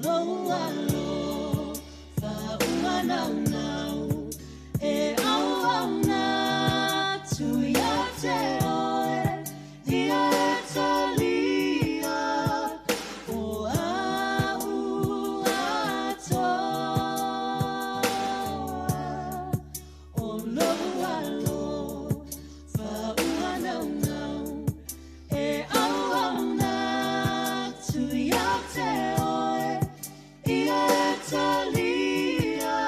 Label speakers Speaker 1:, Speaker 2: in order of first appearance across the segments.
Speaker 1: lou alofa ua naunau e auauna atu ia te oe ia e talia o au atoa. O lou alofa ua naunau e auauna atu ia te oe ia e talia.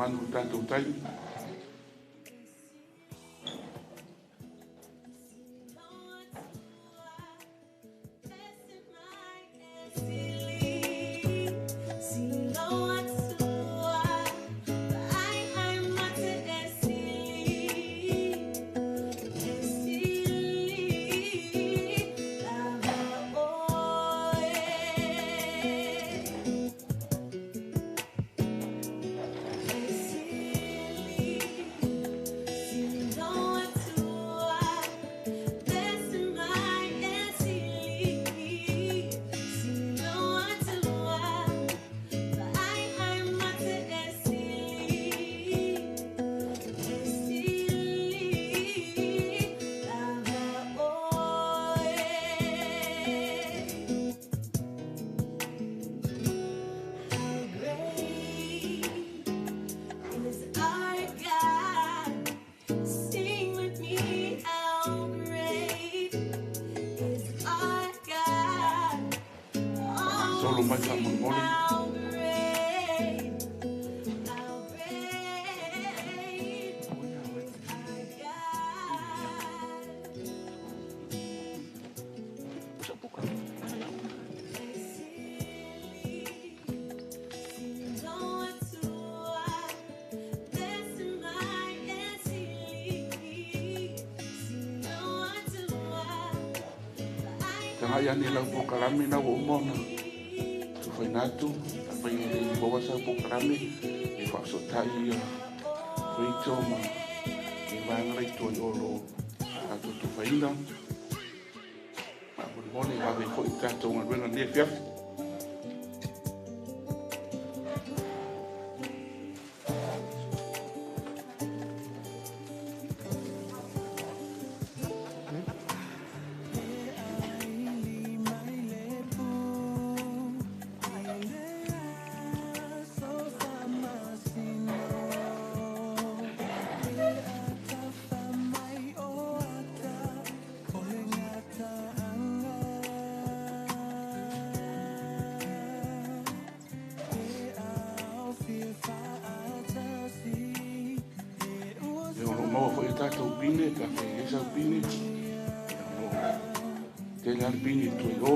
Speaker 2: manu le tatou taimi. Solo mai faamolemole. Tagai ane lau polokalame na ua uma ona tufaina atu, afai e le i maua sau polokalame, e faafesootai ia Rachel ma le vaega la i tua i o lo o tatou tufaina. Faamolemole e vave ai foi le tatou galuega i lenei afiafi. Ia, o lo o maua foi a tatou pine, pe afai e i ai sau pine. Ia, o lo o tele lava le pine i tua i o.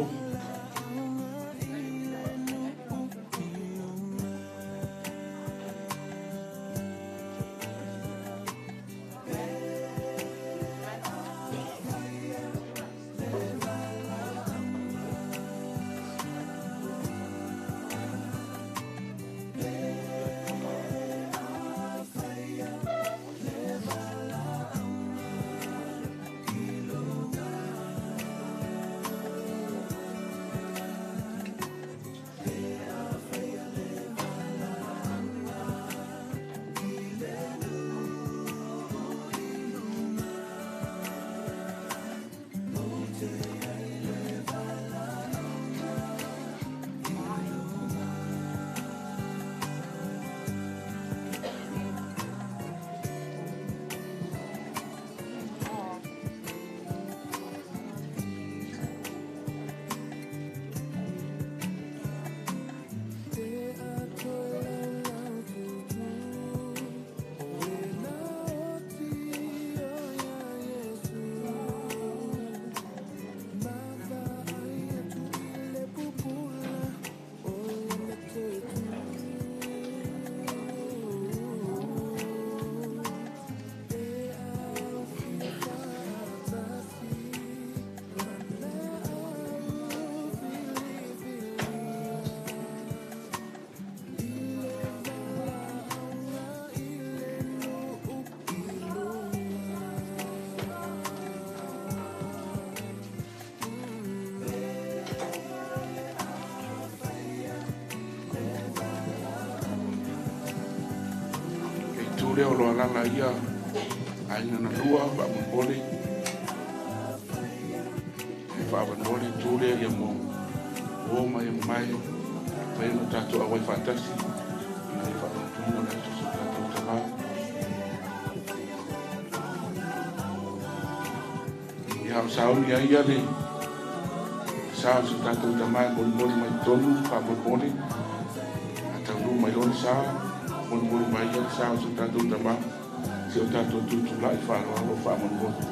Speaker 2: Le itu lea o lo o alaala ai ia aiga na lua faamolemole e faaavanoa le itu lea ia mo o ma e mamae mafai ona tatou auai faatasi ina ia faaautuina le aso o so tatou tama. Ia, o sauni ai ia le sa o so tatou tama e molimoli mai totonu faamolemole a taunuu mai loa le sa. Faamolemole mai ia le sa o si o tatou tama, si o tatou tutulai faaaloalo faamolemole.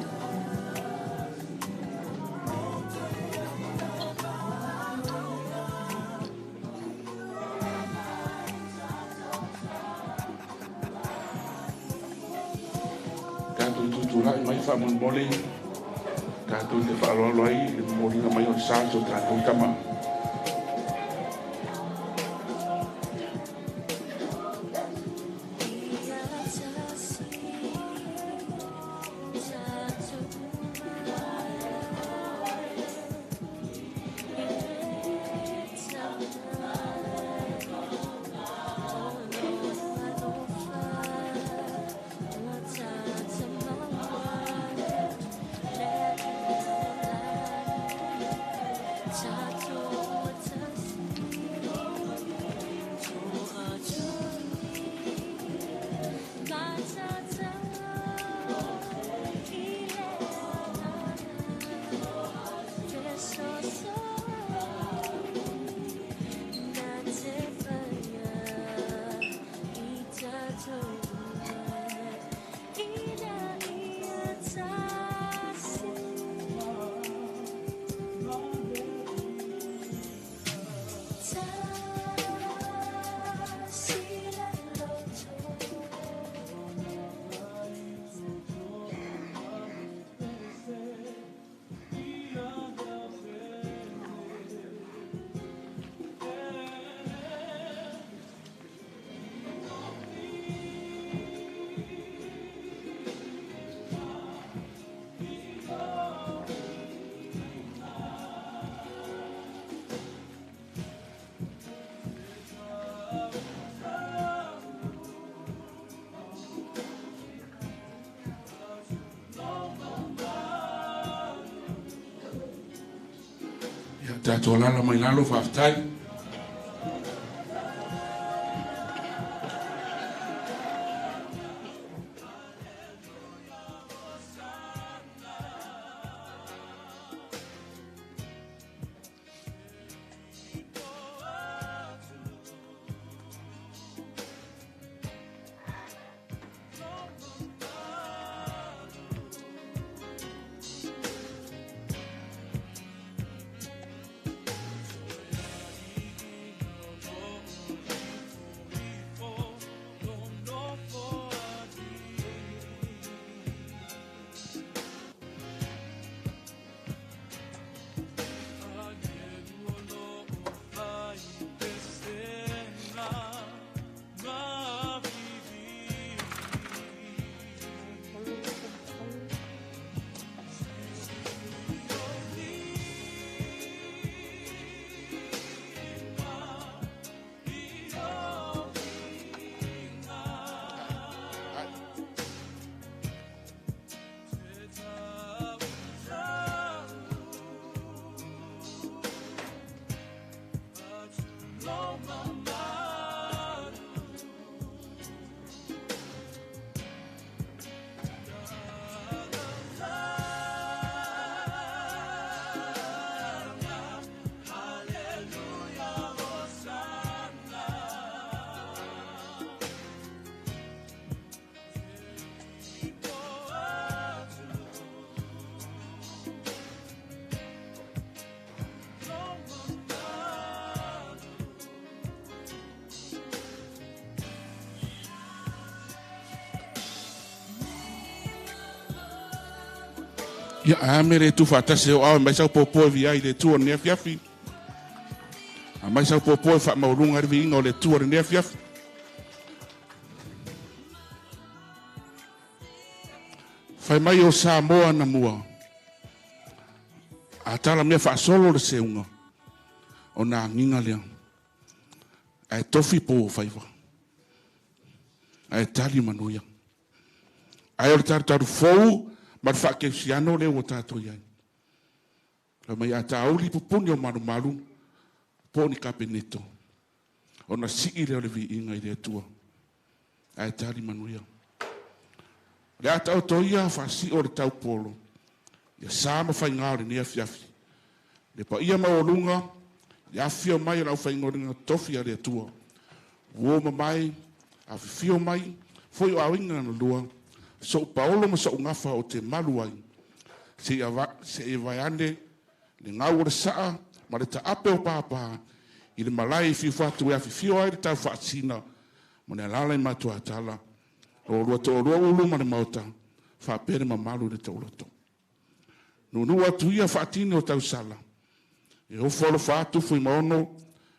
Speaker 2: Tatou tutulai mai faamolemole, tatou te faaaloalo ai i le momoliga mai o le sa o si o tatou tama. Ia tatou alaala mai lalo, faafetai. Ia, a me le tuufaatasi o ao e mai sau pōpō e viia ai le Atua i lenei afiafi. Aumai sau pōpō e faamaualuga ai le viiga o le Atua i lenei afiafi. Fai mai o Samoa na mua. A tala mea faasolo le seuga, ona agiga lea. Ae tofi pou o faiva. Ae tali manuia. Ae o le tarutaru fou ma le faakerisiano lea ua tatou i ai. Fai mai a tauli pupuni o malumalu po o ni kapeneto, ona sii lea o le viiga i le Atua. Ae tali manuia. O le a taoto ia faasio le taupolo, ia sa ma faiga o lenei afiafi. Le paia maualuga, le afifio mai o le aufaigaluega tofi a le Atua. Ua mamae. Afifio mai foi o aiga na lua, so'u paolo ma so'u gafa ou te malu ai, seia vaeane le gau o le sa'a ma le taape o pāpā i le malae e fiu fatu e afifio ai le taufaasina ma le alaala i matuatala o lua to'alua ulu ma le maota faapea le mamalu i le taoloto. Nuunuu atu ia faatini o tausala e ofo alofa atu Fuimaono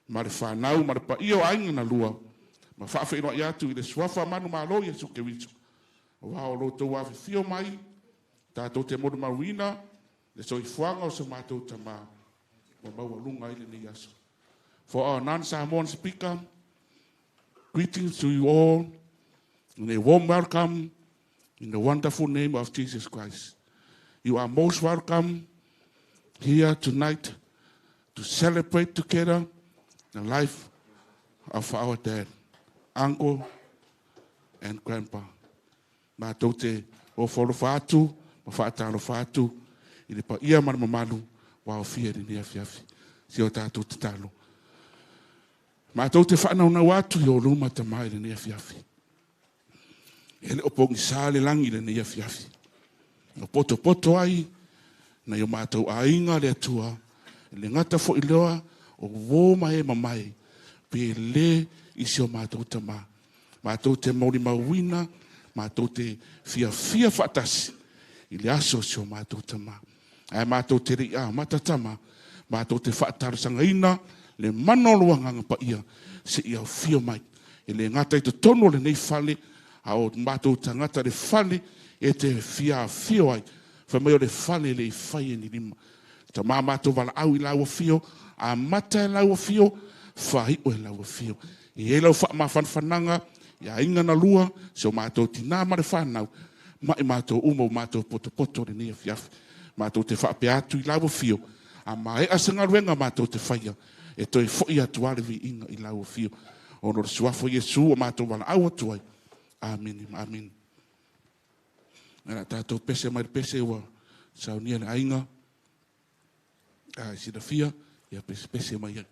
Speaker 2: ma le fanau ma le paia o aiga na lua ma faafeiloai atu i le suafa manumalo Iesu Keriso aua o lo outou afifio mai tatou te molimauina le soifuaga o so matou tamā ua maualuga ai lenei aso. For our non-Samoan speaker, greetings to you all and a warm welcome in the wonderful name of Jesus Christ. You are most welcome here tonight to celebrate together the life of our dad, uncle, and grandpa. Matou te ofo alofa atu ma faatalofa atu i le paia ma le mamalu ua aofia i lenei afiafi. Si o tatou tatalo. Matou te faanaunau atu i o luma tamā i lenei afiafi. E le o pogisa le lagi i lenei afiafi. O potopoto ai nai o matou aiga le Atua, le gata foi loa o uō ma e mamae, pe le i si o matou tamā. Matou te molimauina, matou te fiafia faatasi i le aso o si o matou tamā. Ae matou te le i amata tama, matou te faatalosagaina le mana o lou Agaga Paia seia afio mai. E le gata i totonu o lenei fale, a o matou tagata le fale e te fia afio ai. Fai mai o le fale e le i fai e ni lima. Tamā matou valaau i lau afio, amata e lau afio, faai'u e lau afio. E i ai lau faamafanafanaga i aiga na lua, si o matou tinā ma le fanau, ma i matou uma ua matou potopoto i lenei afiafi. Matou te faapea atu i lau afio, a maea se galuega matou te faia, e toe fo'i atu lava le viiga i lau afio. Ona o le suafa o Iesu ua matou valaau atu ai. Amene ma amene. O le a tatou pese mai le pese ua saunia e le aiga. A silafia, ia pesepese mai ai.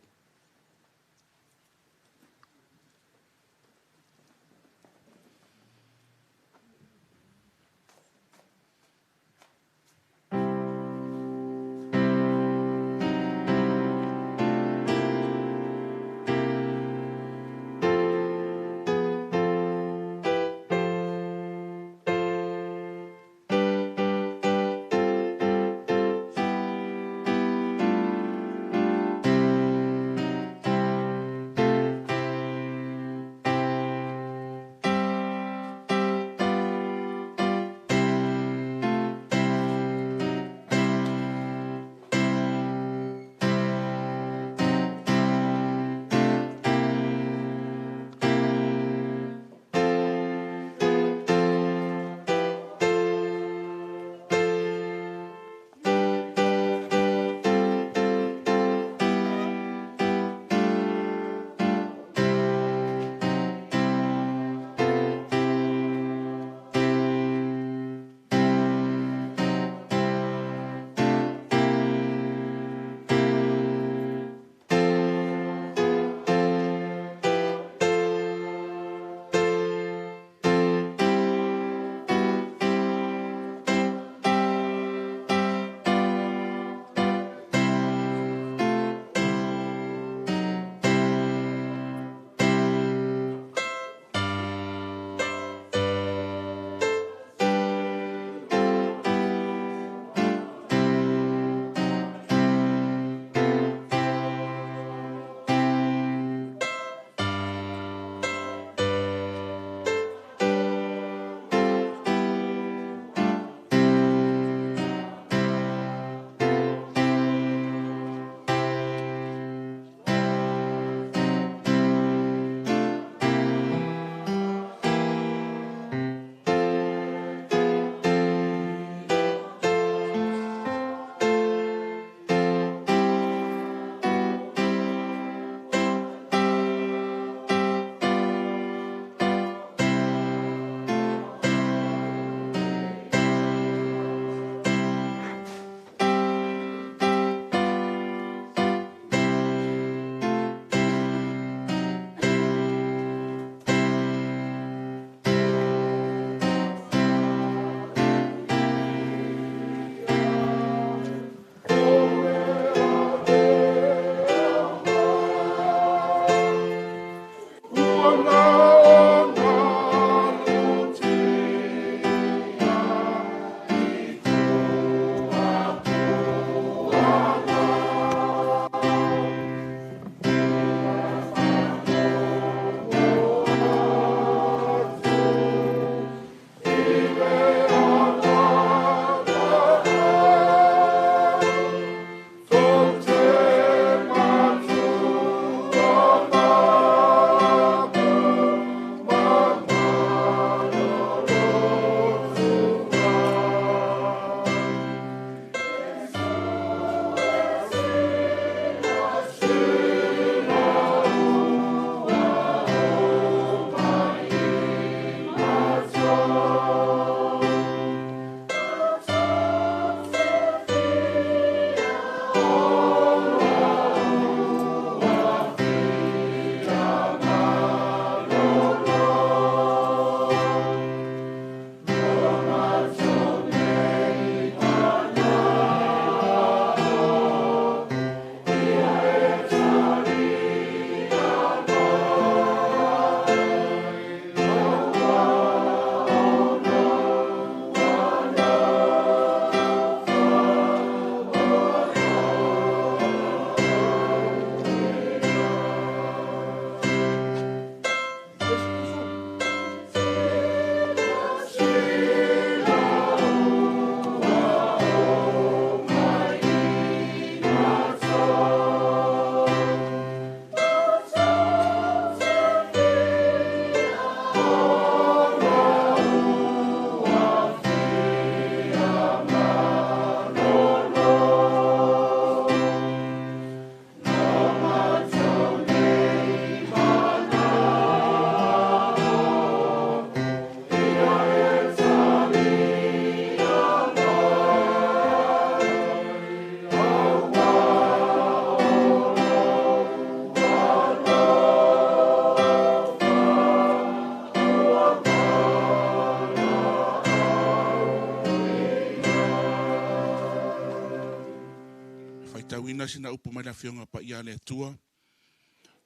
Speaker 2: Faitauina sina upu mai le Afioga Paia a le Atua,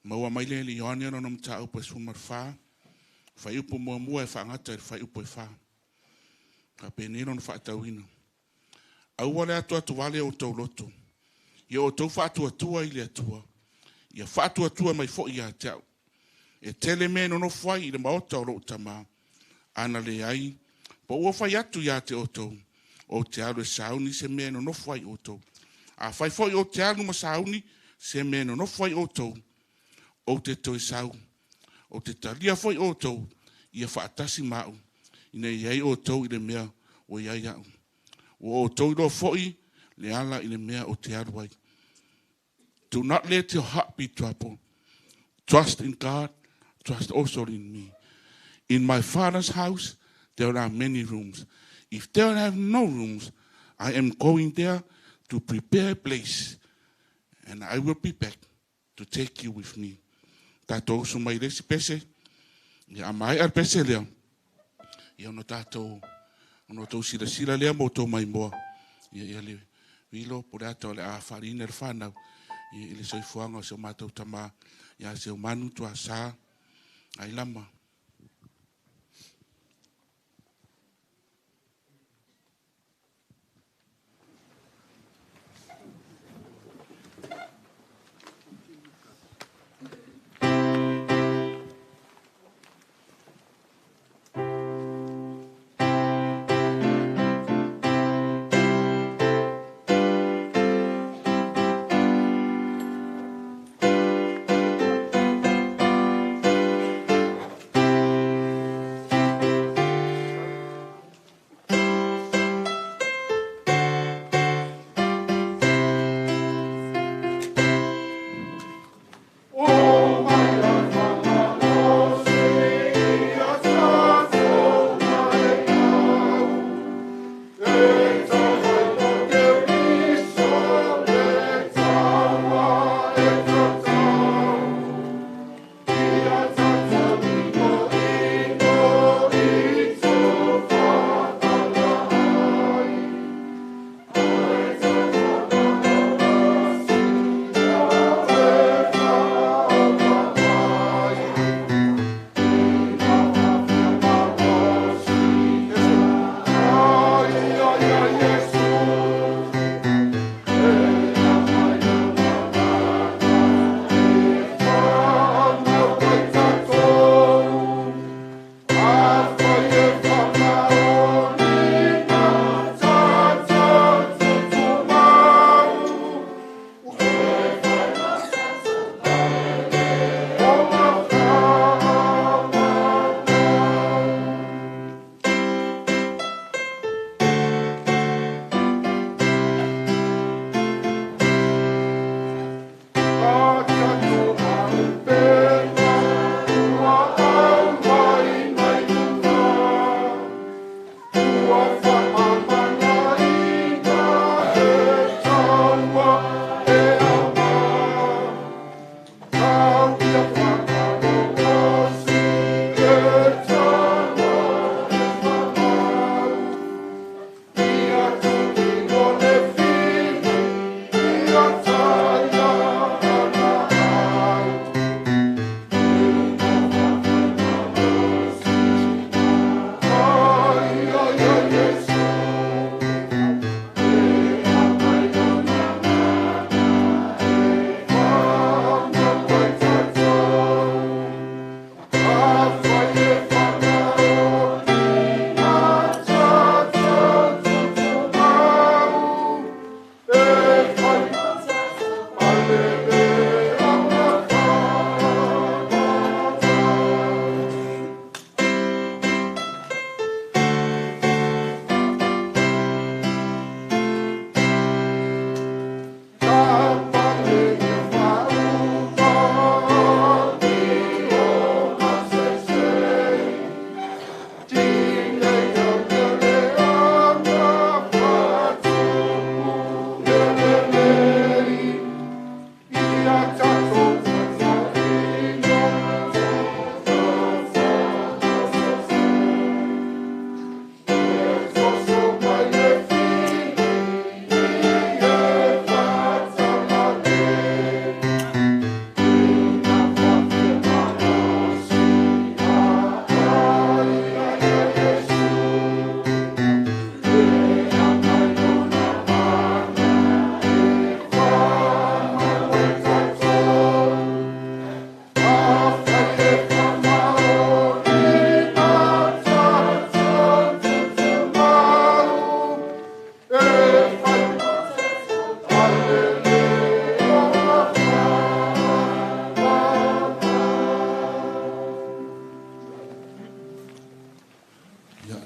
Speaker 2: maua mai le Ioane lona mataupu e 14, fuaiupu muamua e faagata i le fuaiupu e 4. Faapenei lona faatauina. Aua le atuatuvale o outou loto, ia outou faatuatua i le Atua, ia faatuatua mai foi ia te au. E tele mea e nonofo ai i le maota o lou tama, ana leai, po ua fai atu ia te outou, ou te alu e sauni se mea e nonofo ai outou. Afai foi ou te alu ma sauni se mea e nonofo ai outou, ou te toe sau, ou te talia foi outou, ia faatasi ma au, ina ia i ai outou i le mea ua i ai au. Ua outou iloa foi le ala i le mea ou te alu ai. Do not let your heart be troubled. Trust in God, trust also in me. In my Father's house there are many rooms. If there are no rooms, I am going there to prepare a place, and I will be back to take you with me. Tatou usu mai le isi pese, ia a maea le pese lea, ia ona tatou, ona outou silasila lea ma outou maimoa, ia ia le vilo po o le ata o le a faaliina le fanau, ia i le soifuaga o si o matou tama, ia Seumanu Tuasa Ailama.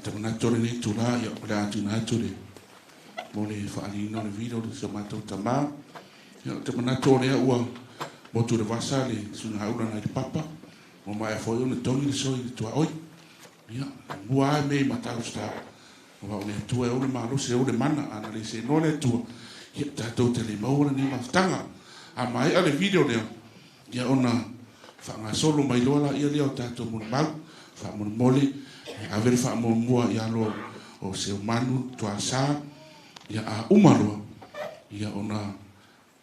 Speaker 2: Te manatu o lenei itulā, ia, o le a tuuina atu le, mo le faaaliina o le video i si o matou tamā. Ia, ou te manatu o lea ua motu i le vasa le suiga ula nai le papa, ua maea foi ona togi le soi i le tuaoi. Ia, e mua lava mea i Matausta, aua o le Atua e ou le malosi e ou le mana, a na le seenoa le Atua, ia, tatou te le maua lenei mafutaga. A maea le video lea, ia ona faagasolo mai loa laia lea o tatou molimau. Faamolemole, e ave le faamuamua i alo o Seumanu Tuasa, ia a uma loa, ia ona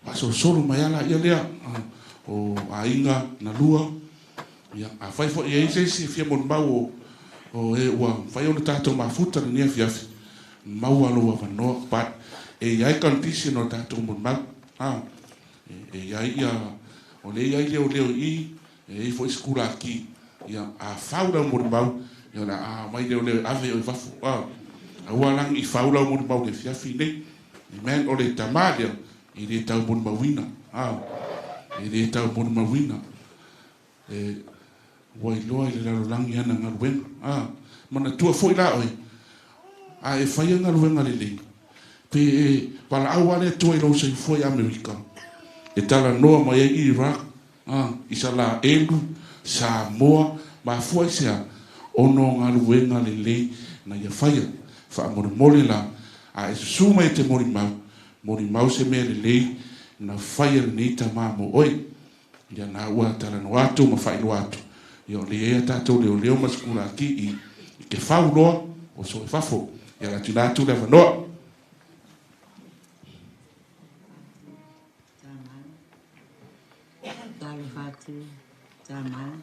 Speaker 2: faasolosolo mai lava laia lea o aiga na lua. Ia, afai foi e i ai se isi e fia molimau o e ua mafai ona tatou mafuta lenei afiafi, maua lou avanoa, but e i ai condition o tatou molimau. E i ai ia, o lea e i ai leoleo i i, e i ai foi sikulaki. Ia, a fau lau molimau, ia o le a aumai leoleo e ave oe i fafo. Aua la ne i fau lau molimau i le afiafi nei. Amen. O le tama lea, e le tau molimauina. E le tau molimauina. E, ua iloa i le lalolagi ana galuega. Manatua foi la oe, a e faia galuega lelei, pe e valaau lava le Atua i lou soifua i Amerika, e talanoa mai ai Iraq, Isalaelu, Samoa, mafua i se a? Ona o galuega lelei na ia faia. Faamolemole la, a e susu mai e te molimau, molimau se mea lelei na faia lenei tama mo oe. Ia na ua talanoa atu ma faailoa atu, ia o lea e i ai a tatou leoleo ma sikulaki i i ke fau loa oso i fafo. Ia o le a tuuina atu le avanoa.
Speaker 3: Talofa atu Tamara,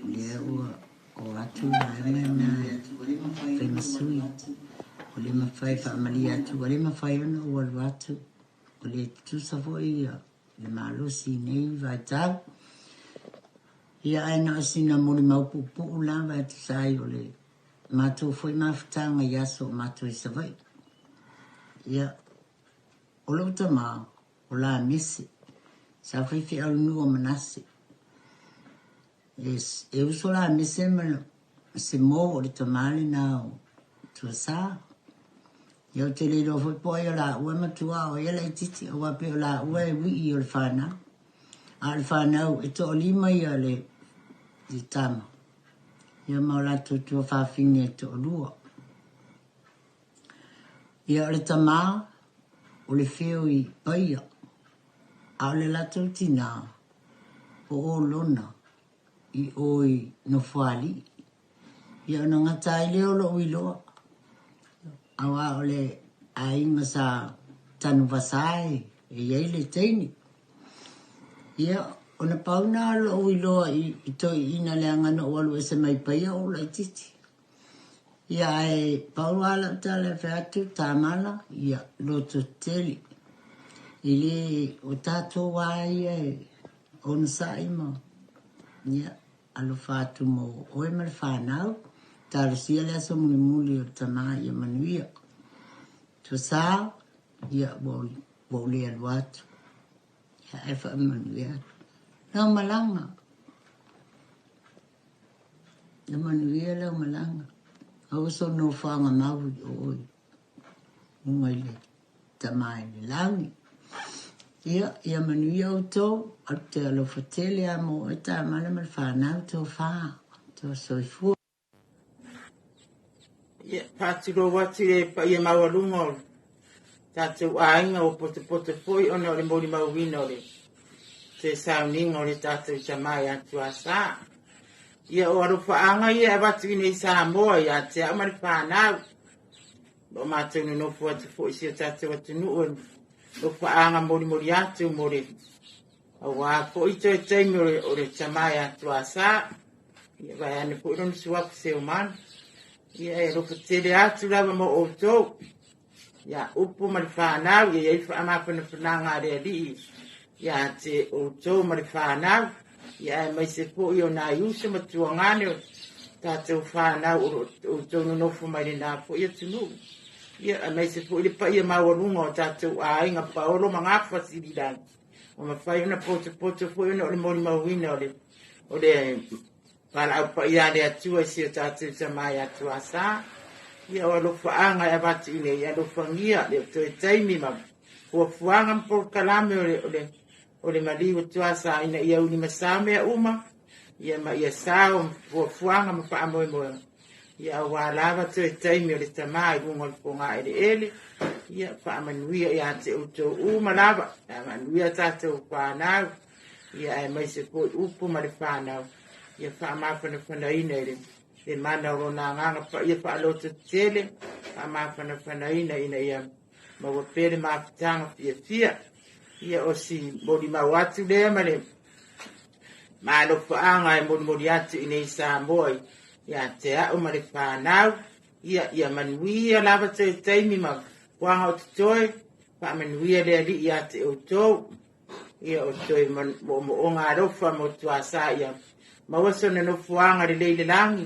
Speaker 3: o lea ua o atu vaega lena e fai ma sui. Ua le mafai, faamalie atu ua le mafai ona ou alu atu. Ua le tutusa foi le malosi i nei vaitau. Ia ae na o sina molimau puupuu lava e tusa ai o le matou foi mafutaga i aso o matou i Savaii. Ia, o lou tama, o Lamese, sa faifeau i le nuu o Manase. E uso Lamese ma Semo o le tama lena o Tuasa. Ia ou te le iloa foi po o ai o laua e matua a o ai e laitiiti, aua pei o laua e uii o le fanau. A o le fanau e toalima ia le tama, ia ma o latou tuafafine e toalua. Ia o le tama o le feo i Paia, a o le latou tinā o Olona i o i Nofoalii. Ia ona gata ai lea o lou iloa, aua o le aiga sa Tanuvasa e i ai le teine. Ia, ona pau lena o lou iloa i toeaiina leaga na ou alu ese mai Paia o ou laitiiti. Ia ae pau lava lau tala e fai atu, Tamala, ia, loto tele. E le, o tatou lava ia e onosai ma, ia, alofa atu mo oe ma le fanau. Talosia le aso mulimuli o le tama ia manuia. Tuasa, ia, ua, ua ou le alu atu. Ia, ae faamanuia atu. Lau malaga. Ia manuia lau malaga. Aua sou nofoaga mau i o i luga i le tama i le lagi. Ia, ia manuia outou, ou te alofa tele lava mo oe Tamala ma le fanau, tofa, toa soifua.
Speaker 4: Ia, faatulou atu i le paia maualuga o le tatou aiga ua potopoto foi ona o le molimauina o le toe sauniga o le tatou tama ia Tuasa. Ia, o alofaaga ia e avatu i nei Samoa ia te au ma le fanau. O lo o matou nonofo atu foi i si o tatou atunuu e alofaaga molimoli atu mo le aua foi toe taimi o le tama ia Tuasa. Ia, vaeane foi lona suafa Seumanu. Ia, e alofa tele atu lava mo outou. Ia upu ma le fanau, ia i ai le faamafanafanaga a le Alii ia te outou ma le fanau, ia aemaise foi o nai uso ma tuagane o tatou fanau o lo o outou nonofo mai lena foi atunuu. Ia aemaise foi le paia maualuga o tatou aiga Paolo ma Gafa Sililagi, ua mafai ona potopoto foi ona o le molimauina o le Valaau paia a le Atua i si o tatou Tama ia Tuasa. Ia o alofaaga e avatu i nei, alofagia le o toe taimi ma fuafuaga ma polokalame o le maliu o Tuasa ina ia ulimasao mea uma, ia ma ia sao fuafuaga ma faamoemoega. Ia aua lava toe taimi o le Tama i luga o le fogaeleele. Ia faamanuia ia te outou uma lava, faamanuia tatou whanau, ia aemaise foi upu ma le whanau. Ia faamafanafanaina i le mana o lona agaga paia faalototetele, faamafanafanaina ina ia maua pea le mafutaga fiafia. Ia o si molimau atu lea ma le malofaaga e molimoli atu i nei Samoa ia te au ma le whanau. Ia manuia lava toe taimi ma puaga o totoe, faamanuia le Alii ia te outou. Ia o toe moomooga alofa mo Tuasa ia maua sona nofoaga lelei le lagi,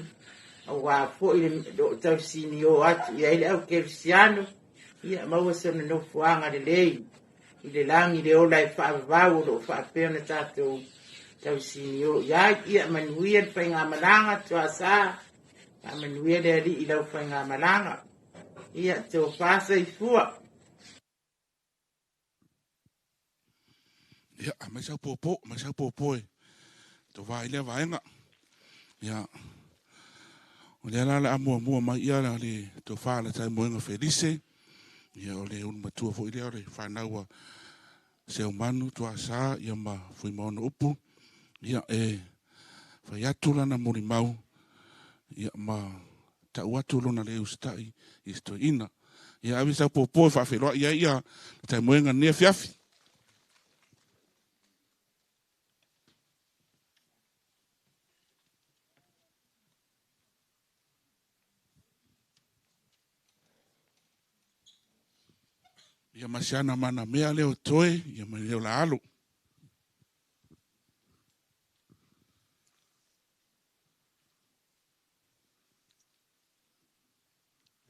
Speaker 4: aua foi le loo tausini o atu i ai le au kerisiano. Ia maua sona nofoaga lelei i le lagi le ola e faavavau o loo faapea ona tatou tausini o i ai. Ia manuia le faigamalaga Tuasa, faamanuia le Alii i lau faigamalaga. Ia tofa soifua.
Speaker 2: Ia, mai sau popo, mai sau popo e to vai lea vaenga. Ia, o lea la le a mua mai ia le tofa le tai moenga Felise. Ia, o le unu matua foi lea o le whanau a Seumanu, Tuasa, ia ma Fuimaono upu. Ia, e whai atu lana molimau, ia ma tau atu lona le usita'i i se toeaina. Ia, ave sau popo e faafeiloai ai ia le tai moenga lenei afiafi. Ia masiana mana mea leo toe, ia mai leo la alo.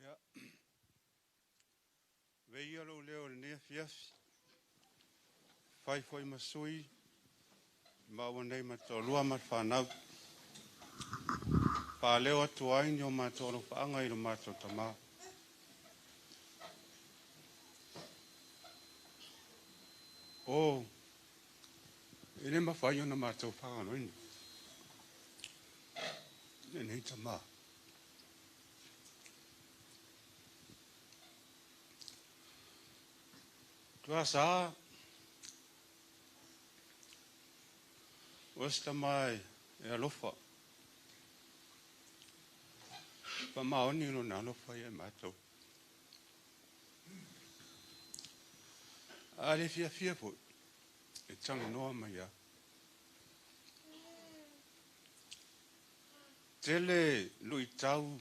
Speaker 5: Ia, veia lou leo le nei afiafi. Fai foi ma sui, maua nei ma toalua ma le fanau. Faaleo atu ai ni o matou alofaaga i lo matou tamā. O, e le mafai ona matou faagaloina lenei tamā. Tuasa, o se tamā e alofa. Faamaoni lona alofa ia i matou. A le fiafia foi, e talanoa mai ai. Tele luitau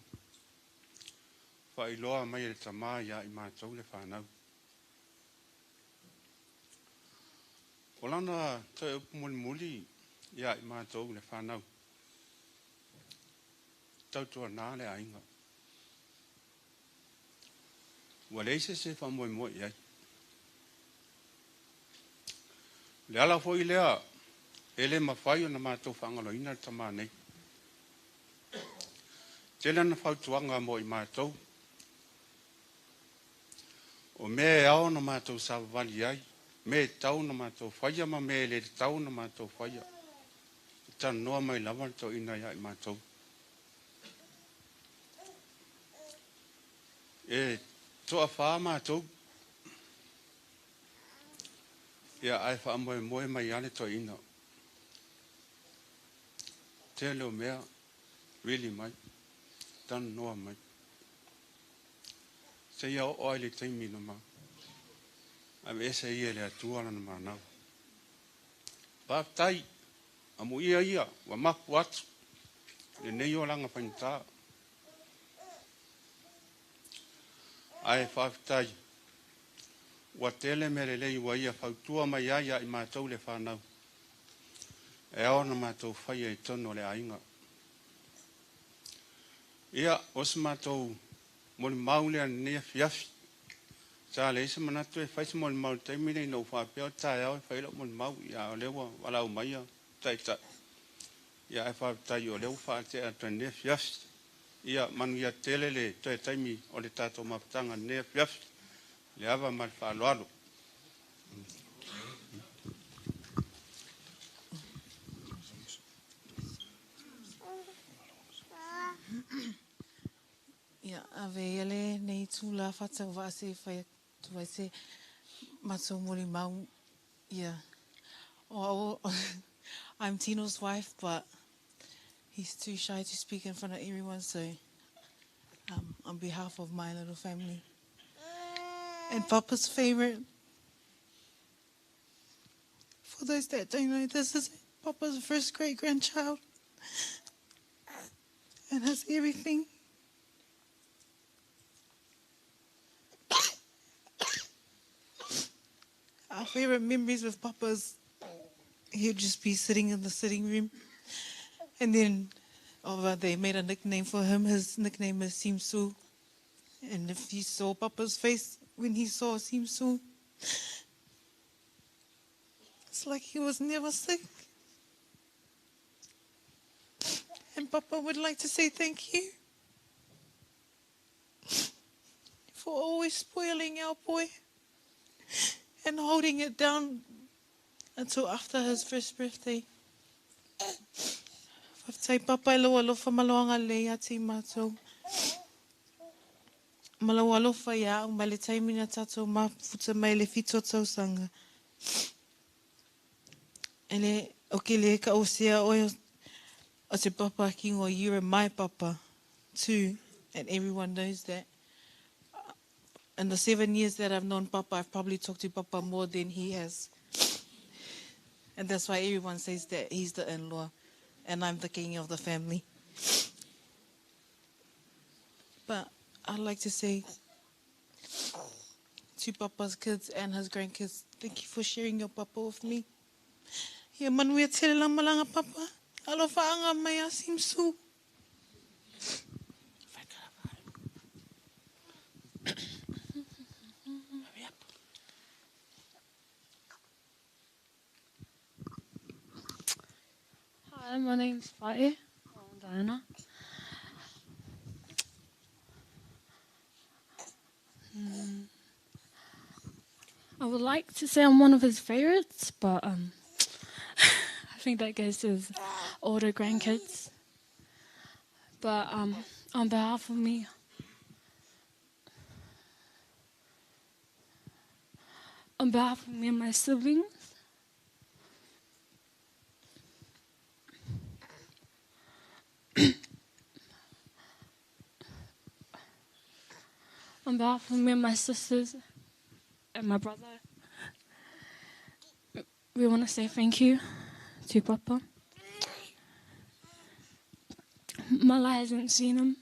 Speaker 5: faailoa mai e le tamā ia i matou le fanau. O lana toe upu mulimuli ia i matou le fanau. Tautuana le aiga. Ua leai se isi e faamoemoe i ai. Le ala foi lea e le mafai ona matou faagaloina le tamā nei. Tele ana fautuaga mo i matou. O mea e ao ona matou savavali ai, mea e tatau ona matou faia ma mea e le tatau ona matou faia. E talanoa mai lava le toeaina ia i matou. E toafa matou. Ia ae faamoemoe mai lava le toeaina. Tele o mea, vili mai, talanoa mai. Seia oo ai le taimi na ma aveese ia e le Atua lana manau. Faafetai, amuia ia ua mapu atu lenei olaga faigata. Ae faafetai, ua tele mea lelei ua ia fautua mai ai ia i matou le fanau. E ao ona matou faia i totonu o le aiga. Ia, o se matou molimau lea lenei afiafi. Sa leai se manatu e fai se molimau i le taimi lenei ina ua faapea o taeao e fai ai lau molimau. Ia, o lea ua valaau mai ia taitai. Ia ae faafetai o lea ua faatea atu i lenei afiafi. Ia manuia tele le toe taimi o le tatou mafutaga i lenei afiafi. Le ava ma le faaaloalo.
Speaker 6: Ia, ave ia lenei itula faatauvaa se i fai atu ai se matou molimau. Yeah. Oh, I'm Tino's wife, but he's too shy to speak in front of everyone, so on behalf of my little family and Papa's favorite, for those that don't know, this is Papa's first great-grandchild and has everything. Our favorite memories with Papa's, he'd just be sitting in the sitting room, and then they made a nickname for him. His nickname is Simsu. And if you saw Papa's face when he saw Simsu, it's like he was never sick. And Papa would like to say thank you for always spoiling our boy and holding it down until after his first birthday. Faafetai Papa i lou alofa ma lou agalelei ia te i matou. Ma lou alofa ia au mai le taimi na tatou mafuta mai le 7 o tausaga. E le, o ke le ka o sea oe o te papa kingo, you're my papa too, and everyone knows that. In the 7 years that I've known Papa, I've probably talked to Papa more than he has. And that's why everyone says that he's the in-law and I'm the king of the family. But I'd like to say to Papa's kids and his grandkids, thank you for sharing your Papa with me. Ia manuia tele la malaga Papa. Alofa anga mai a Simsu.
Speaker 7: Hi, my name's Faye. I'm Diana. I would like to say I'm one of his favorites, but I think that goes to his older grandkids. But on behalf of me, on behalf of me and my siblings, on behalf of me and my sisters and my brother, we want to say thank you to Papa. Mala hasn't seen him.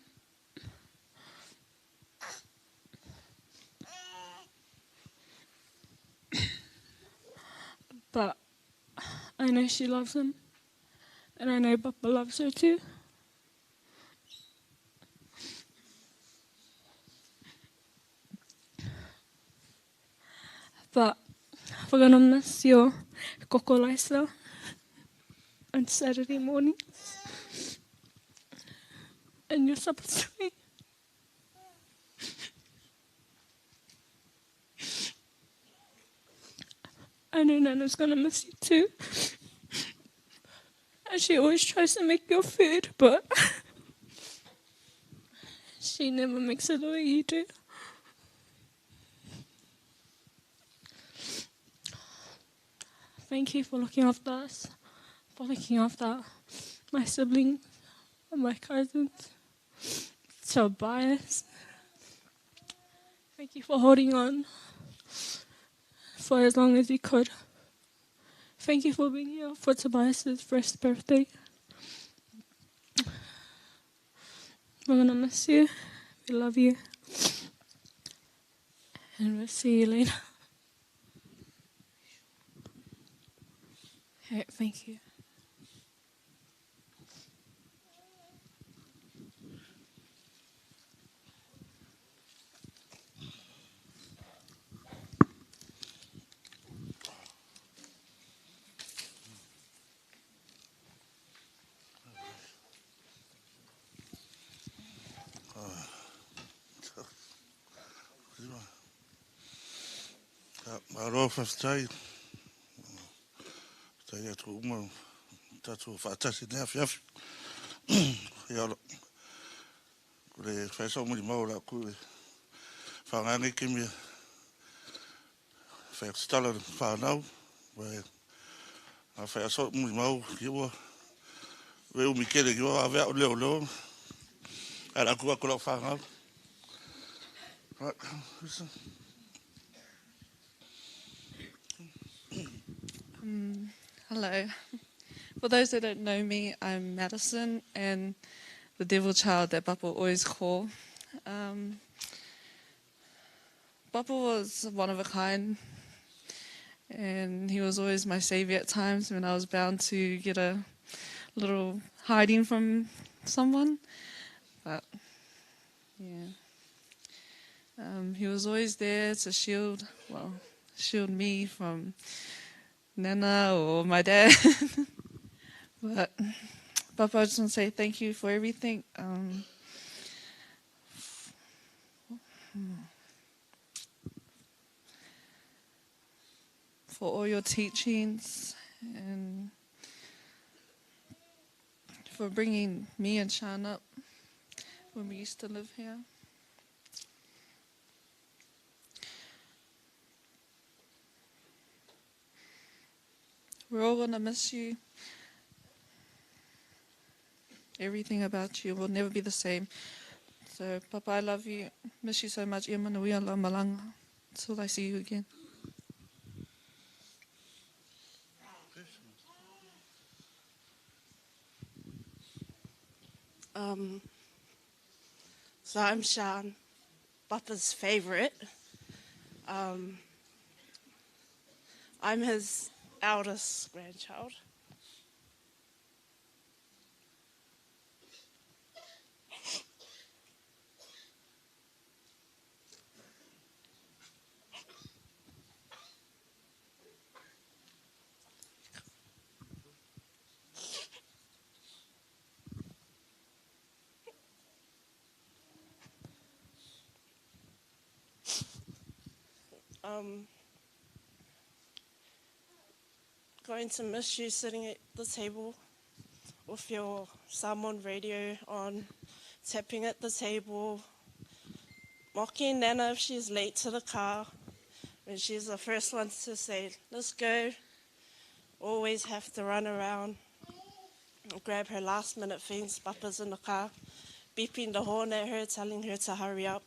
Speaker 7: But I know she loves him, and I know Papa loves her too. But we're going to miss your koko lifestyle on Saturday mornings and your supper. I know Nana's going to miss you too. And she always tries to make your food, but she never makes it the way you do. Thank you for looking after us, for looking after my siblings and my cousins, Tobias. Thank you for holding on for as long as you could. Thank you for being here for Tobias's first birthday. We're going to miss you. We love you. And we'll see you later. All right, thank you.
Speaker 2: Malo faafetai. Faafetai atu uma tatou faatasi i lenei afiafi. Ia, o le fai sau molimau o le a ku e faaaoga lenei taimi e fai atu se tala i le fanau. A fai atu sau molimau, ia ua umi tele ua ave au i leoleo ae o le a tuu atu i lau fanau.
Speaker 8: Hello. For those that don't know me, I'm Madison and the devil child that Papa always call. Papa was one of a kind, and he was always my savior at times when I was bound to get a little hiding from someone. But yeah, he was always there to shield me from Nana or my dad. But Papa, I just want to say thank you for everything. For all your teachings and for bringing me and Shan up when we used to live here. We're all going to miss you. Everything about you will never be the same. So, Papa, I love you. Miss you so much. Ia manuia la malanga. Till I see you again.
Speaker 9: So I'm Shan, Papa's favourite. I'm his eldest grandchild. Going to miss you sitting at the table with your Samoan radio on, tapping at the table, mocking Nana if she's late to the car, when she's the first one to say, let's go. Always have to run around and grab her last minute things. Papa's in the car, beeping the horn at her, telling her to hurry up.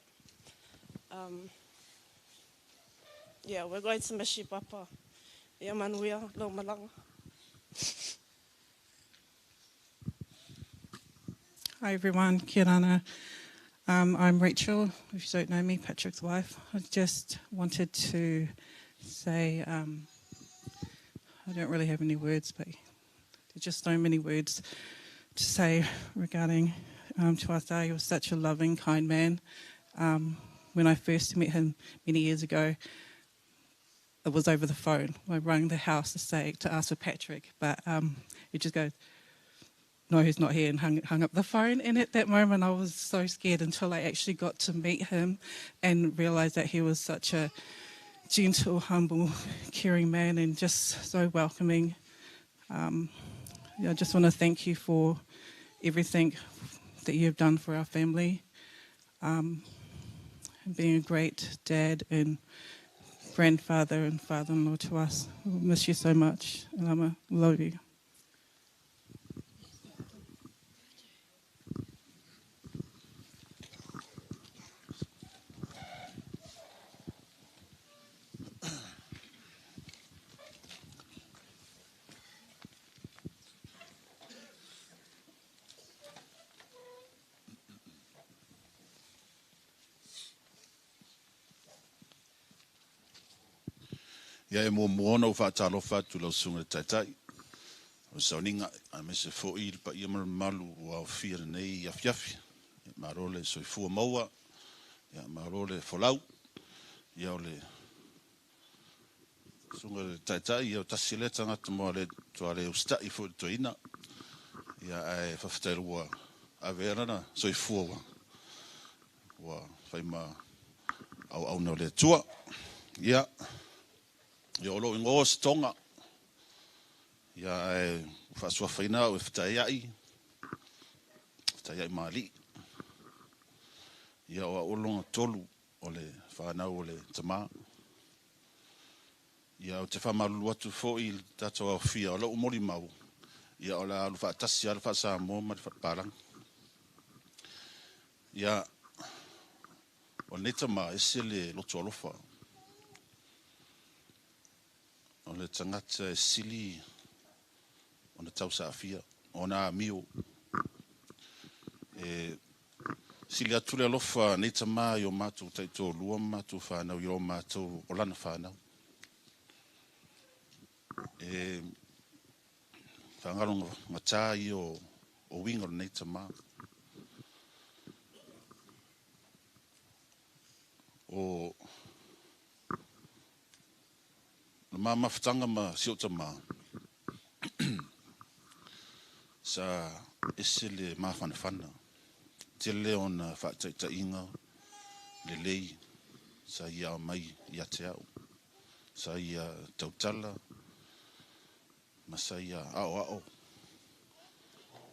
Speaker 9: Yeah, we're going to miss you, Papa. Ia manuia, lau malaga.
Speaker 10: Hi everyone, kia ora. I'm Rachel, if you don't know me, Patrick's wife. I just wanted to say, I don't really have any words, but there's just so many words to say regarding Tuasā. He was such a loving, kind man. When I first met him many years ago, it was over the phone. I rang the house to ask for Patrick, but he just goes, no, he's not here, and hung up the phone. And at that moment, I was so scared until I actually got to meet him and realised that he was such a gentle, humble, caring man and just so welcoming. I just want to thank you for everything that you've done for our family, and being a great dad and grandfather and father-in-law to us. We'll miss you so much, Alama. Love you.
Speaker 11: Ia e muamua ona ou faatalofa atu i lau susuga i le Taitai o le sauniga, aemaise foi le paia ma le mamalu ua aofia i lenei afiafi. Malo le soifua maua, ia malo le folau. Ia o le susuga i le Taitai, ia o tasi lea tagata mo le toa le usitai foi i le toeaina. Ia ae faafetai ua ave lana soifua ua fai ma auauna o le Atua. Ia Ia o lou igoa o Setoga, ia ae ua faasuafaina au e Fetaiai, Fetaiai Maalii. Ia o au o lona tolu o le fanau o le tamā. Ia ou te faamalulu atu foi i le tatou aofia o lou molimau, ia o le a alu faatasi lava le faa-Samoa ma le faapapalagi. Ia, o lenei tama, e ese le loto alofa. O le tagata e sili ona tausaafia, ona amio. E sili atu le alofa a nei tama i o matou taitoalua ma matou fanau i o matou o lana fanau. E faagalogata ia o uiga o lenei tama. O le ma mafutaga ma si ou tama, sa ese le mafanafana, tele ona faataitaiga lelei sa ia aumai ia te au, sa ia tautala ma sa ia aoao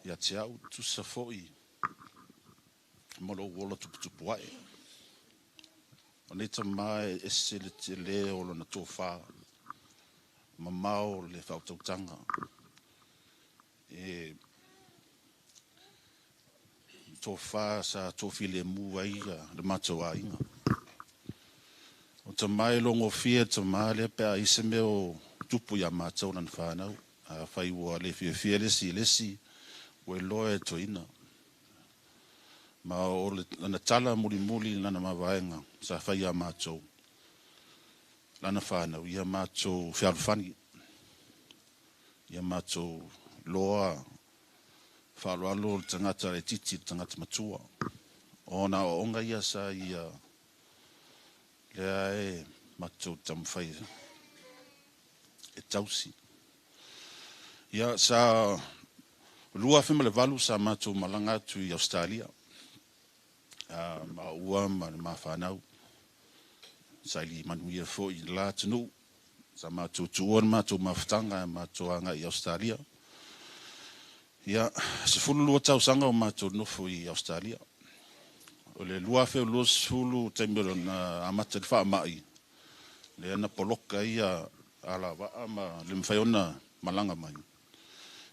Speaker 11: ia te au, tusa foi ma lou ola tuputupu ae. O nei tama e ese le tele o lona tofa, mamao le faautautaga, e tofa sa tofilemu ai le matou aiga. O tama e logofie tama lea pe a i ai se mea o tupu ia matou lana fanau. Afai ua le fiafia le isi i le isi, ua iloa e toeaina. Ma o lana tala mulimuli i lana mavaega sa fai ia matou, lana fanau, ia matou fealofani, ia matou loa faaaloalo le tagata laitiiti i le tagata matua. O ona aoaoga ia sa ia lea e matou taumafai e tausi. Ia, sa 2008 sa matou malaga atu i Ausetalia, maua ma le ma fanau, saili manuia foi i le la atunuu. Sa matou tuua le matou mafutaga e matou agai i Ausetalia. Ia, 12 tausaga o matou nofo i Ausetalia. O le 2020 taimi o na amata le faamai, lea na poloka ai alavaa ma le mafai ona malaga mai.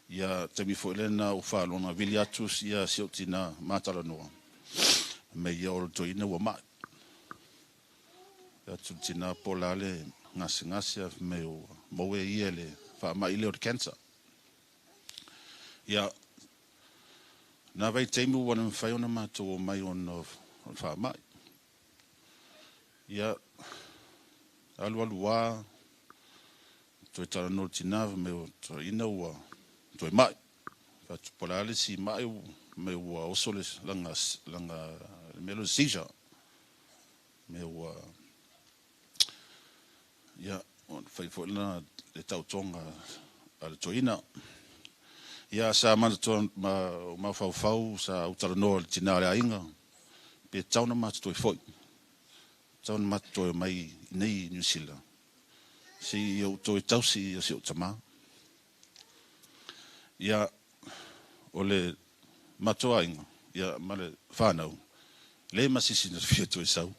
Speaker 11: Ia taimi foi lea na ou faalogo vili atu ia si ou tina matalanoa me ia o le toeaina ua mai. Atu le tina po o le a le gasegase a mea ua maua e ia le faamai lea o le cancer. Ia, na vaitaimi ua le mafai ona matou omai ona o le faamai. Ia, alualu lava, toe talanoa le tina fai mai o toeaina ua toe mai. Fai atu po o le a le isi mai mea ua oso le lana le mea lea o le seizure. Mea ua ia fai foi lena le tautoga a le toeaina. Ia sa manatua ma mafaufau sa ou talanoa i le tina o le aiga pe tatau ona matou toe foi. Tatau ona matou toe omai i inei i Niu Sila se i ou toe tausi i si ou tama. Ia, o le matou aiga ia ma le fanau, leai ma se isi na fia toe sau.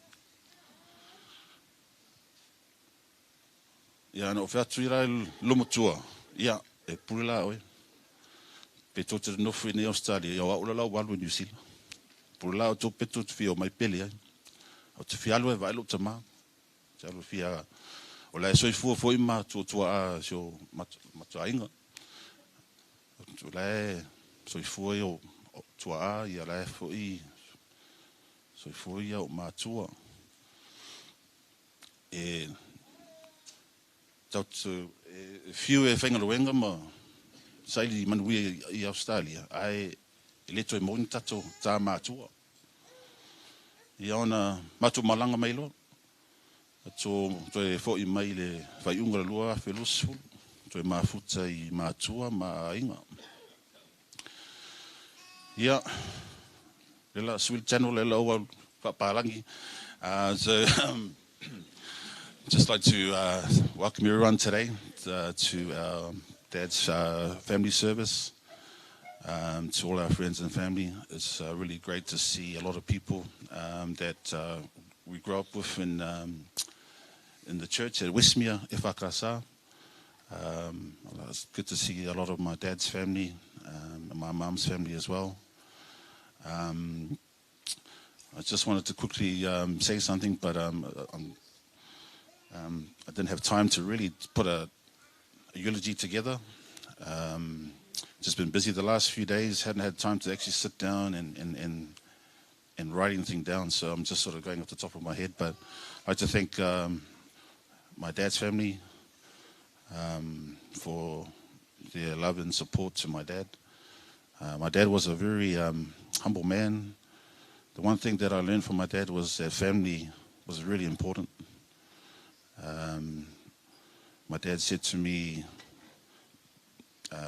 Speaker 11: Ia, na ou fai atu la i le olomatua, ia, e pule la oe. Pe tou te nofo i inei i Ausetalia, ia o au la o le a ou alu i Niu Sila. Pule la outou pe tou te fia omai pe leai. Ou te fia alu e vaai lou tama. Ou te alu e fia... O la e soifua foi ma tuatuaa si o matou aiga. O la e soifua o tuaa, ia la e foi soifua ia o matua. E tatou e fiu e faigaluega ma saili manuia i Ausetalia, ae e le toe maua ni tatou ta matua. Ia ona matou malaga mai loa, matou toe foi mai i le faaiuga o le 2020, toe mafuta i matua ma aiga. Ia, le la sui le channel le la ua faapalagi. So, Just like to welcome everyone today to our dad's family service, to all our friends and family. It's really great to see a lot of people that we grew up with in the church at Westmere, EFKS. It's good to see a lot of my dad's family and my mum's family as well. I just wanted to quickly say something, but I didn't have time to really put a eulogy together. Just been busy the last few days, hadn't had time to actually sit down and write anything down, so I'm just sort of going off the top of my head. But I'd like to thank my dad's family for their love and support to my dad. My dad was a very humble man. The one thing that I learned from my dad was that family was really important. My dad said to me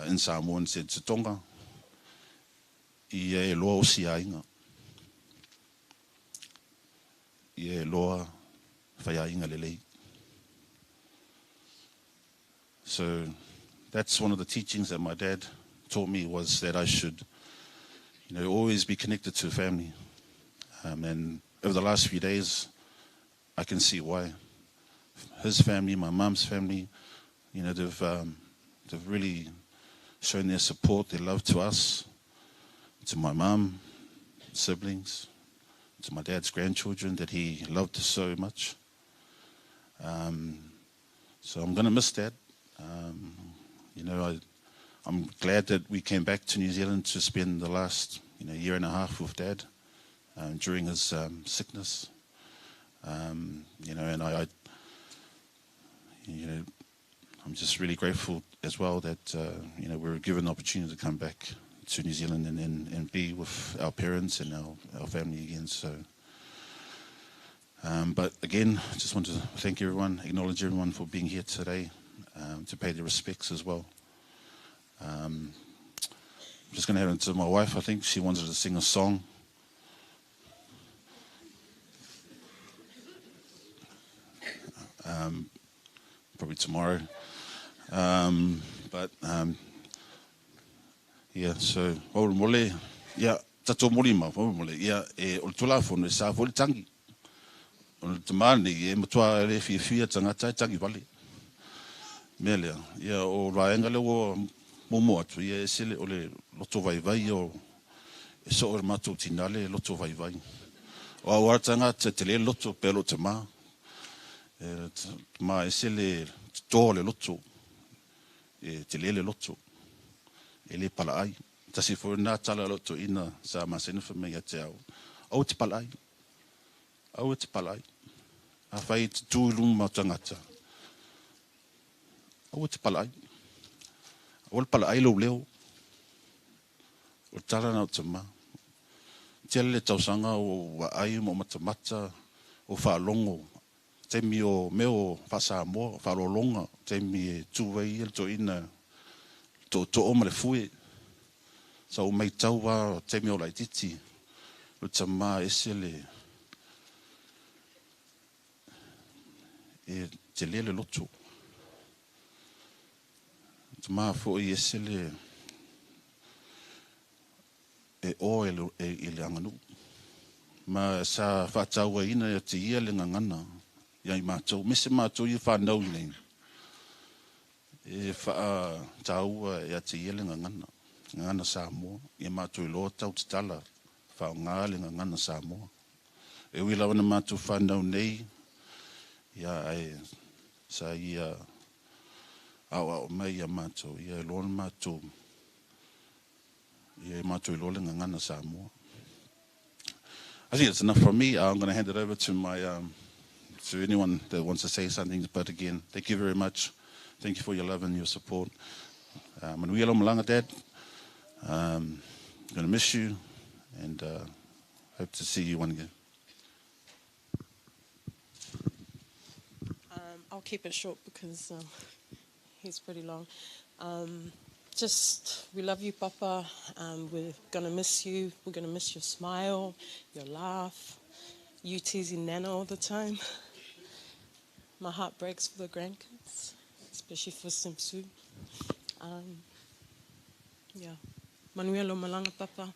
Speaker 11: in Samoan, said, Tonga, ia e loa osi aiga. Ia e loa fai aiga lelei. So that's one of the teachings that my dad taught me, was that I should always be connected to family. And over the last few days, I can see why. His family, my mum's family, they've really shown their support, their love to us, to my mum, siblings, to my dad's grandchildren that he loved so much. So I'm going to miss Dad. I'm glad that we came back to New Zealand to spend the last year and a half with Dad during his sickness. And I'm just really grateful as well that we were given the opportunity to come back to New Zealand and be with our parents and our family again. So, but again, I just want to thank everyone, acknowledge everyone for being here today, to pay their respects as well. I'm just going to hand it to my wife. I think she wanted to sing a song. Probably tomorrow. But yeah, so, mole, yeah, tato moli ma, mole, yeah, e o le tulafono e sa fo le tangi. O le tamani e matua le fiafia tangata e tangi vale. Mea lea, ia o vaenga le ua momo atu, ia e sele o le loto vaivai o e so o le matou tina le loto vaivai. O au ara tangata te le loto pe lo te mā. E ma e sele tō le loto. E te le loto. E le pala ai. Tasi fo nā tala loto ina sa masena fa mai te au. Au te pala ai. Au te pala ai. A whai te tū ma tangata. Au te pala ai. Au le pala ai lo leo. O tala na o te mā. Tele le tausaga o wa ai mo matamata o whaalongo. Taimi o mea o Faasamoa, whaalolonga, taimi e tū ai le toina to to o ma le fue. Sa o mai tau taimi o laititi. O tama ese le e te lele loto. Tama fo i ese le e o e, e, e le anganu. Ma sa whaataua ina ia te ia le ngangana ia i mātou. Me se mātou i whanau nei. E whaataua ia te ia le ngangana. Ngangana Samoa. Ia mātou i loa tau te tala. Whaongā le ngangana Samoa. E ui lawa na mātou whanau nei. Ia ai sa ia au au mai ia mātou. Ia e loa na mātou. Ia i mātou i loa le ngangana Samoa. I think it's enough from me. I'm going to hand it over to anyone that wants to say something. But again, thank you very much. Thank you for your love and your support. Manuia lou malaga, Dad. Going to miss you, and hope to see you one again.
Speaker 9: I'll keep it short because he's pretty long. Just, we love you, Papa. We're going to miss you. We're going to miss your smile, your laugh, you teasing Nana all the time.
Speaker 12: My heart breaks for the grandkids, especially for Simsu. Yeah. Manuia lou malaga, Papa.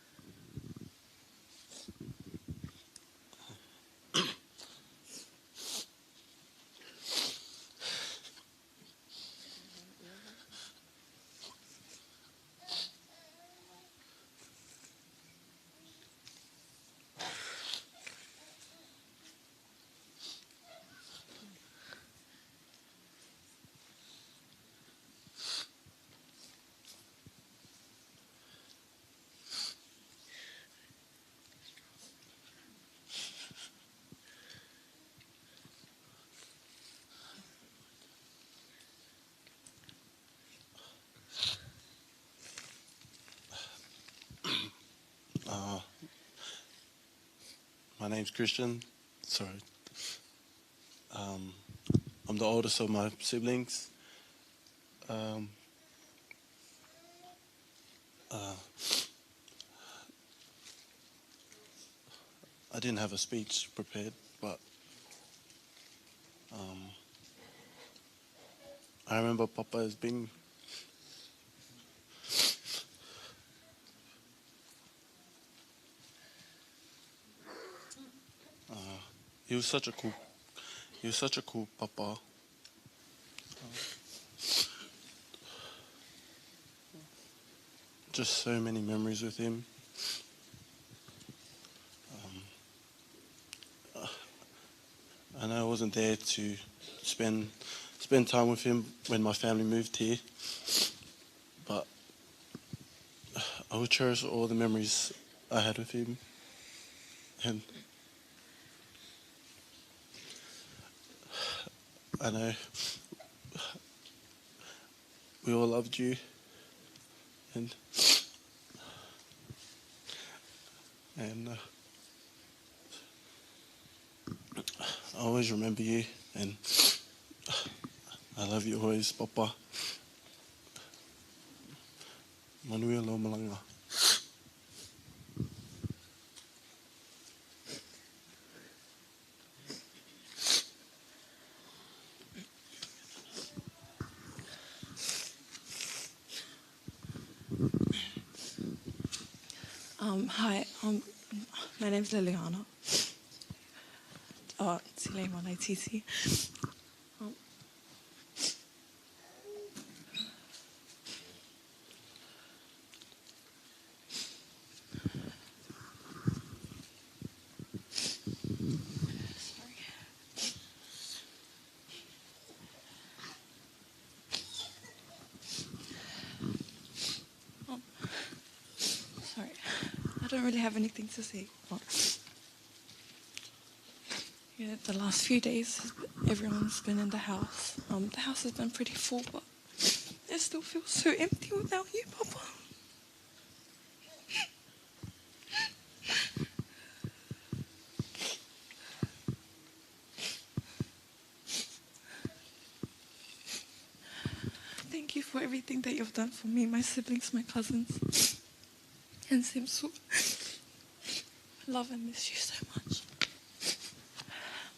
Speaker 13: My name's Christian. Sorry. I'm the oldest of my siblings. I didn't have a speech prepared, but I remember Papa as being he was such a cool, he was such a cool papa. Just so many memories with him. I know I wasn't there to spend time with him when my family moved here, but I will cherish all the memories I had with him. And I know we all loved you, and I always remember you, and I love you always, Papa. Manuia lou malaga.
Speaker 8: Hi, my name's Liliana. Oh, Tilemana Titi. Sorry. I don't really have anything to say. But yeah, the last few days, everyone's been in the house. The house has been pretty full, but it still feels so empty without you, Papa. Thank you for everything that you've done for me, my siblings, my cousins, and Simsu. I love and miss you so much.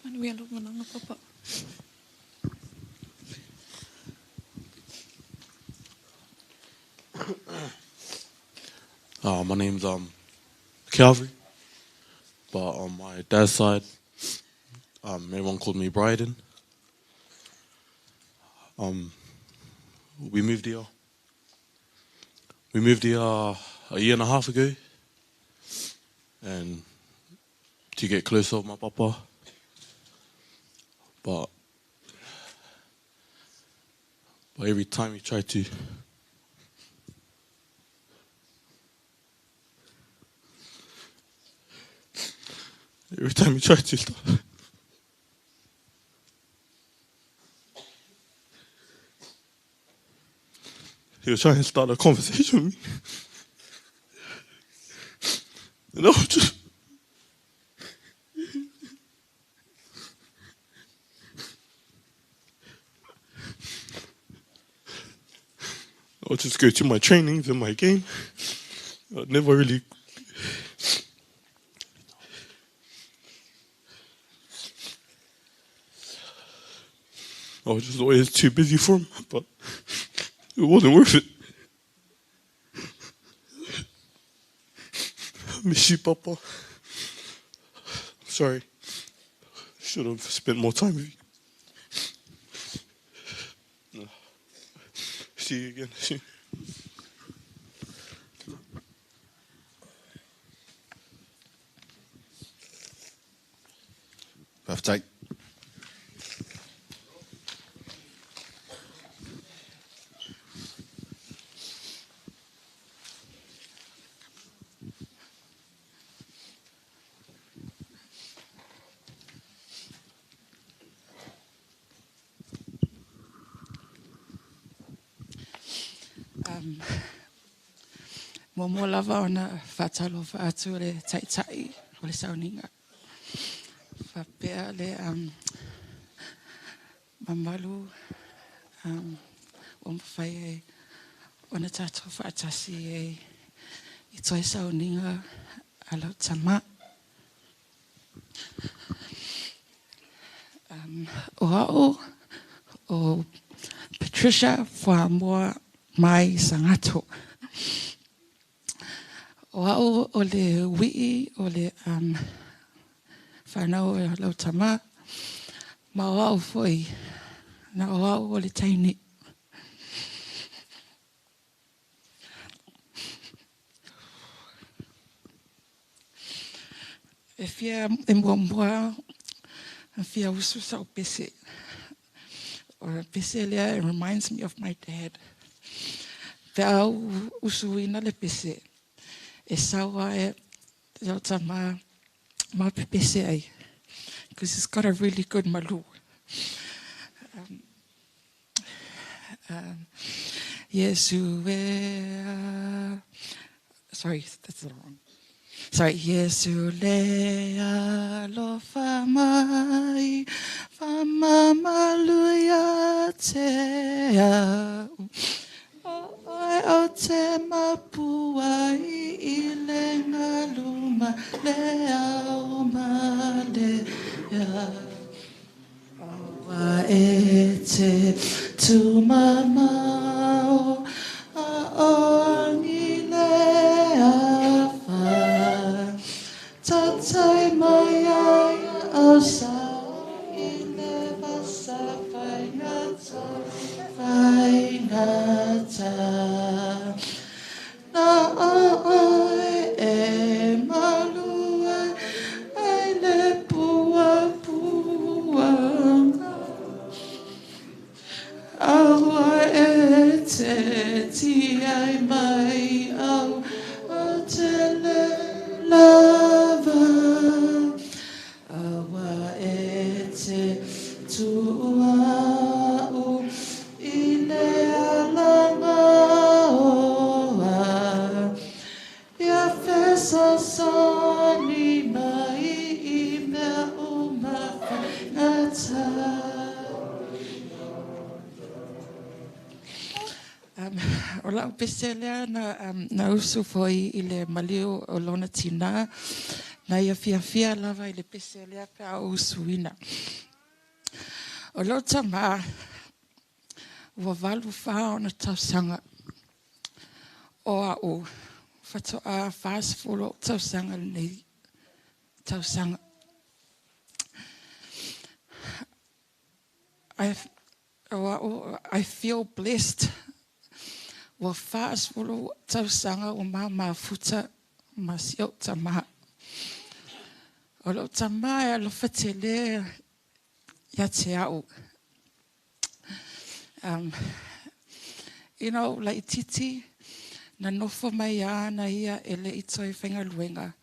Speaker 8: Manuia lou malaga, Papa.
Speaker 13: My name's Calvary, but on my dad's side, everyone called me Bryden. We moved here. We moved here a year and a half ago, and to get closer with my papa. But every time he tried to, every time he tried to stop. He was trying to start a conversation with me. And I was just... I would just go to my trainings and my game. I'd never really... I was just always too busy for him, but it wasn't worth it. I miss you, Papa. Sorry. Should have spent more time with you. See you again soon.
Speaker 11: Faafetai.
Speaker 10: Um, muamua lava ona faatalofa atu le taitai o le sauniga. Faapea le um, mamalu um, ua mafai ai ona tatou faatasi ai i toe sauniga a lau tama. Um, o a'u o Patricia Fuamoa mai Sagato. O a'u o le ui'i o le um, whanau o lau tama, ma o a'u foi, na o a'u o le teine. E fia e muamua e fia usu sa'u pese. O le pese lea, it reminds me of my dad. Pe a ou usuina le pese, e sau ae lau tama ma pepese ai. Because he's got a really good malu. Iesu e sorry, that's the wrong. Sorry, Iesu le alofa mai, whamamalu ia te au. O oe o te mapua i le ngalu ma le au ma le au. Aua e te tumamao a o angi le awha. Tatai mai ai au sao i le vasa whaingata, whaingata. Na o oe e malu ai, ai le pua puanga. Aua e te tiai mai au o te le lava. Aua e te tuua'u i le alanga oa. Ia fesoasoani mai i mea uma faigata. Um, o lau pese lea na, um, na usu foi i le maliu o lona tinā, na ia fiafia lava i le pese lea pe a ou usuina. O lou tama, ua 84 ona tausaga. O a'u, faatoa 40 o'u tausaga lenei tausaga. I, o a'u, I feel blessed. Ua 40 tausaga ua ma mafuta ma si o'u tama. O lo'u tama e alofa tele ia te a'u. Ina ou laitiiti, na nofo mai ana ia e le'i toe faigaluega,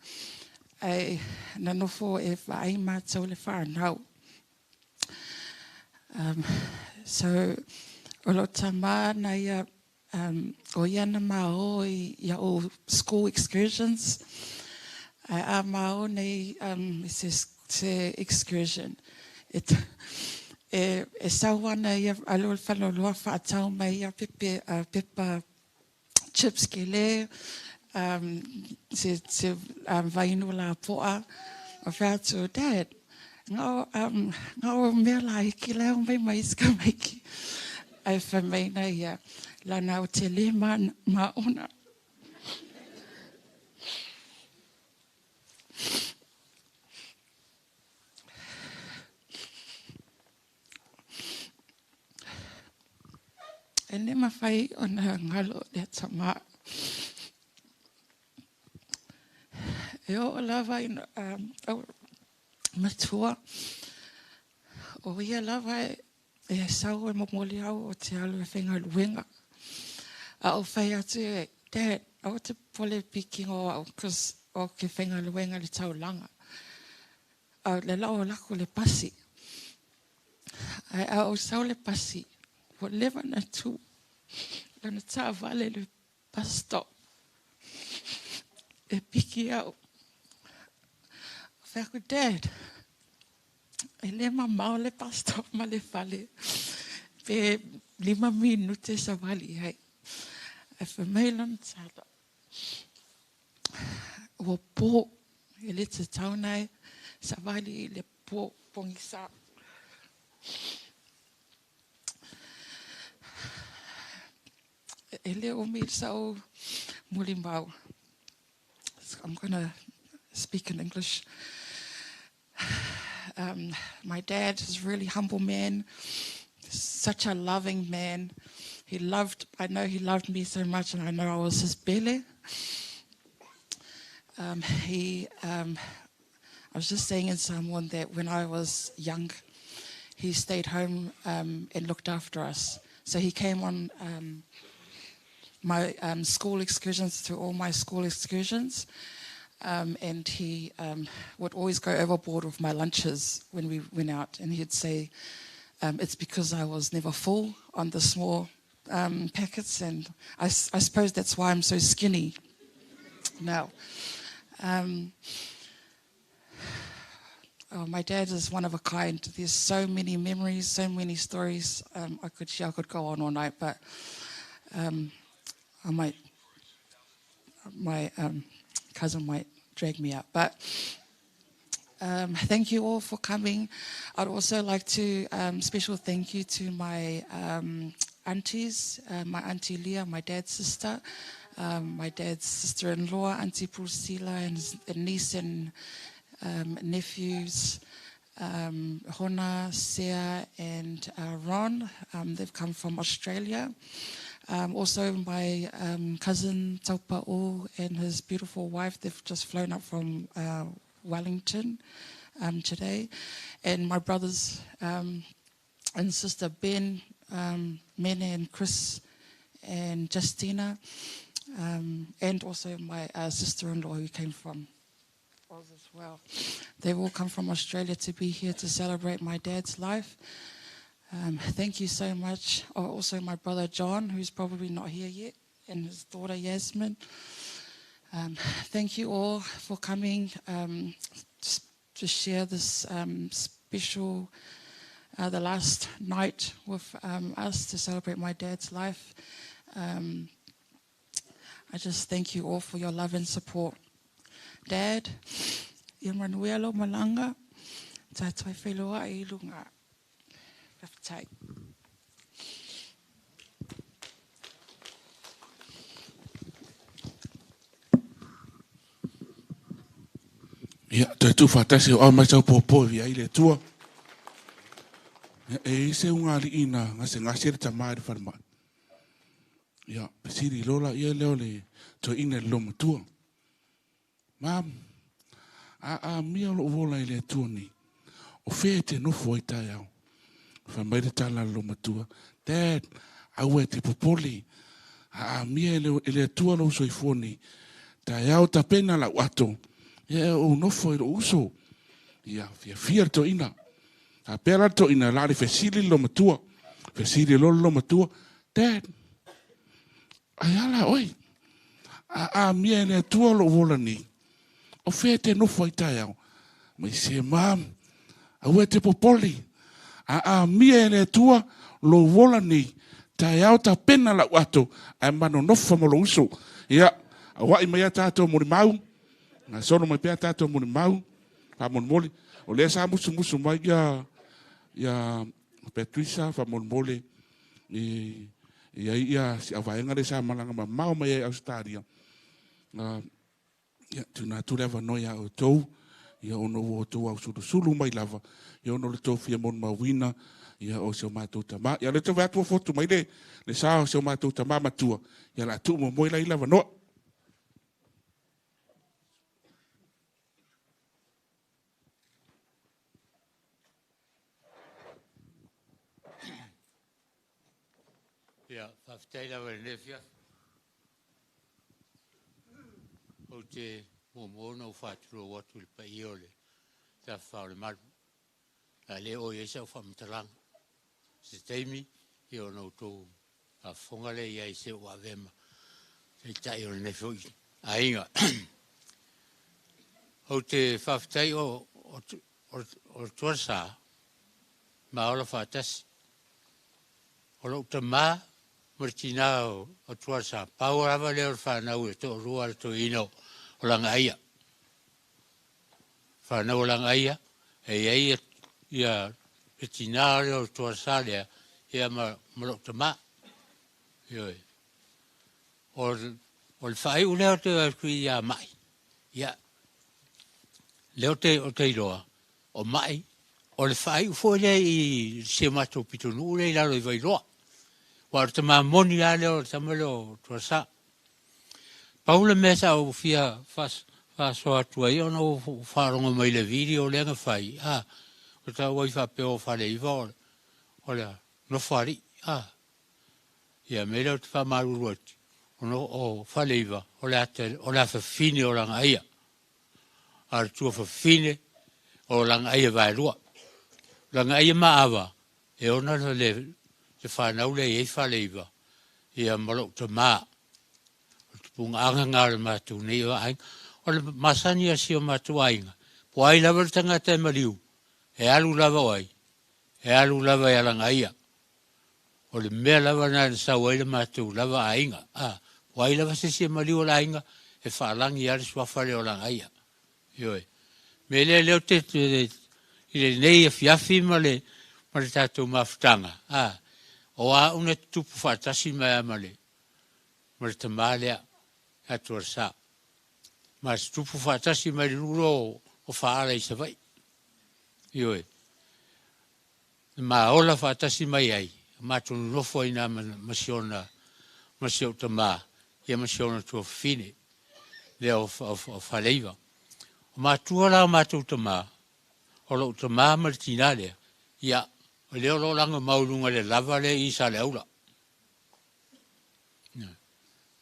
Speaker 10: ae na nofo e vaai matou le whanau. So, o lou tama na ia, o ia na mao i a'u school excursions, ae a mao nei i se, se excursion, e, e, e sau ana ia alu i le faleoloa faatau mai ia pepe, pepa chips kele, se, se vainu lapoa. O fai atu, Dad, Ngao, um, ngao mea laiki la e omai ma isi tamaiti. Ae fai mai na ia, lana o te le ma, maona. E le mafai ona galo lea tama. E oo lava ina um, matua, o ia lava e sau e momoli au o te alu e faigaluega. A o fai atu e, Dad, aua te popole pikiga o au, cause o ke faigaluega i le taulaga. A le la o alu atu le pasi. Ae a ou sau le pasi, ua leva ona tu lana taavale i le bus stop e piki au. Fai atu, Dad, e le mamao le bus stop ma le fale, pe 5 minute savali i ai. Ae fai mai lana tala, ua po, e le tatau ona e savali i le po pogisa. E le umi sa'u molimau. I'm going to speak in English. My dad is a really humble man, such a loving man. He loved, I know he loved me so much, and I know I was his pele. He, I was just saying in Samoan that when I was young, he stayed home and looked after us. So he came on my school excursions, to all my school excursions. And he would always go overboard with my lunches when we went out. And he'd say, it's because I was never full on the small packets. And I suppose that's why I'm so skinny now. Oh, my dad is one of a kind. There's so many memories, so many stories I could share. I could go on all night, but I might, my cousin might drag me out. But thank you all for coming. I'd also like to special thank you to my aunties, my auntie Leah, my dad's sister, my dad's sister-in-law, Auntie Priscilla, and his niece and nephews, Hona, Sea, and Ron. They've come from Australia. Also, my cousin Taupa'u and his beautiful wife, they've just flown up from Wellington today. And my brothers and sister Ben, Mene and Chris and Justina, and also my sister-in-law who came from Oz as well. They've all come from Australia to be here to celebrate my dad's life. Thank you so much. Oh, also my brother John, who's probably not here yet, and his daughter Yasmin. Thank you all for coming to share this special, the last night with us to celebrate my dad's life. I just thank you all for your love and support. Dad, ia manuia lou malaga, tatou e feiloai i luga. Faafetai.
Speaker 2: Ia, toe tuufaatasi o ao mai sau pōpō e via i le Atua. Ia, e i se ugalii na gasegase le tamā i le falemai. Ia, fesili loa laia lea o le toeaina i le loomatua. Mam, a amia lou ola i le Atua nei, o fea e te nofo ai taeao? Fai mai le tala a le loomatua, Dad, aua e te popole, a amia e le, e le Atua lou soifua nei, taeao tapena lau ato, ia e ou nofo i lou uso. Ia, fiafia le toeaina. A pea la le toeaina, la le fesili le loomatua. Fesili loa le loomatua, Dad, ai a la oe? A amia e le Atua lou ola nei, o fea e te nofo ai taeao? Mai se mam, aua e te popole. A amia e le Atua lou ola nei, taeao tapena lau ato, ae ma nonofo ma lou uso. Ia, auai mai a tātou molimau, gasolo mai pea tātou molimau, faamolemole. O lea sa musumusu mai ia ia Patricia faamolemole e i ai ia si auvaega lea sa malaga mamao mai ai Ausetalia. Ia, tuuina atu le avanoa ia outou, ia ona ua outou ausulusulu mai lava, ia ona o le tou fia molimauina, ia o si o matou tama. Ia o lea ou te vaai atu ua fotu mai le, le sa o si o matou tama matua, ia o le a tuu muamua i la i le avanoa.
Speaker 14: Ia, faafetai lava i lenei afiafi. Ou te muamua ona ou faatulou atu i le paia o le Tafafa o le Malu. O le a le oo i ai sau faamatalaga. Se taimi, ia ona outou faafofoga lea i ai se ua avea ma taitai o lenei foi aiga. Ou te faafetai o, o, o, o le Tualasa ma ola faatasi. O lou tamā ma le tinā o Tualasa, pau lava lea o le fanau e toalua a le toeaina o Lagaaia. Fanau a Lagaaia, e i ai ia le tinā lea o Tualasa lea, ia ma, ma lou tamā. Ioe. O, o le faaiu lea o te atu ia mai, ia, lea o te, o te iloa, o mai, o le faaiu foi lea i si o matou pitonuu lea i lalo i Vailoa. Aua o le tama moni lava lea o le tama lea o Tuasa. Pau le mea sa ou fia faasoa atu ai ona ou faalogo mai i le video lea na fai, a, o tau ai faapea o Faleiva o le Nofoalii, a. Ia mea lea ou te faamalulu atu, o Faleiva o le ata, o le afafine o Lagaaia. A o le tuafafine o Lagaaia Vaelua. O Lagaaia Maava, e ona le, le fanau lea e i ai Faleiva, ia ma lou tamā. O le tupugaaga lena o le matou nei aiga. O le masani a si o matou aiga, po o ai lava le tagata e maliu, e alu lava o ai? E alu lava ia Lagaaia. O le mea lava lena na sau ai le matou lava aiga. A, o ai lava se isi e maliu o le aiga, e faalagi lava le suafa lea o Lagaia. Ioe. Mea lea lea ou te i lenei afiafi ma le ma le tatou mafutaga, a, o a una tutupu faatasi mai lava ma le ma le tamā lea ia Tualesa. Ma tutupu faatasi mai le nuu lea o Faala i Savaii. Ioe. Ma ola faatasi mai ai, matou nonofo ai i ina ma si ona, ma si ou tama, ia ma si ona tuafafine, lea o, o, o Faleiva. O matua la o matou tama, o lou tama ma le tinā lea, ia, o lea o lo o laga mau i luga i le lava lea i Saleaula.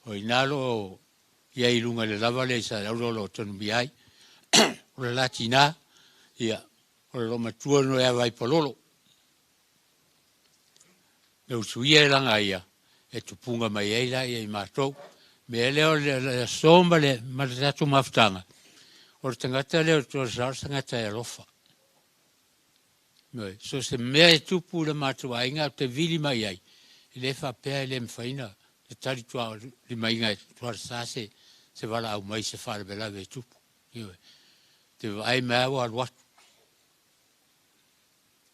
Speaker 14: O i ina lo o i ai i luga i le lava lea i Saleaula o lo o tanumia ai. O le la tinā, ia, O le loomatua no e Vaipalolo. Le usuia e laga ia, e tupuga mai ai la ia i matou. Mea lea o le aso ma le, ma le tatou mafutaga, o le tagata lea o le Tualasa, o le tagata e alofa. Ioe, so se mea e tupu i le matou aiga, ou te vili mai ai, e le faapea e le mafai na tali tua limaiga e Tualasa se, se valaau mai se faalavelave e tupu. Ioe. Te vaai mai lava ua alu atu.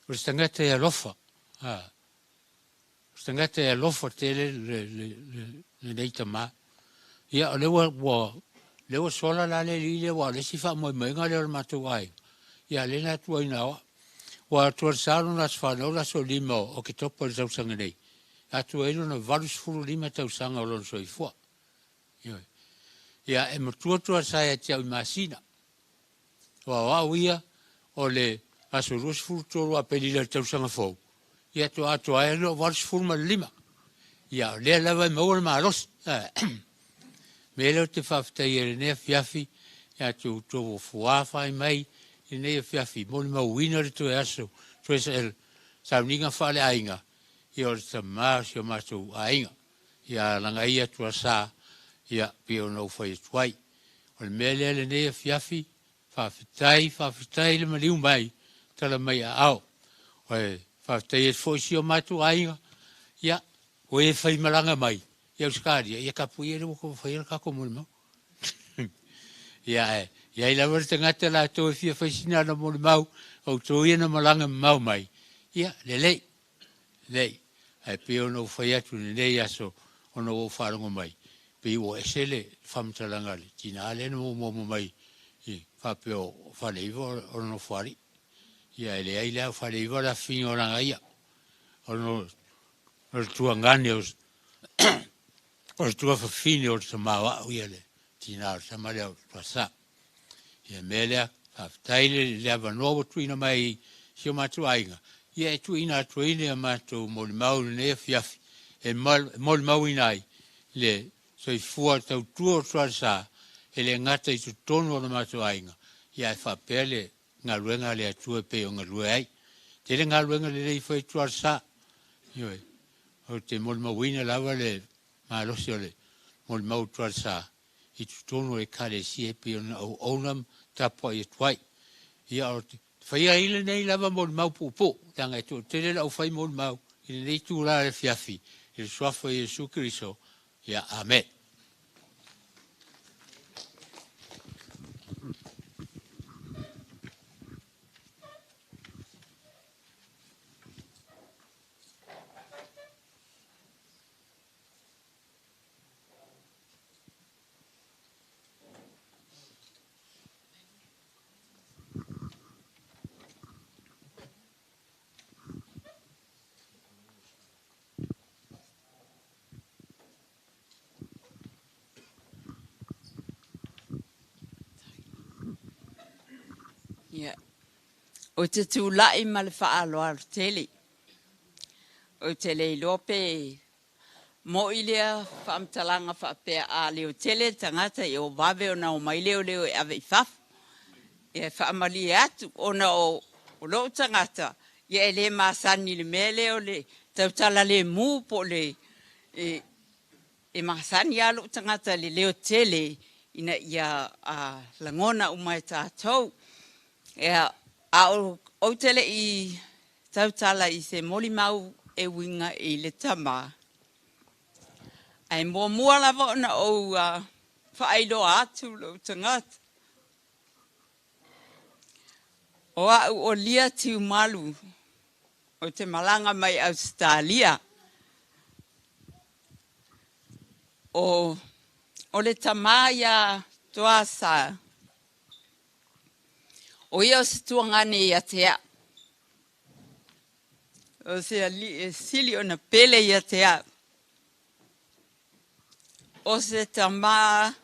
Speaker 14: O se tagata e alofa. Ha. O se tagata e alofa tele le, le, le, lenei tamā. Ia, o lea ua, ua, lea ua sola la le alii lea, aua o le isi faamoemoega lea o le matou aiga. Ia, lea na atu ai na o au. Ua atu ai le sa lona aso fanau le aso 5 o Oketopa i le tausaga nei. Atu ai lona 85 tausaga o lona soifua. Ioe. Ia, e matua Tuasa ia te au i masina. Aua o au ia, o le aso 23 o Aperila i le tausaga fou, ia toa atoa ai lou 85. Ia, o lea lava e maua le malosi. Mea lea ou te faafetaia i lenei afiafi, ia te outou ua fuafai mai i lenei afiafi, molimauina le toe aso, toe sauniga faaleaiga, ia o le tama o si o matou aiga. Ia Lagaia Tuasa, ia, pei ona ou fai atu ai. O le mea lea lenei afiafi, faafetai, faafetai le maliu mai, tala mai aao. Oe, faafetai atu foi i si o matou aiga, ia, o e faimalaga mai i Ausetalia, ia tapuia le ua faia le tatou molimau. Ia, ae I ai lava le tagata latou e fia fai sina ana molimau, o outou ia na malaga mamao mai, ia, lelei, lelei. Ae pei ona ou fai atu i lenei aso ona ua ou faalogo mai, pei ua ese le faamatalaga a le tinā lea na muamua mai i faapea o Faleiva o le Nofoalii. Ia e leai la o Faleiva o le afifina o Lagaia. O le tuagane o o le tuafafine o le tama o au ia le tinā o le tama lea o Tuasa. Ia mea lea, faafetai le, le avanoa ua tuuina mai i si o matou aiga, ia e tuuina atu ai le matou molimau i lenei afiafi, e molimauina ai le soifua tautua o Tualesa e le gata i totonu o le matou aiga, ia ae faapea le galuega a le Atua e pei ona galue ai. Tele galuega lelei fai e Tualesa. Ioe. Ou te molimauina lava le malosi o le molimau o Tualesa i totonu o Ekalesia e pei ona auauna ma tapuai atu ai. Ia, o te faia ai lenei lava molimau puupuu, leaga e toatele le aufai molimau i lenei itula o le afiafi, i le Suafa o Iesu Keriso. Ia, amene.
Speaker 15: Ia. Ou te tulai ma le faaaloalo tele. Ou te le iloa pe mo'i lea faamatalaga faapea a leotele le tagata ia ua vave ona omai leoleo e ave i fafo. Ia e faamalie atu ona o lou tagata ia e le masani i le mea lea o le tautala lemu po o le e masani lava lou tagata i le leotele ina ia lagona uma e tatou. Ia, a ou te le i tautala i se molimau e uiga i le tama, ae muamua lava ona ou faailoa atu lou tagata. O au o Lia Tiumalu, ou te malaga mai Ausetalia. O, o le tama ia Toasa, o ia o se tuagane ia te au. O se alii e sili ona pele ia te au. O se tama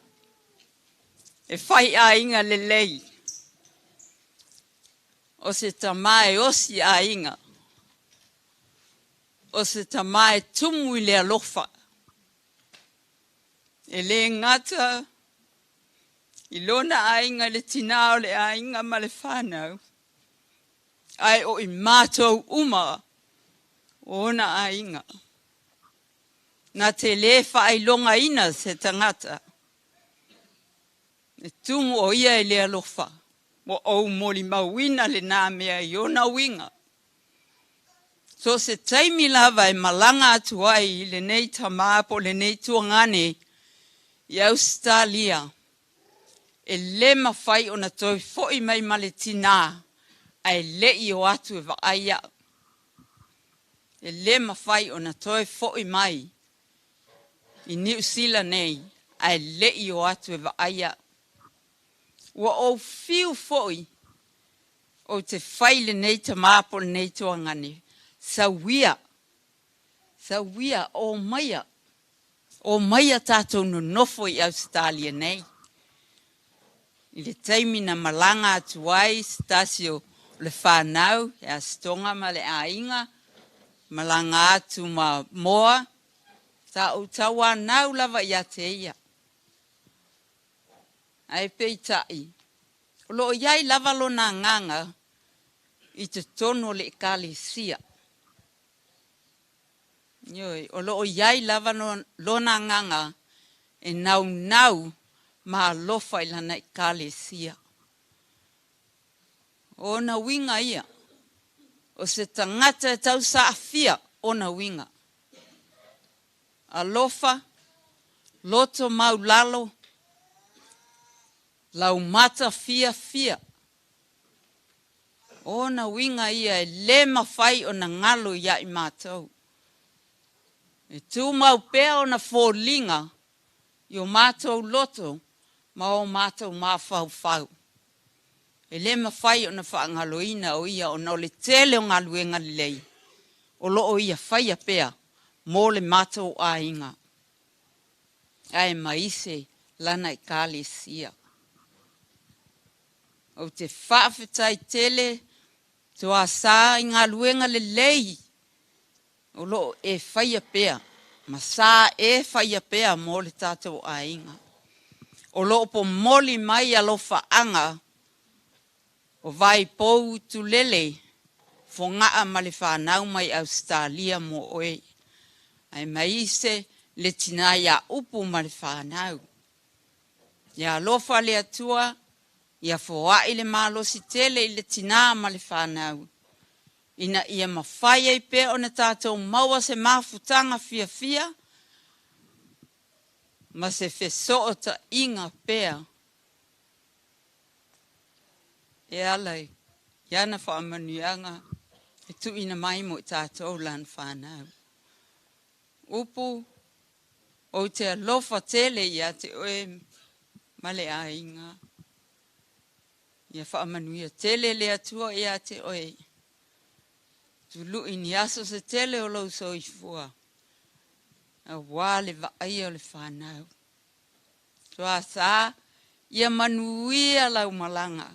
Speaker 15: e fai aiga lelei. O se tama e osi aiga. O se tama e tumu i le alofa. E le gata i lona aiga i le tinā o le aiga ma le fanau, ae o i matou uma o ona aiga. Na te lē faailogaina se tagata, e tumu o ia i le alofa, ua ou molimauina lenā mea i ona uiga. So se taimi lava e malaga atu ai i lenei tamā po o lenei tuagane i Ausetalia, e lē mafai ona toe fo'i mai ma le tinā ae le i o atu e vaai au. E lē mafai ona toe fo'i mai i Niu Sila nei ae le i o atu e vaai au. Ua ou fiu foi ou te fai lenei tamā po o lenei tuagane, sauia, sauia, omaia, omaia tatou nonofo i Ausetalia nei. I le taimi na malaga atu ai se tasi o le fanau e Asitoga ma le aiga, malaga atu ma Moa, sa ou tauanau lava ia te ia. Ae peitai, o lo o i ai lava lona agaga i totonu o le Ekalesia. Ioe, o lo o i ai lava lona agaga e naunau ma alofa i lana Ekalesia. O ona uiga ia, o se tagata e tausaafia ona uiga. Alofa, loto maulalo, Laumata fiafia. O ona uiga ia e lē mafai ona galo ia i matou. E tumau pea ona foliga i o matou loto ma o matou mafaufau. E lē mafai ona faagaloina o ia ona o le tele o galuega lelei o lo o ia faia pea mo le matou aiga aemaise lana Ekalesia. Ou te faafetai tele Toasa i galuega lelei o lo o e faia pea ma sa e faia pea mo le tatou aiga. O lo o pomoli mai alofaaga o Vaipou Utulele, Fogaa ma le fanau mai Ausetalia mo oe, aemaise le tina ia Upu ma le fanau. Ia alofa le Atua, ia foai le malosi tele i le tina ma le fanau, ina ia mafai ai pea ona tatou maua se mafutaga fiafia ma se fesootaiga pea e ala i ana faamanuiaga e tuuina mai mo i tatou lana fanau. Upu, ou te alofa tele ia te oe ma le aiga. Ia faamanuia tele le Atua ia te oe. Tului ni aso se tele o lou soifua, auā le vaaia o le fanau. Toasa, ia manuia lau malaga.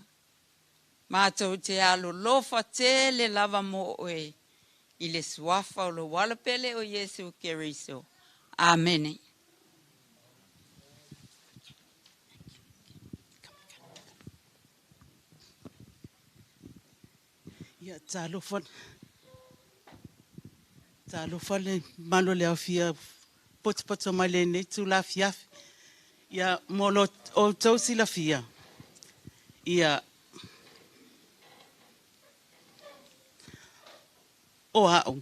Speaker 15: Matou te alolofa tele lava mo oe i le suafa o lou Alo pele o Iesu Keriso. Amene.
Speaker 16: Ia, talofa, talofa le mamalu o le aofia potopoto mai lenei itula afiafi. Ia, mo lo outou silafia, ia, o a'u,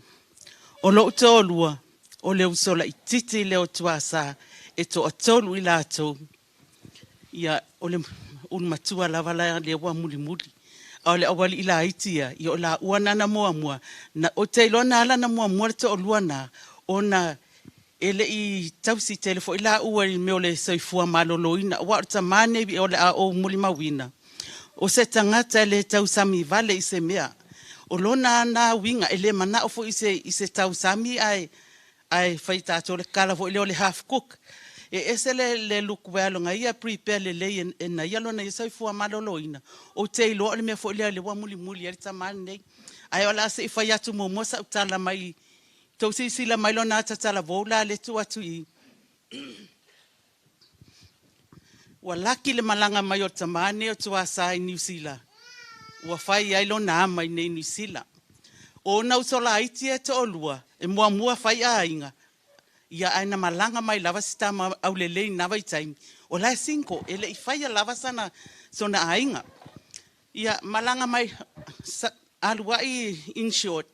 Speaker 16: o lo'u toalua, o le uso laitiiti lea o Tuasa e toatolu i latou. Ia, o le ulumatua lava la lea ua mulimuli. A o le aualii laiti ia, ia o laua na na muamua. Na, ou te iloa na ala na muamua le toalua na, ona e le i tausi tele foi laua i mea o le soifua maloloina. Aua o le tamā nei o le a ou molimauina, o se tagata e le tausami vale i se mea. O lona na uiga, e le manao foi i se tausami ae fai tatou le kala foi lea o le half cook. E ese le look well o ia prepare lelei e na ia lona ia soifua maloloina. Ou te iloa o le mea foi lea le ua mulimuli ai le tamā lenei. Ae o le a se i fai atu muamua sau tala mai tou silasila mai lona ata talavou la le tuu atu i. Ua laki le malaga mai o le tamā nei o Tuasa i Niu Sila. Ua fai ai lona ama i nei Niu Sila. O ona uso laiti e toalua, e muamua fai aiga, ia ae na malaga mai lava si tama aulelei na vaitaimi. O la e single, e le i faia lava sana sona aiga. Ia malaga mai aluai in short,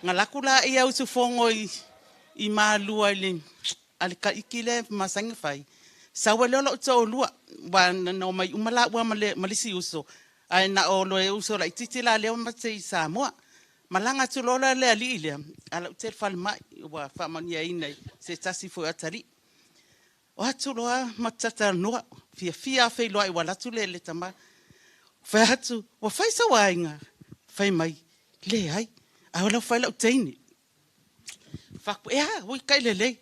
Speaker 16: ngalaku la ia usufono i Malua i le a le kaiki le masani fai. Sau e lea o lou toalua, wa na omai uma laua ma le ma le isi uso. Ae na o le uso laitiiti la lea ma te i Samoa. Malaga atu loa le alii lea, ala ou te falemai, ua faamanuiaina i se tasi foi o atalii. O atu loa ma tatalanoa, fiafia feiloai ua alu atu le tama. Fai atu, ua fai sau aiga? Fai mai, leai, ae o lau fai lau teine. Faku, e a, ui kai lelei.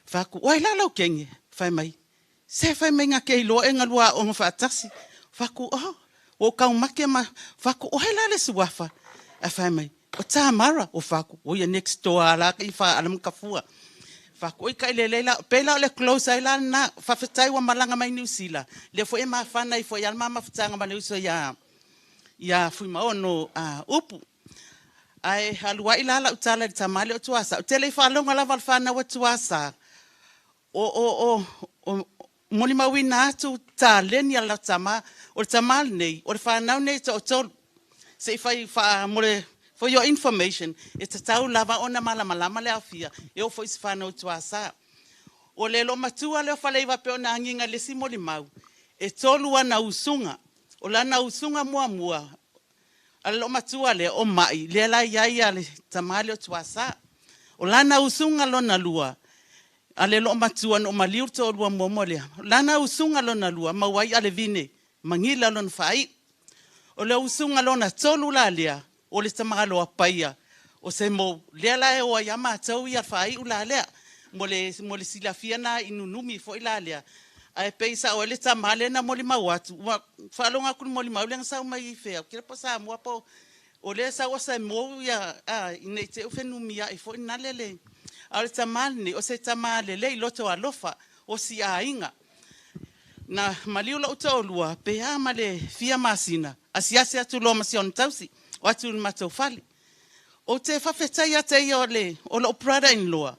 Speaker 16: Faku, oi la lau kenge. Fai mai, se fai mai ngā ke iloa e ngalua o ngā whaatasi. Faku, oh, o kau make ma, faku, o he la le suafa. A fai mai, o Tamara, o faku, o ia next door ala i wha ala mkafua. Faku, oi kai lelei la, pela o le close ai la na, whawhetai wa malanga mai New Zealand. Le fo e mawhana i fo i alma mawhitanga ma le uso ia, ia Fuimaono upu. Ae aluai la lau tala i le tamā lea o Tuasa. Ou te le i faalogo lava i le fanau a Tuasa o molimauina atu taleni a le tama. O le tamā lenei, o le fanau nei e toatolu. Se i fai faa mo le for your information, e tatau lava ona malamalama le aofia, e oo foi i se fanau Tuasa. O le loomatua lea o Faleiva pei ona agiga i le isi molimau, E tolu ana usuga. O lana usuga muamua, a le loomatua lea o ma'i, lea la i ai a le tamā lea o Tuasa. O lana usuga lona lua, a le loomatua na ou maliu le toalua muamua lea, o lana usuga lona lua, maua ai Alevine Magila lona faai'u. O le usuga lona tolu la lea, o le tamaloa paia o Semou, lea la e o ai lava matou ia faai'u la lea, mo le mo le silafia na i nunumi foi la lea. Ae pei sao ai le tama lea na molimau atu, ua faalogo atu i le molimau lea na sau mai fea, ou te iloa po o Samoa po o lea e sau o Semou ia ina ne i te i ua fenumiai foi na le. A o le tama lenei, o se tama lelei loto alofa, o si aiga. Na maliu lou toalua pe a ma le fia masina, asiasi atu loa ma si ona tausi, o atu i le matou fale. Ou te faafetai ia te ia o le o lou brother in law,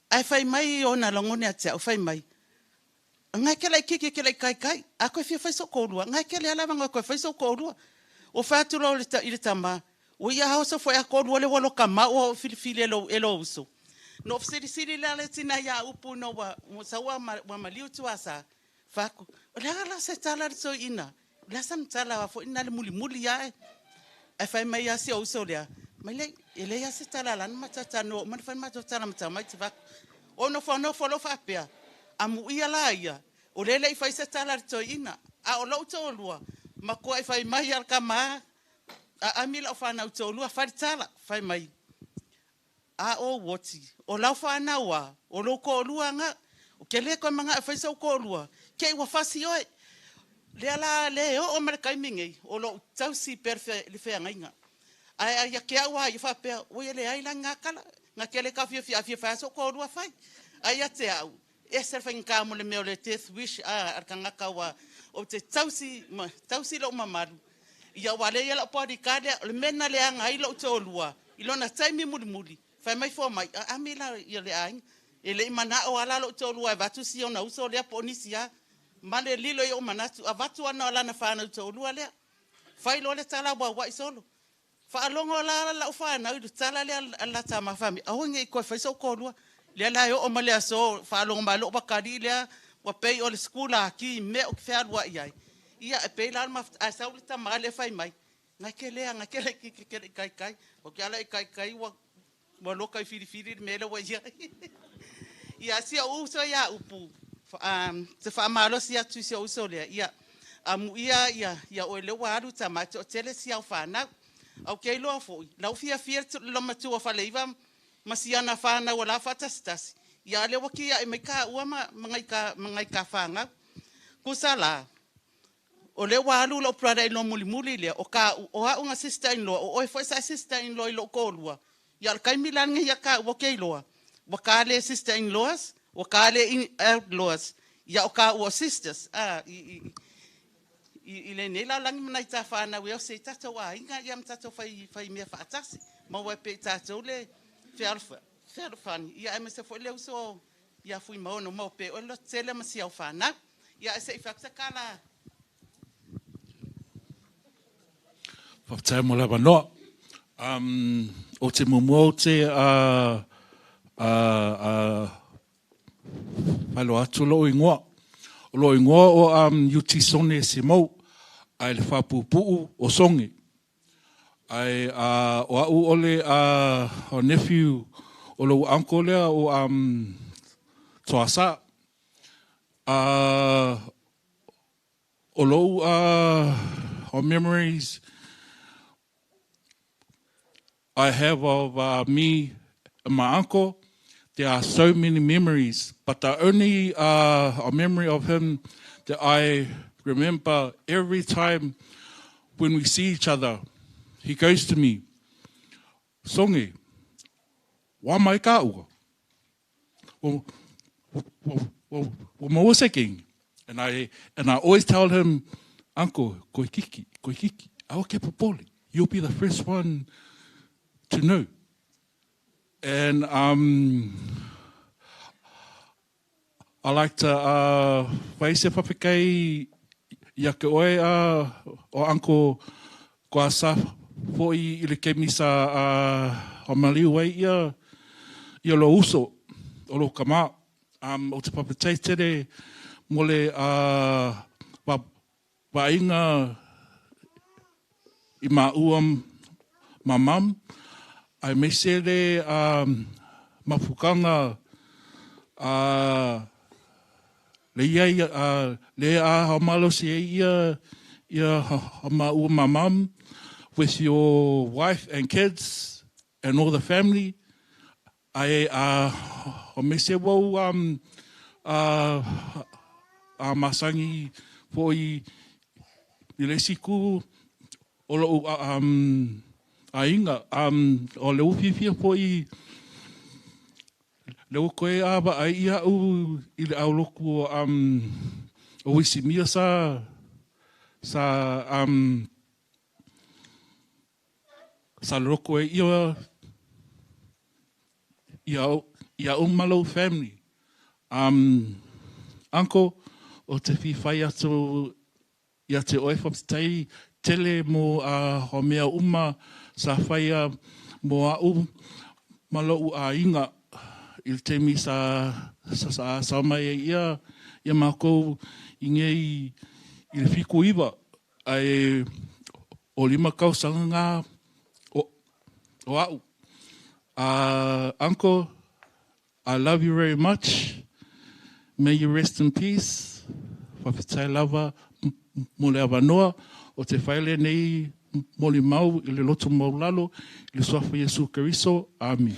Speaker 16: ae fai mai ona lagona ia te au, fai mai, Ngai ke lai kiki ke lai kai kai, a koe fia fai sou toalua, ngai ke lea lava ngai koe fai sou toalua. Ua fai atu loa i le tama, ua ia oso foi a toalua le ua loka mau o filifili e lou e lou uso. Na ou fesilisili lea le tina ia upu ina ua sau ua maliu Tuasa, fai atu, o le a la se tala a le toeaina? O le a sana tala foi lena le mulimuli ae? Ae fai mai lava si ou uso lea, mai le, e leai lava se tala a la na matou talanoa uma ona fai le matou tala ma tamaiti. Fai atu, ou nofonofo loa faapea, amuia la ia, o lea e le i fai se tala a le toeaina. A o lou toalua, matuai fai mai lava le tama, aami lau fanau toalua, fai le tala, fai mai, A ou oti, o lau fanau a, o lou toalua ga, ou te le toe manaʻo e fai sou toalua, te i ua fasi oe. Lea la lea e oo mai le taimi nei, o lou tausi pea le feagaiga. Ae a ia te au lava ia faapea, oi e leai la ni tala, na te le taofiofia a fia fai lava sou toalua fai. Ae ia te au, ese le faigata mo le mea o le death wish a le tagata ua, ou te tausi, tausi lou mamalu, Ia aua lea ia lau bodyguard lea, o le mea na leaga ai lou toalua i lona taimi mulimuli, fai mai fomai, aami la ia le aiga. E le i manao lava la lou toalua e avatu si ona uso lea po o nisi lava, ma le lilo i ou manatu, avatu ana o lana fanau toalua lea. Fai loa le tala auauai solo. Faalogo la lau fanau i le tala lea a le la tama fai mai, aua ne i toe fai sou toalua. Lea la e oo mai le aso, faalogo mai lou atalii lea ua pei o le sikulaki i mea ou te fealuai ai. Ia, e pei la o le mafuta, ae sau le tama lea fai mai, Ngai ke lea, ngai ke laitiiti ke le i kaikai. O ke ala i kaikai ua ua loka i filifili le mea lea ua i ai. Ia, si ou uso ia Upu, te faamalosi atu i si ou uso lea, ia, amuia ia, ia oe lea ua alu tama, e toatele si au fanau. Au ke iloa foi, lau fiafia le loomatua Faleiva ma si ana fanau o la faatasitasi, ia a lea ua kia'i mai taua ma, ma nai ta, ma nai ta fanau. Kusa la, o lea ua alu lou brother in law mulimuli lea, o ka, o a'u na sister in law, o oe foi sa e sister in law i lou toalua, ia o le taimi la lenei ia taua ou te iloa, ua ta le sister in laws, ua ta le in laws, ia o taua o sisters, a, i, i, i, i lenei lalolagi ma nai ta fanau e osi ai tatou aiga ia ma tatou fai, fai mea faatasi. Maua ai pea i tatou le fealofa, fealofani, ia aemaise foi le uso ia Fuimaono, maua pea oe le lototele ma si au fanau. Ia ae se i fai atu se tala.
Speaker 2: Faafetai mo le avanoa. Um, o te muamua o te faailoa atu lou ingoa. O lou ingoa o um, Utisone Simou, ae le faapuupuu o Sogi. Ae o au o le o nephew o lou uncle lea o um, Toasa. O lou memories I have of me and my uncle, there are so many memories, but the only memory of him that I remember every time when we see each other, he goes to me, Songi, wa mai ka ua. Ua maua se king. And I always tell him, Uncle, koe kiki, koe kiki, aua ke popole. You'll be the first one to know. And I like to fai se faafetai ia te oe o Uncle Koasa foi i le taimi sa maliu ai ia ia lou uso o lou tama. Ou te faafetai tele mo le vaaiga i maua ma mum, aemaise le mafukaga le ia le a malosi ai ia ia maua ma mum with your wife and kids and all the family. Ae o mese wau a masangi fo'i i le isi ku o lo'u aiga o le ufiafia fo'i le ua koe a vaai ia a'u i le aulotu o Isimia sa loloto ai ia ia ia uma lou family. Uncle, o te fifai atu ia te oe faafetai tele mo a o mea uma sa faia mo a'u ma lo'u aiga i le taimi sa mai ai ia ia makou i nei i le 79 ae o 5 tausaga gā o a'u. Uncle, I love you very much. May you rest in peace. Faafetai lava mo le avanoa o te fai lenei molimau i le loto maulalo i le suafa Iesu Keriso. Ame.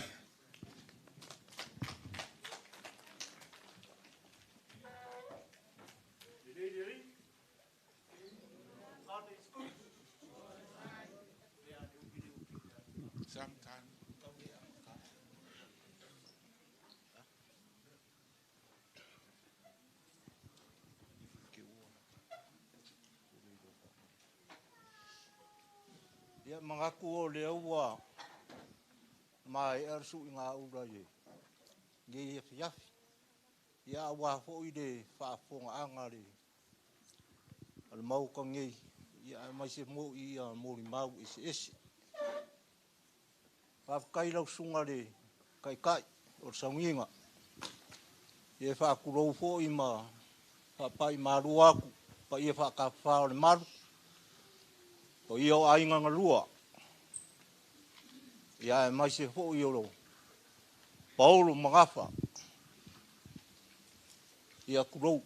Speaker 17: Ia manatu o lea ua maea le suiga ula i lenei afiafi. Ia aua foi le faafofogaaga a le Maota nei, ia aemaise foi ia molimau eseese. Faafetai i lau susuga i le Taitai o le Sauniga. Ia e faatulou foi ma faapai malu atu paia faatafafa o le malu, paia o aiga na lua, ia aemaise foi o paolo ma gafa. Ia tulou.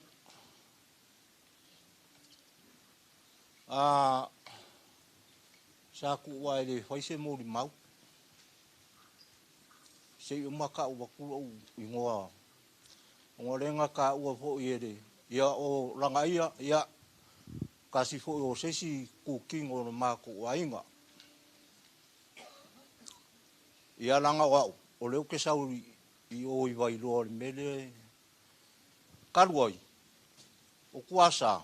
Speaker 17: Sa tuua e le fai se molimau. Se i uma ta'u atu lo'u igoa ona lea na taua foi e le ia o Lagaia ia tasi foi o se isi kutino o le matou aiga. Ia laga o a'u o lea ou te sau i o i Vailoa o le mea lea talu ai o Tuasa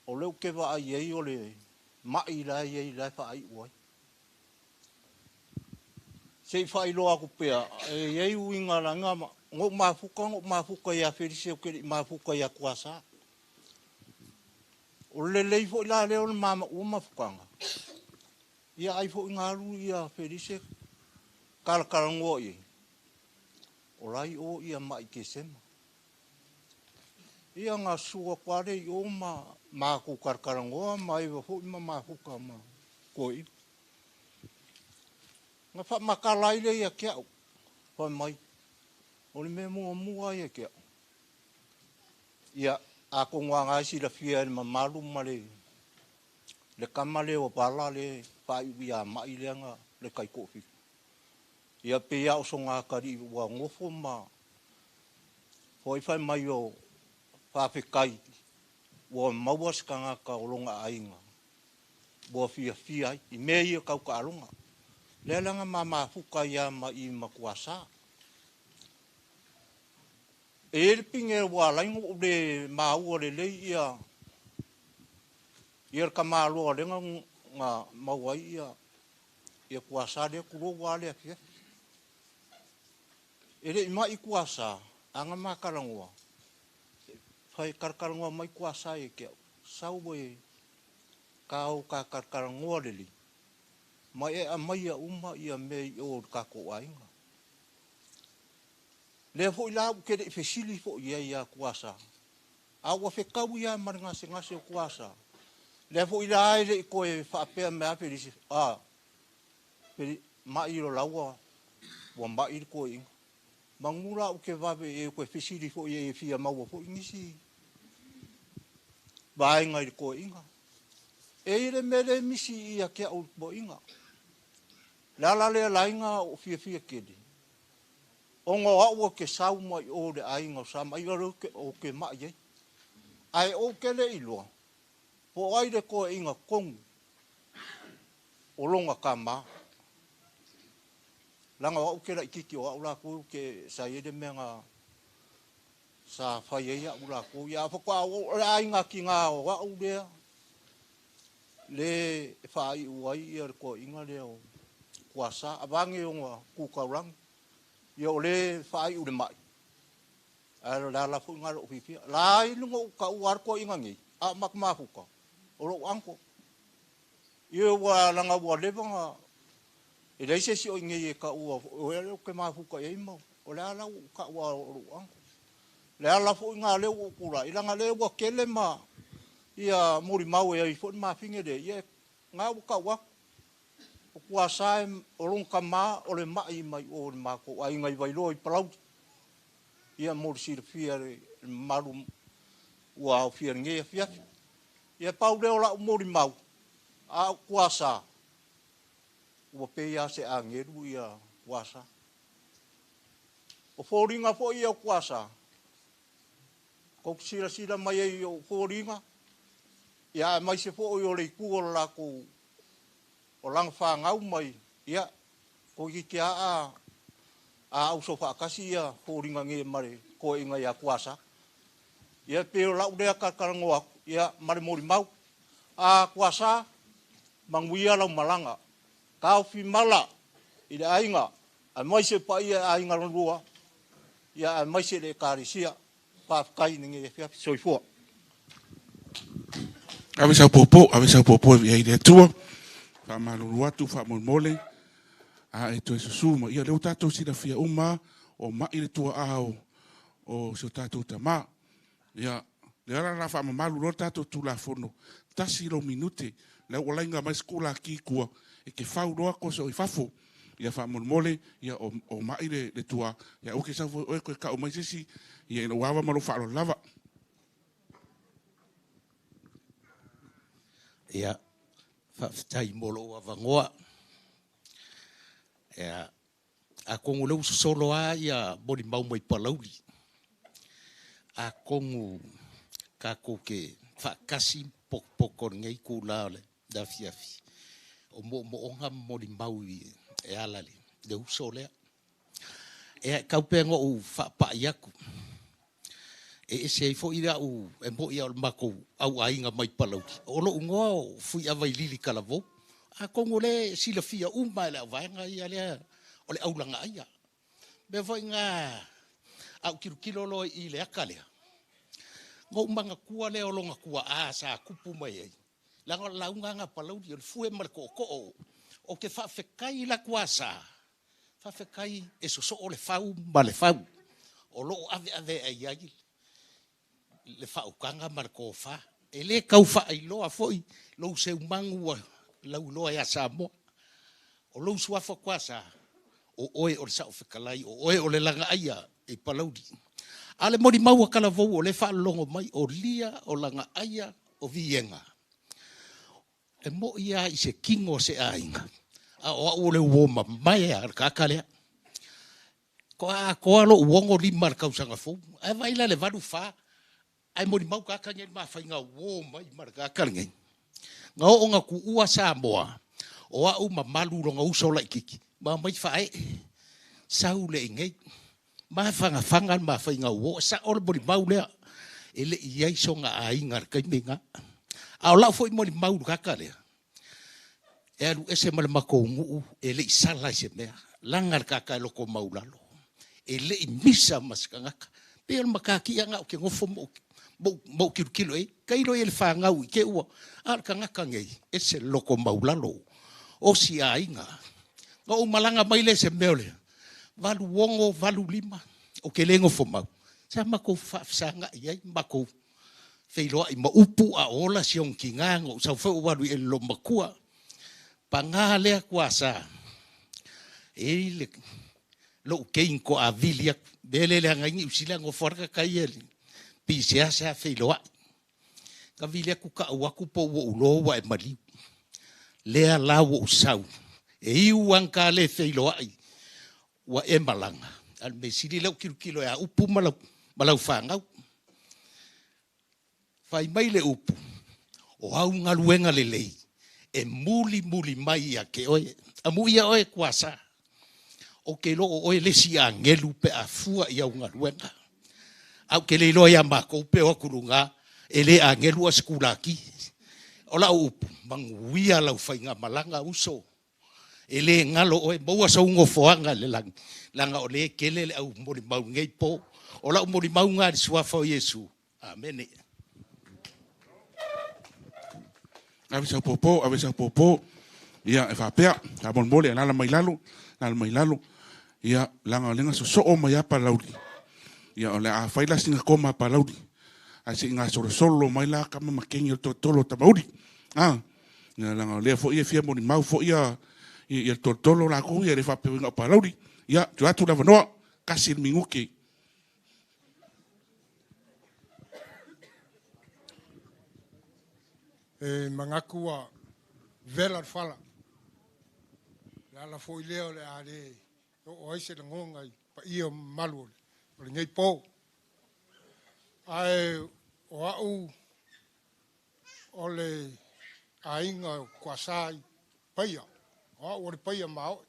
Speaker 17: o lea ou te vaai ai o le ma'i la e i ai la e faai'u ai. Se i faailoa atu pea, e i ai uiga laga na ou mafuta ia Felise ou te le i mafuta ia Tuasa. O le lelei foi la lea o le ma maua mafutaga, ia ai foi na alu ia Felise talatalanoa i ai, o la i o ia ma'i Tesema. Ia na susu atu lava lea i o ma matou talatalanoa ma Eva foi ma mafuta ma toeaina. Na faamatala ai lea ia te a'u, fai mai, o le mea muamua ia te a'u. Ia, atonu lava na e silafia e le mamalu ma le tama lea o Vala le faaiu ia ma'i lea na le taitoafitu. Ia pei lava o sona atalii ua nofo ma foi fai mai o faafetai ua maua se tagata o lona aiga ua fiafia ai i mea ia tau taaloga. Lea la na ma mafuta ai lava ma i ma Tuasa. E i ai le pine ua ala ai ona ou le maua lelei ia le tamaloa lea na maua ai ia Tuasa lea tulou lava le afiafi. E le i ma'i Tuasa, a na ma talanoa, fai talatalanoa mai Tuasa ia te a'u, sau e ta o ta talatalanoa lelei, ma e aumaia uma ia mea i o i le tatou aiga. Lea foi la ou te le i fesili foi i ai ia Tuasa. A ua fetaui lava ma le gasegase o Tuasa. Lea foi la e le i toe faapea mai lava Felisi, a, Feli, ma'i lola ua, ua ma'i le toeaina. Manu la ou te vave i ai ou te fesili foi i ai e fia maua foi nisi vaega i le toeaina. E i ai le mea lea e misi ia te au i le toeaina. O le ala lea e ala ai ona ou fiafia tele, ona o au ou te sau mai o i le aiga o Samaiga lea ou te mai ai. Ae ou te le iloa po o ai le toeaina tonu o lona tama. Leaga o au ou te laitiiti o au latou te, sa i ai le mea na sa fai ai au latou. Ia a faatoa ou, o le aiga tiga o au lea, le e faaiu ai ia le toeaina lea o Tuasa, avane ona tu taulagi. Ia o le faaiu le mai, ae o le ala foi lena o lou fiafia. La ai na ou taua lava le toeaina nei, a o matou mafuta, o lou uncle. Ia ua leaga ua leva ona e leai se isi o i inei e taua, o ea lea ou te mafuta i ai ma o le a la ua ou taua o lou uncle. O le ala foi lena lea ua ou tulai, leaga lea ua tele ma ia molimau e ai foi le mafine lea, ia na ua tau atu. O Tuasa o lona tama o le mai mai o i le matou aiga i Vailoa i Palauli. Ia mo le silafia e le mamalu ua aofia i lenei afiafi. Ia pau lea o lau molimau, a o Tuasa, ua pei lava se agelu ia Tuasa. O foliga foi ia o Tuasa, tou te silasila mai ai i ou foliga, ia aemaise foi o le itu o le latou, o lana fanau mai, ia, toeitiiti lava a auso faatasi ia foliga nei ma le toeaina ia Tuasa. Ia pei o lau lea talatalanoa atu, ia, ma le molimau. A Tuasa, manuia lau malaga. Taofi mala i le aiga, aemaise paia i aiga lua, ia aemaise le Ekalesia. Faafetai i lenei afiafi. Soifua.
Speaker 2: Ave sau popo, ave sau popo e i le Atua. Faamalulu atu faamolemole a e toe susu ma ia lea ua tatou silafia uma o mai le tuaa o si o tatou tama. Ia, lea la la faamamalu loa le tatou Tulafono, tasi lou minute, lea ua laina mai sikulaki i tua, e te fau loa toso i fafo. Ia faamolemole, ia o mai le tua, ia aua ke sau foi oe toe tau mai se isi, ia i lou ava ma lou faaaloalo lava.
Speaker 14: Ia, faafetai mo lou avanoa. Ia, atonu o lea ua sosolo lava ia molimau mai Palauli. Atonu tatou te faatasi potopoto i lenei itula o le afiafi, o moomooga ma molimau e ala i le uso lea. E tau pea ona ou faapai atu, e ese ai foi au, e moni lava o le matou auaiga mai Palauli, o lou igoa o Fuiavailili Talavou. Atonu o lea e silafia uma e le auvaega ia lea o le aulagaaia. Mea foi na a ou tilotilo loa i le ata lea, na ou manatua lea o lona tuaa sa tupu mai ai, leaga o le lauga lena a Palauli, o le fue ma le tootoo. Ou te faafetai i la Tuasa, faafetai e sosoo le fau ma le fau, o lo o aveaveai ai le faautaga ma le tofa. E le tau faailoa foi lou seumanu ua lauiloa ia Samoa. O lou suafa Tuasa, o oe o le saofetalai, o oe o le lagaaia i Palauli. A o le molimau a Talavou o lea e faalologo mai, o lia, o lagaaia, o viiega, e moi lava i se tino o se aiga, a o au o le uo mamae a le tagata lea. Toa atoa lou 65 i le tausaga fou, ae vaai la i le 84, ae molimau tagata nei i le mafaiga uo mai ma le tagata lenei. Na oo na tuua Samoa, o au ma malu lona uso laitiiti, ma omai faaee, sau le inei, mafagafaga le mafaiga uo, e sao le molimau lea, e le i ai sona aiga i le taimi lena. A o lau foi molimau i le tagata lea, e alu ese ma le matou nuu, e le i sala i se mea, laga le tagata e loto maulalo, e le i misa ma se tagata. Pei o le matatia lena ou te nofo ma ou tilotilo i ai, tailo i ai le fanau i te ua, a o le tagata nei, ese le loto maulalo, osi aiga. Na ou malaga mai lea i se mea o le 86, 85, ou te le nofo mau, sa matou faafesagai ai, matou
Speaker 18: Feiloai ma upu a o ola si ona tiga na ou sau foi ou alu i ele loomatua. Paga lea Tuasa, e i ai le lou cane toavili atu, mea lea e leaga ai Niu Sila, nofo lava le tagata ia i le pei e seasea feiloai. Na vili atu tau atu po ua ou iloa ua e maliu. Lea la ua ou sau, e iu lava ina ta le feiloai ua e malaga, a o le mea sili o lea ou te tilotilo ia Upu ma lau fanau. Fai mai le upu, o au galuega lelei e mulimuli mai ia te oe. Amuia oe Tuasa, ou te iloa o oe le isi agelu pe a fua i au galuega. Ae ou te le iloa ia matou pe o atu i luga e le agelu a o se tulaki. O lau upu, manuia lau faigamalaga uso. E le galo oe, maua sou nofoaga i le lagi, leaga o lea e tele le au molimau i lenei po. O lau molimau lena i le suafa o Iesu. Amene.
Speaker 2: Ave sau pōpō, ave sau pōpō. Ia, e faapea, faamolemole, alaala mai lalo, alaala mai lalo. Ia, leaga o lea na sosoo mai lava Palauli. Ia, o le a fai la sina koma a Palauli. Ae se i gasolosolo mai la tama ma teine o le toatolu o Tamauli. A, ia, leaga o lea foi e fia molimau foi ia, ia le toatolu o latou ia, e le faapea na o Palauli. Ia, tuu atu le avanoa, 1 le minute.
Speaker 19: E manatu ua vela le fala. O le ala foi lea o le a le oo ai se lagona i paia o mamalu o lenei po. Ae o au o le aiga o Tuasa i Paia. O au o le Paia maoe.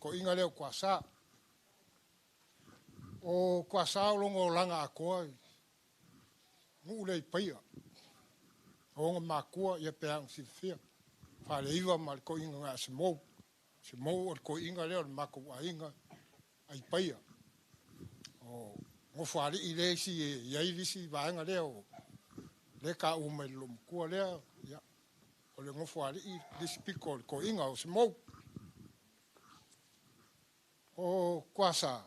Speaker 19: Toaiga lea o Tuasa. O Tuasa o lona olaga atoa nuu lea i Paia. O ona matua ia pe a ona silafia. Faleiva ma le toaiga na Semou. Semou o le toaiga lea o le matou aiga ai Paia. O Nofoalii lea isi e i ai le isi vaega lea o lea taua mai le loomatua lea, ia, o le Nofoalii le isi pito o le toaiga o Semou. O Tuasa,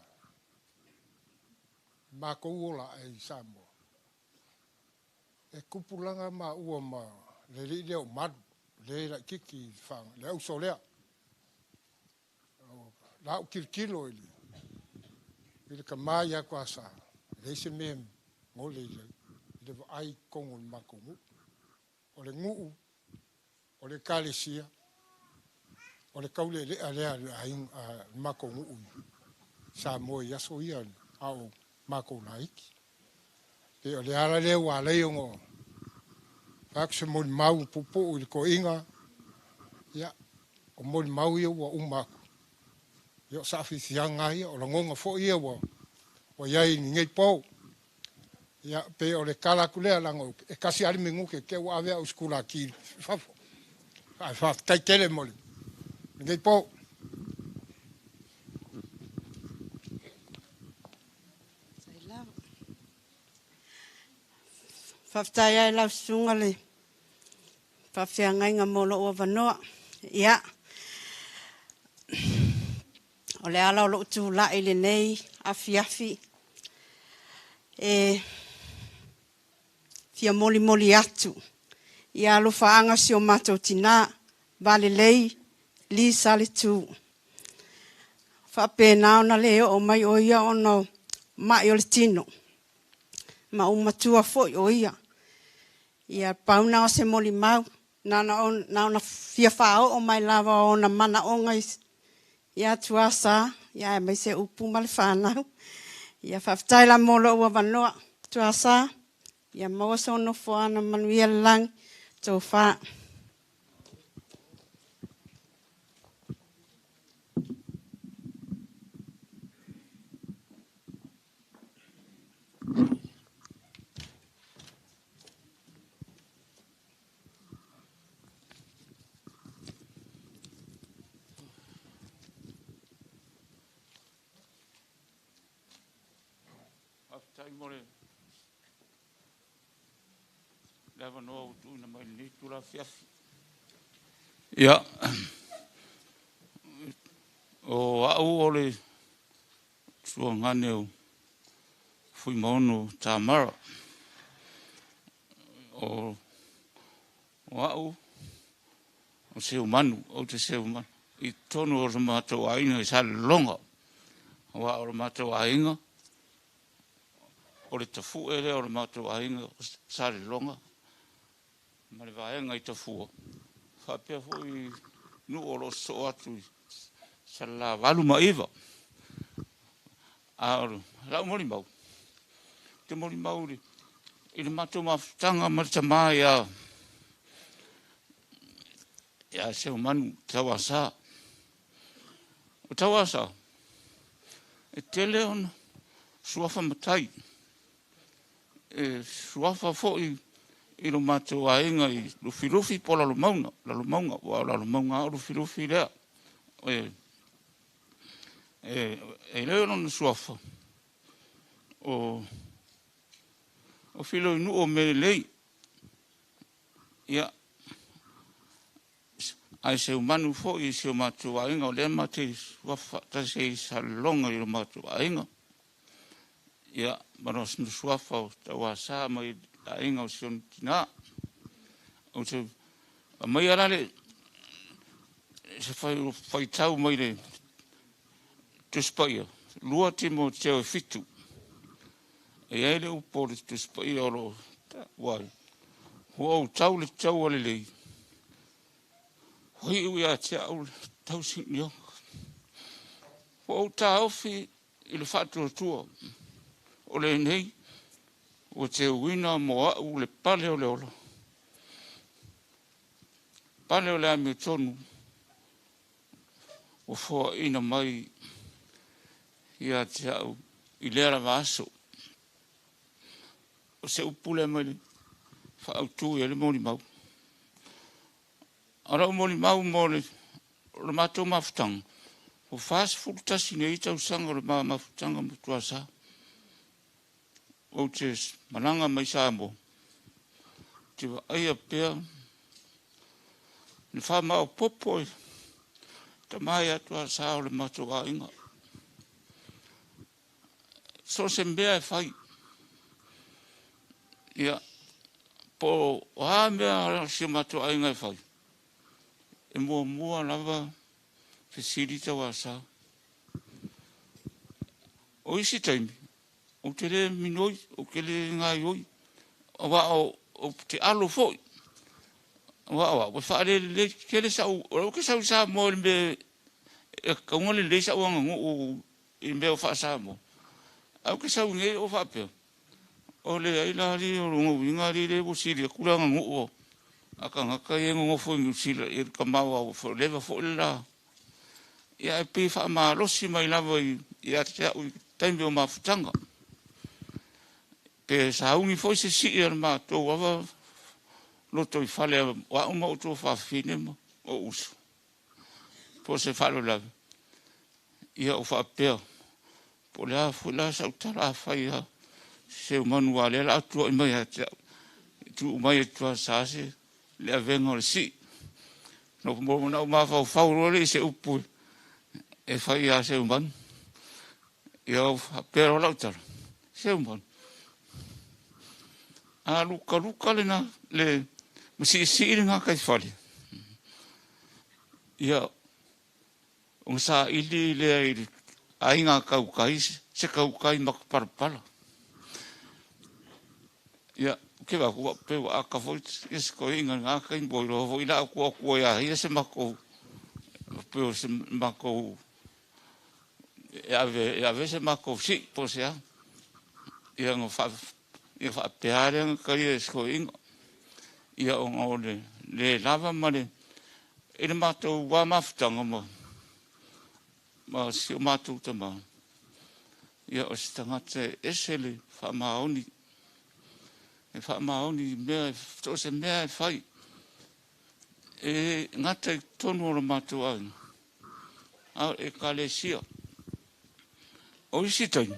Speaker 19: matou ola ae i Samoa, e tupulaga maua ma le alii lea o Malu, le laitiiti le auso lea. O la ou tilotilo i le tama ia Tuasa, e leai se mea gole i le vaai i totonu o le matou nuu. O le nuu, o le ekalesia, o le taulealea lea a le matou nuu i Samoa i aso ia a o matou laiti. Pe o le ala lea ua alai ona fai atu se molimau puupuu i le toeaina, ia, o molimau ia ua uma atu. Ia, o saafiafiaga ia, o lagona foi ia ua i ai i lenei po. Ia, pe o le tala atu lea, leaga e 1 lava le minute te ua ave au i sikulaki i fafo. Ae faafetai tele mo lenei po.
Speaker 20: Faafetai ai lau susuga le faafeagaiga mo lou avanoa. Ia, o le ala o lou tulai lenei afiafi, e fia molimoli atu ia alofaaga si o matou tina, Valelei Lisa le tu. Faapena ona le oo mai o ia ona mai o le tino, ma umatua foi o ia. Ia pauna o se molimau, na ona fia whaoo mai lava o ona manaonga ia Tuasa, ia e mai se upu ma le whanau. Ia faafetai la mo lou avanoa, Tuasa, ia maua se nofoaga manuia le lagi, tofa.
Speaker 21: Faafetai mo le avanoa ua tuuina mai i lenei itula afiafi. Ia, o au o le tuagane o Fuimaono Tamara. O o a'u o Seumanu, ou te Seumanu i totonu o le matou aiga i Salelologa, aua o le matou aiga o le tafu'e lea o le matou aiga o Salelologa ma le vaega i Tafua, faapea foi nuu o lo o sosoo atu i Salelavalu ma Iva. A o lau molimau, ou te molimau i le matou mafutaga ma le tamā ia Seumanu Tauasa. O Tauasa, e tele ona suafa matai, e suafa foi i lo matou aiga i Lufilufi po o Lalomauga, Lalomauga, aua o Lalomauga lava o Lufilufi lea. E le o lona suafa o Filoinuu o Melelei, ia, ae Seumanu foi i si o matou aiga, o lea matou te suafa faatasi ai i Salelologa i lo matou aiga. Ia, ma lona suafa o Tauasa mai le aiga o si ona tina. Ou te aumaia la le se faitau mai le Tusi Paia, 2 Timoteo 7. E i ai le upu o le Tusi Paia o lo o taua ai, ua ou tau le taua lelei, ua iu ia te au le tausinioga. Ua ou taofi i le faatuatua, o lenei ua teuina mo au le pale o le ola, pale o le amiotonu ua foaina mai ia te au i lea lava aso. O se upu lea mai le faaautu i ai le molimau. O lau molimau mo le matou mafutaga, ua 41 nei tausaga o le ma mafutaga ma Tuasa. Ou te malaga mai Samoa, ou te vaaia pea le faamaopoopo i tama ia Tuasa o le matou aiga. So o se mea e fai, ia, po o a mea a si o matou aiga e fai, e muamua lava fesili Tauasa. O isi taimi, ou te le minoi, ou te le gaioi, aua ou te alo foi. Aua o au, e faalelelei tele sau, o lau ke sau i Samoa i le mea e tataua ona lelei sau aganuu i mea o faa-Samoa. Ae ou te sau i nei o faapea, o leai la alii, o lona uiga alii lea ua sili atu le aganuu a tagata ia e nonofo i Niu Sila i le tamaoa ua leva foi le la. Ia ae pei e faamalosi mai lava ia te au i taimi o mafutaga. Pe sauni foi se sii a le matou lava lotoifale o au ma ou tuafafine ma ou uso, po o se faalavelave, ia ou faapea, po o le a foi la sau tala a fai ia Seumanu aua o lea o le a tuuai mai ia te au, e tuu mai e Tuasa se le avega o le sii. Na ou mafaufau loa lea i se upu e fai ia Seumanu. Ia ou faapea loa lau tala, Seumanu, a lukaluka lena le ma siisii le gataifale, ia ona saili lea i le aiga tautai se tautai matapalapala. Ia, ke va ua pe ua aka foi ia se toeaina i lena taimi ua iloa foi la atu atu ia ia se matou pe o se matou e ave se matou sii po o se a. Ia na ia faapea lea na talia e se toeaina. Ia ona o le le lava ma le i le matou va mafutaga ma si o matou tama, ia o se tagata e ese le faamaoni, e faamaoni i mea, so o se mea e fai. E gata i totonu o le matou aiga, a o le ekalesia. O isi taimi,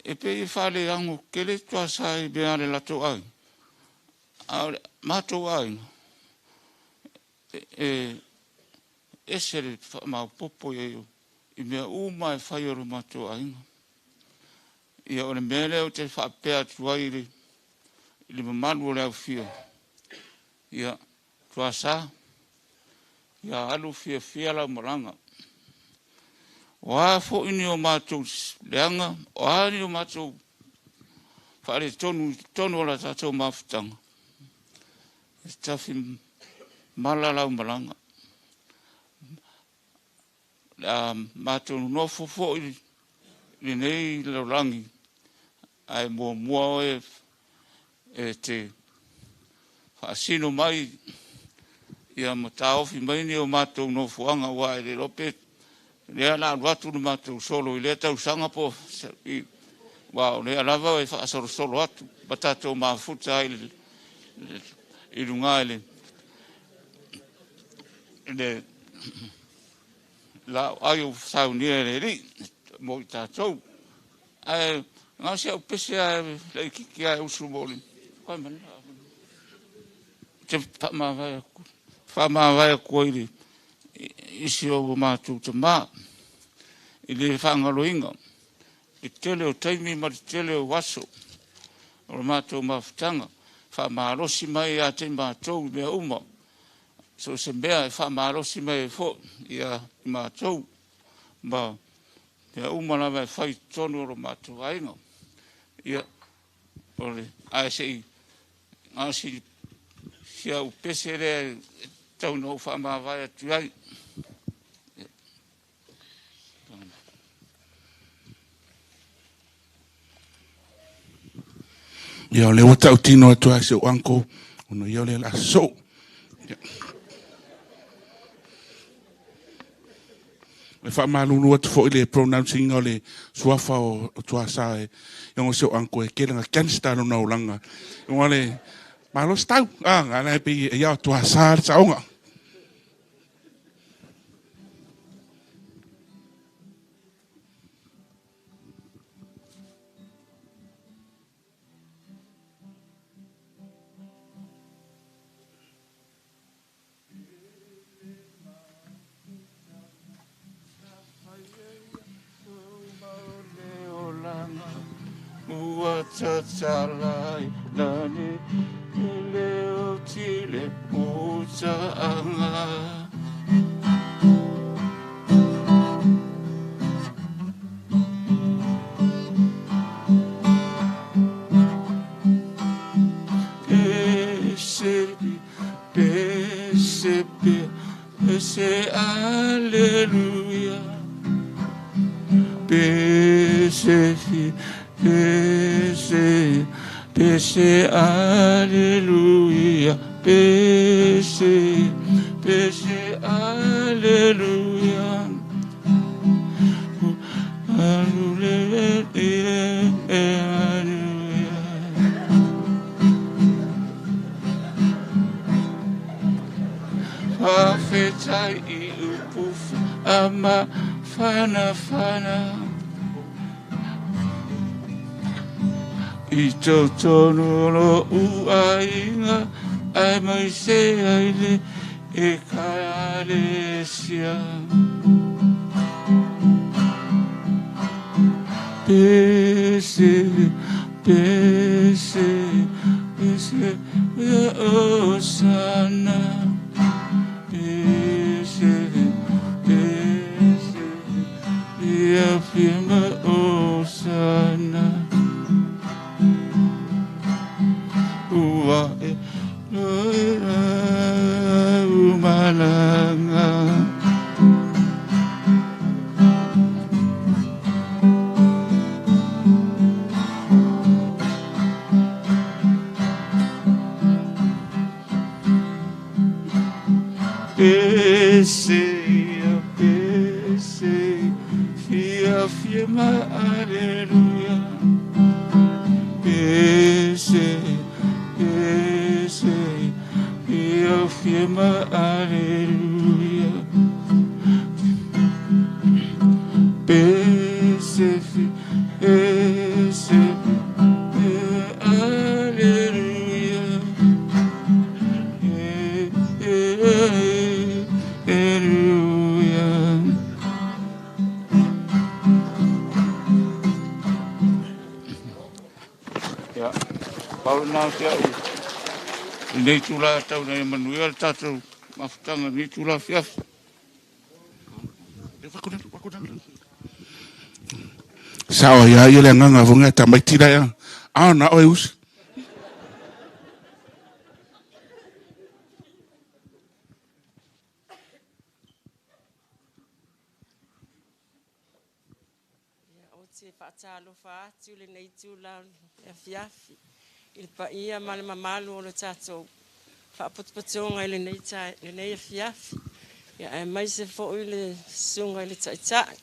Speaker 21: e pei e faaleago tele Tuasa i mea a le latou aiga, a o le matou aiga, e ese le faamaopoopo i ai i mea uma e fai o le matou aiga. Ia o le mea lea ou te faapea atu ai i le mamalu o le aufia. Ia, Tuasa, ia alu fiafia lau malaga. O a foi ni o matou leaga, o a ni o matou faaletonu i totonu o la tatou mafutaga, e tafi mala lau malaga. Le a matou nonofo foi lenei lalolagi, ae muamua oe e te faasino mai ia ma taofi mai ni o matou nofoaga aua e le iloa pe lea la alu atu le matou solo i lea tausaga po aua o lea lava e faasolosolo atu ma tatou mafuta ai i luga i le laoai o saunia e le Alii mo i tatou. Ae na o si au pese lava laitiiti lava e usu mo le te faamavae atu ai i si o matou tamā i le faagaloina le tele o taimi ma le tele o aso o le matou mafutaga, faamalosi mai ia te matou i mea uma, so o se mea e faamalosi mai ai foi ia matou ma mea uma lava e fai i totonu o lo matou aiga. Ia, o le, ae se i, na o si au pese lea e tau ina ou faamavae atu ai.
Speaker 2: Ia, o lea ua tautino atu ai si ou uncle, ona ia o lea o le a sosoo. Ia. E faamalulu atu foi le pronouncing o le suafa o Tuasa e ona o si ou uncle e tele na gangster lona olaga. Ona le malosi tau, ah, na e pei ia o Tuasa le saoga.
Speaker 21: Ua tatala i lani i leo tile puta'aga. Pese, pese, pese, aleluia. Pese, pese, pese, aleluia. Pese, pese, aleluia. Aleluia. Faafetai i upu ama fana fana. I totonu lo uaiga ai mai se ai le e kalesia. Pese, pese, pese, osana. Pese, pese, ia firma osana. Ua e umalanga. Pese, pese, fia firma, aleluia. Pese, pese, fia firma, aleluia. Pese, pese, aleluia. Aleluia. Ia, pau na si au Lenei itula tau ina ia manuia le tatou mafutaga i lenei itula afiafi.
Speaker 2: Sao ai ia le agaga foi ngai tamaiti la ia. A na oe usi.
Speaker 12: Ou te faatalofa atu i lenei itula o le afiafi i le paia ma le mamalu o le tatou faapotopotoga i lenei afiafi, ia aemaise foi le susuga i le Taitai.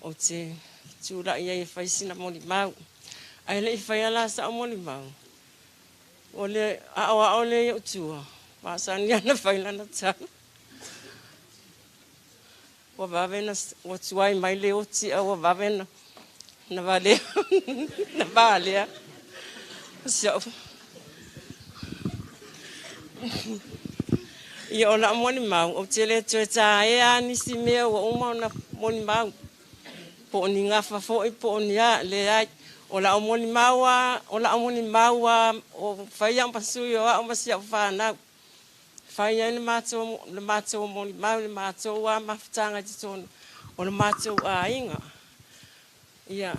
Speaker 12: Ou te tulai ai e fai sina molimau. Ae le i faia la sa'u molimau, o le aoao lea i ou tua, masani lava ona fai lana tala. Ua vave na ua tuai mai le oti a ua vave na valea na valea si au. Ia, o lau molimau, ou te le toe taea nisi mea ua uma ona molimau, po o ni gafa foi po o ni a, leai. O lau molimau a, o lau molimau a o fai au ma sui o au ma si au fanau. Fai ai le matou molimau, le matou a mafutaga i totonu o le matou aiga. Ia,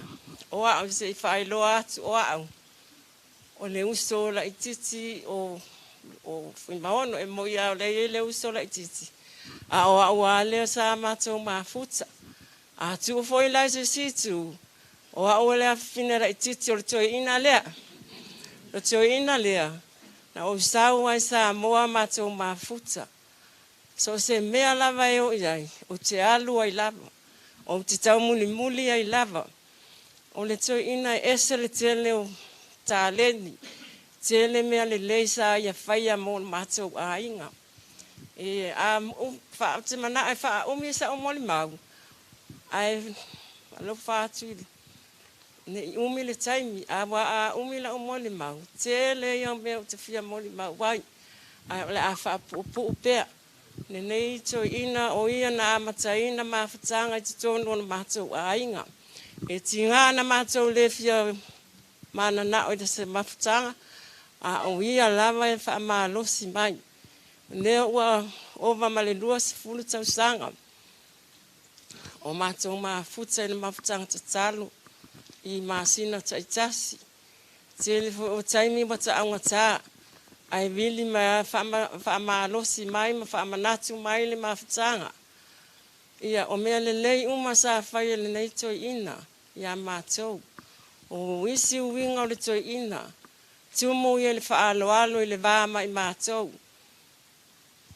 Speaker 12: o au se i faailoa atu o au, o le uso laititi o Fuimaono e moi a o lea i le uso laititi. A o au a lea sa matou mafuta. A tuu foi la i se isi itu, o au o le afafine laititi o le toeaina lea. O le toeaina lea, na ou sau ai Samoa matou mafuta. So se mea lava e o i ai, ou te alu ai lava. Ou te taumulimuli ai lava. O le toeaina e ese le tele o taleni, tele mea lelei sa ia faia mo le matou aiga. E a fa te mana e faaumi sa'u molimau, ae alofa atu i ne i umi le taimi, a ua a umi la'u molimau, tele ia mea ou te fia molimau ai, ae o le a faapuupuu pea. Lenei toeaina o ia na amataina mafutaga i totonu o le matou aiga. E tiga na matou le fia mananao i se mafutaga, a o ia lava e faamalosi mai. Lea ua ova ma le 20 tausaga o matou mafuta i le mafutaga tatalo i masina taitasi. Tele foi o taimi ua taaugatā, ae vili ma faamalosi mai ma faamanatu mai le mafutaga. Ia, o mea lelei uma sa fai e lenei toeaina iā matou. O isi uiga o le toeaina, tumu ia i le faaaloalo i le va ma i matou,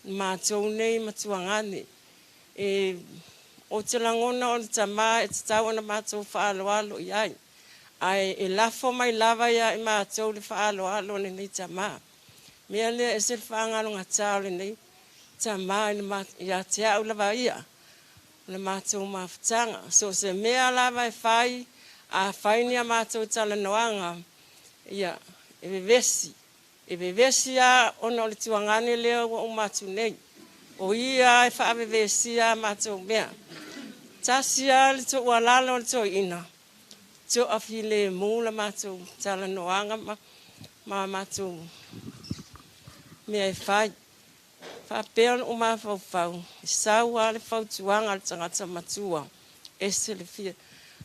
Speaker 12: matou nei matuagane. E ou te lagona o le tamā e tatau ona matou faaaloalo i ai. Ae e lafo mai lava ia i matou le faaaloalo o lenei tamā. Mea lea e se le faagalogatā o lenei tamā ia te au lava ia. O le matou mafutaga. So se mea lava e fai, a fai ni a matou talanoaga, ia, e vevesi. E vevesi a ona o le tuagane lea ua uma atu nei. O ia e faavevesia a matou mea. Tasi a le tuualalo o le toeaina, toafilemu la matou talanoaga ma matou mea e fai. Faapea ona ou mafaufau, e sau lava le fautuaga a le tagata matua, ese le fia,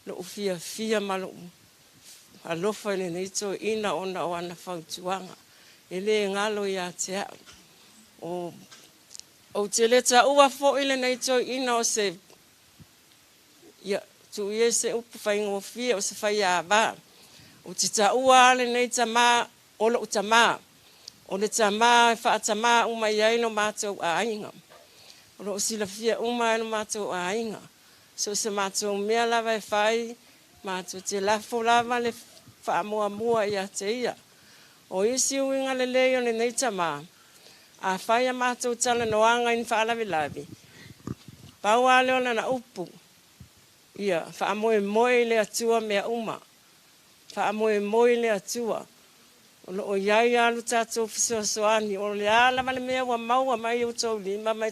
Speaker 12: lou fiafia ma lou alofa i lenei toeaina ona o ana fautuaga. E le galo ia te au. O ou te le taua foi lenei toeaina o se, ia, tuu ia se upu faigofie, o se faiāvā. Ou te taua a lenei tamā o lou tamā. O le tamā e faatamā uma i ai lo matou aiga. O loo silafia uma ai lo matou aiga. So se matou mea lava e fai, matou te lafo lava le faamuamua ia te ia. O isi uiga lelei o lenei tamā, a fai a matou talanoaga i ni faalavelave, pau lava lea o lana upu, ia faamoemoe i le Atua mea uma. Faamoemoe i le Atua. O loo i ai lava lo tatou fesoasoani, o le a lava le mea ua maua mai i outou lima ma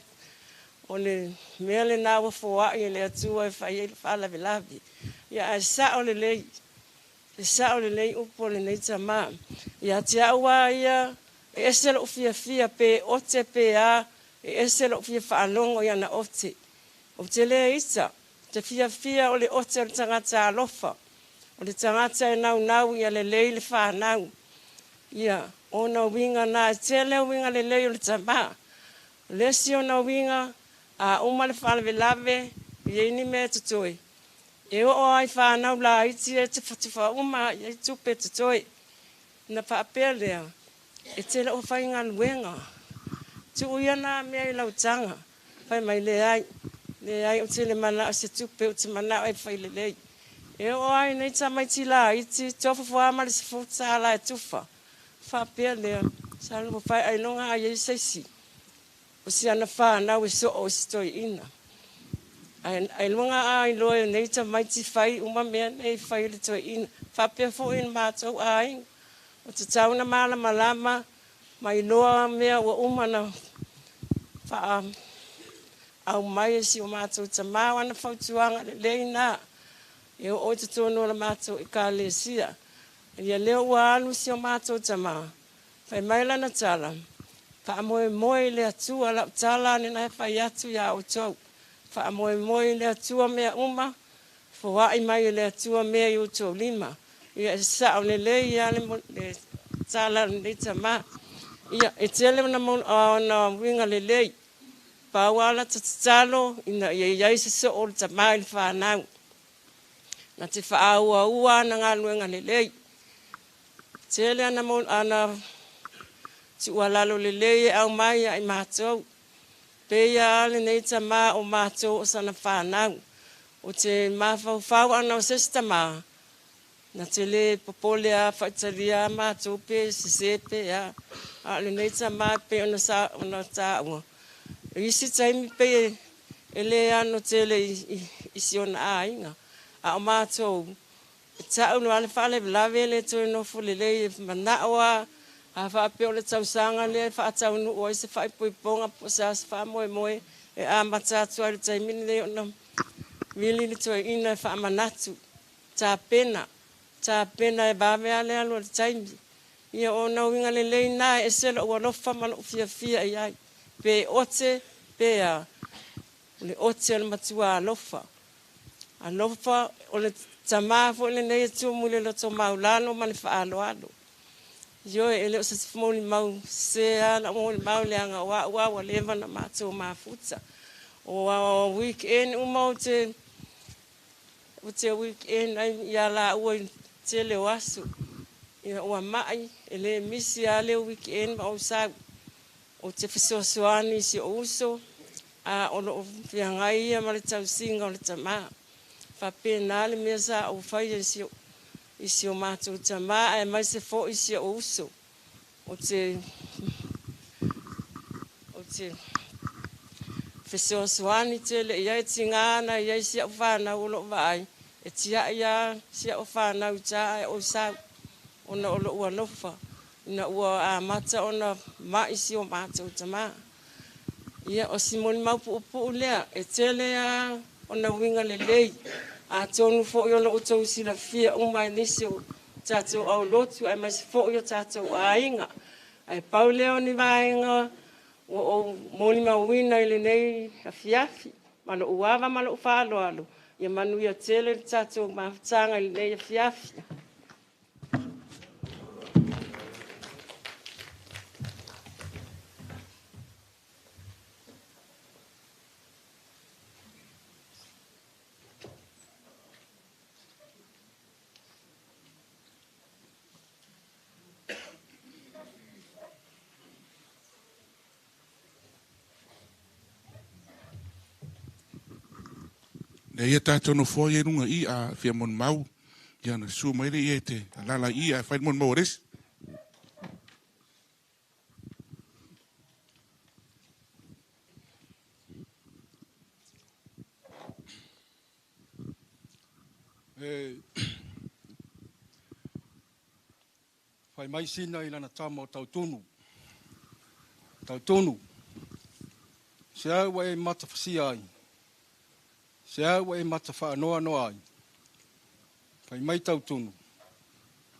Speaker 12: o le mea lenā ua foai e le Atua e fai ai le faalavelave. Ia ae sao lelei, e sao lelei upu o lenei tamā. Ia te au a ia, E ese lo'u fiafia pe ote pe a, e ese lo'u fia fa'alogo i ana ote. Ou te lē ita, te fiafia o le ote o le tagata alofa, o le tagata e naunau ia lelei le fanau. Ia, ona uiga na e tele uiga lelei o le tamā. O le isi ona uiga, a uma le faalavelave, e i ai ni mea e totoe, e oo lava i fanau laiti e tufatufa uma i ai tupe e totoe. Ona faapea lea, E te le o faigaluega. Tuu ia nā mea i lau taga. Fai mai, Leai, leai, ou te le manao i se tupe, ou te manao e fai lelei. E oo lava i nei tamaiti laiti, tofu lava ma le $10 e tufa. Faapea lea, sa nofo ailoga a i ai se isi o si ana fanau e soo i se toeaina. Ae ailoga a iloa e nei tamaiti fai uma mea nei fai e le toeaina. Faapea foi i le matou aiga, ua tatau ona malamalama ma iloa mea ua uma ona faa aumai e si o matou tamā. O ana fautuaga lelei na e oo i totonu o le matou ekalesia. Ia lea ua alu si o matou tamā, Fai mai lana tala, Faamoemoe i le Atua, lau tala lena e fai atu iā outou. Faamoemoe i le Atua mea uma, foai mai e le Atua mea i outou lima. Ia, e sao lelei lava le tala a lenei tamā. Ia, e tele ona uiga lelei. Pau lava lata tatalo ina ia i ai se soo o le tamā i le fanau. Na te faaauaua ana galuega lelei. Tele ana ana tuualalo lelei e aumai ia i matou. Peia a lenei tamā o matou o sana fanau. O te mafaufau ana o se isi tamā, na te lē popole a faitalia a matou pe sesē pe a. A o lenei tamā e pei ona sa ona taua, o isi taimi pei e lē ano tele i si ona aiga. A o matou, E ta'u loa le faalavelave e le toe nofo lelei e mana'o a a faapea o le tausaga lea e faataunu'u ai se faaipoipoga po o se a se faamoemoe e amata atu ai i le taimi lenei ona vili le toeaina e faamanatu, tapena, tapena e vave a le alu o le taimi. Ia o ona uiga lelei na e ese lo'u alofa ma lo'u fiafia i ai, pe ote pe a, o le ote o le matua alofa. Alofa, o le tamā foi lenei e tumu i le loto maulalo ma le faaaloalo. Ioe, e le o se molimau sesē lava lau molimau leaga o a'u lava ua leva ona matou mafuta. O weekend uma ou te ou te weekend ai ia laua i le tele o aso. Ina ua ma'i, e le misi lava le weekend ma ou sau. Ou te fesoasoani i si ou uso, a o lo o feagai ia ma le tausiga o le tamā. Faapena le mea sa ou faia i si, i si o matou tamā aemaise foi i si ou uso. Ou te, ou te fesoasoani tele i ai, tigā ana i ai si au fanau o lo o vaai, e tiai lava si au fanau i uta ae ou sau, ona o lo'u alofa ina ua amata ona ma'i si o matou tamā. Ia, o si molimau puupuu lea, e tele lava ona uiga lelei, atonu foi o lo o outou silafia uma e nisi o tatou aulotu aemaise foi o tatou aiga. Ae pau lea o ni vaega ua ou molimauina i lenei afiafi ma lou ava ma lou faaaloalo, ia manuia tele le tatou mafutaga i lenei afiafi.
Speaker 2: Lea ia tatou nofoa ia i luga i a fia molimau, ia ona susu mai lea ia e te alala i i ae fai le molimau a le isi.
Speaker 1: E fai mai Sina i lana tama o Tautonu, Tautonu, se a ua e matafasia ai, se a ua e mata faanoanoa ai. Fai mai Tautonu,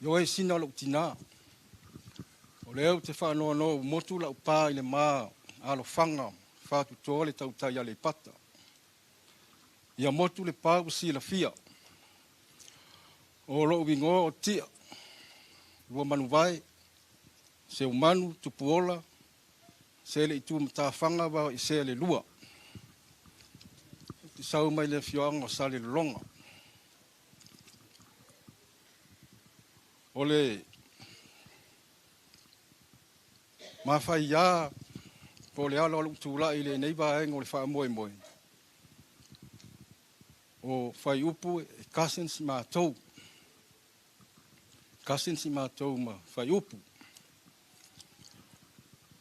Speaker 1: Ioe Sina o lou tinā. lea ou te faanoanoa ua motu la'u pa i le ma alofaga fatutoa le tautai Aleipata. Ia motu le pa ua silafia. O lo'u igoa o Tia, Luamanuvae, Seumanu, Tupuola, se le itu matafaga va i sea le lua. Ou te sau mai le afioaga o Salelologa. O le mafaiā po o le ala o lou tulai i lenei vaega o le faamoemoe, o Faiupu e cousins matou. Cousins i matou ma Faiupu.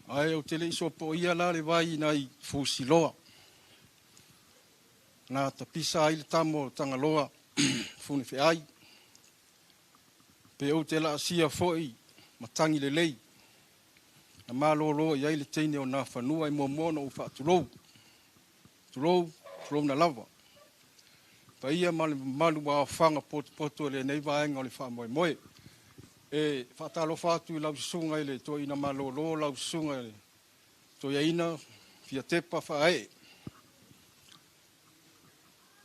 Speaker 1: Ae ou te le i sopoia la le vai nai Fusiloa. Na tapisa ai le tama o Tagaloa Funefeai. Pe ou te laasia foi matagi lelei. Na malolo i ai le teine o Nafanua e muamua ona ou faatulou. Tulou, tulou na lava. Paia ma le mamalu ua aofaga potopoto i lenei vaega o le faamoemoe. E faatalofa atu i lau susuga i le toeaina malolo, lau susuga i le toeaina Fiatepa Faaee.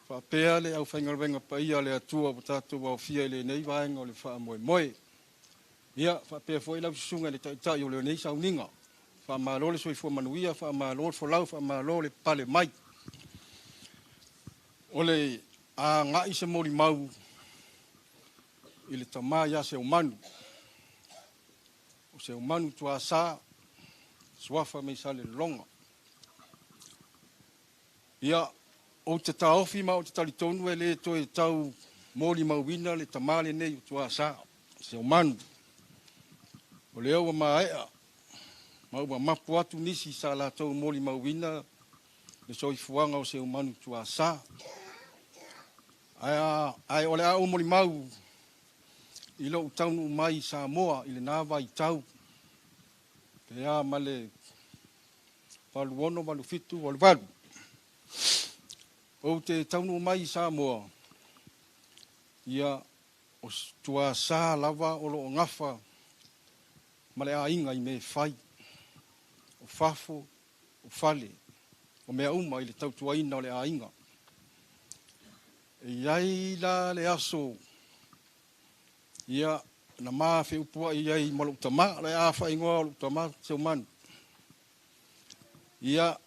Speaker 1: Faapea le aufaigaluega paia a le Atua ua tatou aofia i lenei vaega o le faamoemoe. Ia, faapea foi lau susuga i le taitai o lenei sauniga. Faamalo le soifua manuia, faamalo le folau, faamalo le pale mai. O le agai se molimau i le tama ia Seumanu. O Seumanu Tuasa, suafa mai Salelologa. Ia, ou te taofi ma ou te talitonu e le toe tau molimauina le tama lenei o Tuasa, Seumanu. O lea ua maea ma ua mapu atu nisi sa latou molimauina le soifuaga o Seumanu Tuasa. Ae o le a ou molimau i lou taunuu mai i Samoa i lena vaitau, pe a ma le 86, 87, 88. Ou te taunuu mai i Samoa, ia o Tuasa lava o loo gafa ma le aiga i mea fai, o fafo, o fale, o mea uma i le tautuaina o le aiga. E i ai la le aso, ia, na ma feupuai ai ma lou tama, le a faaigoa o lou tama Seumanu. Ia,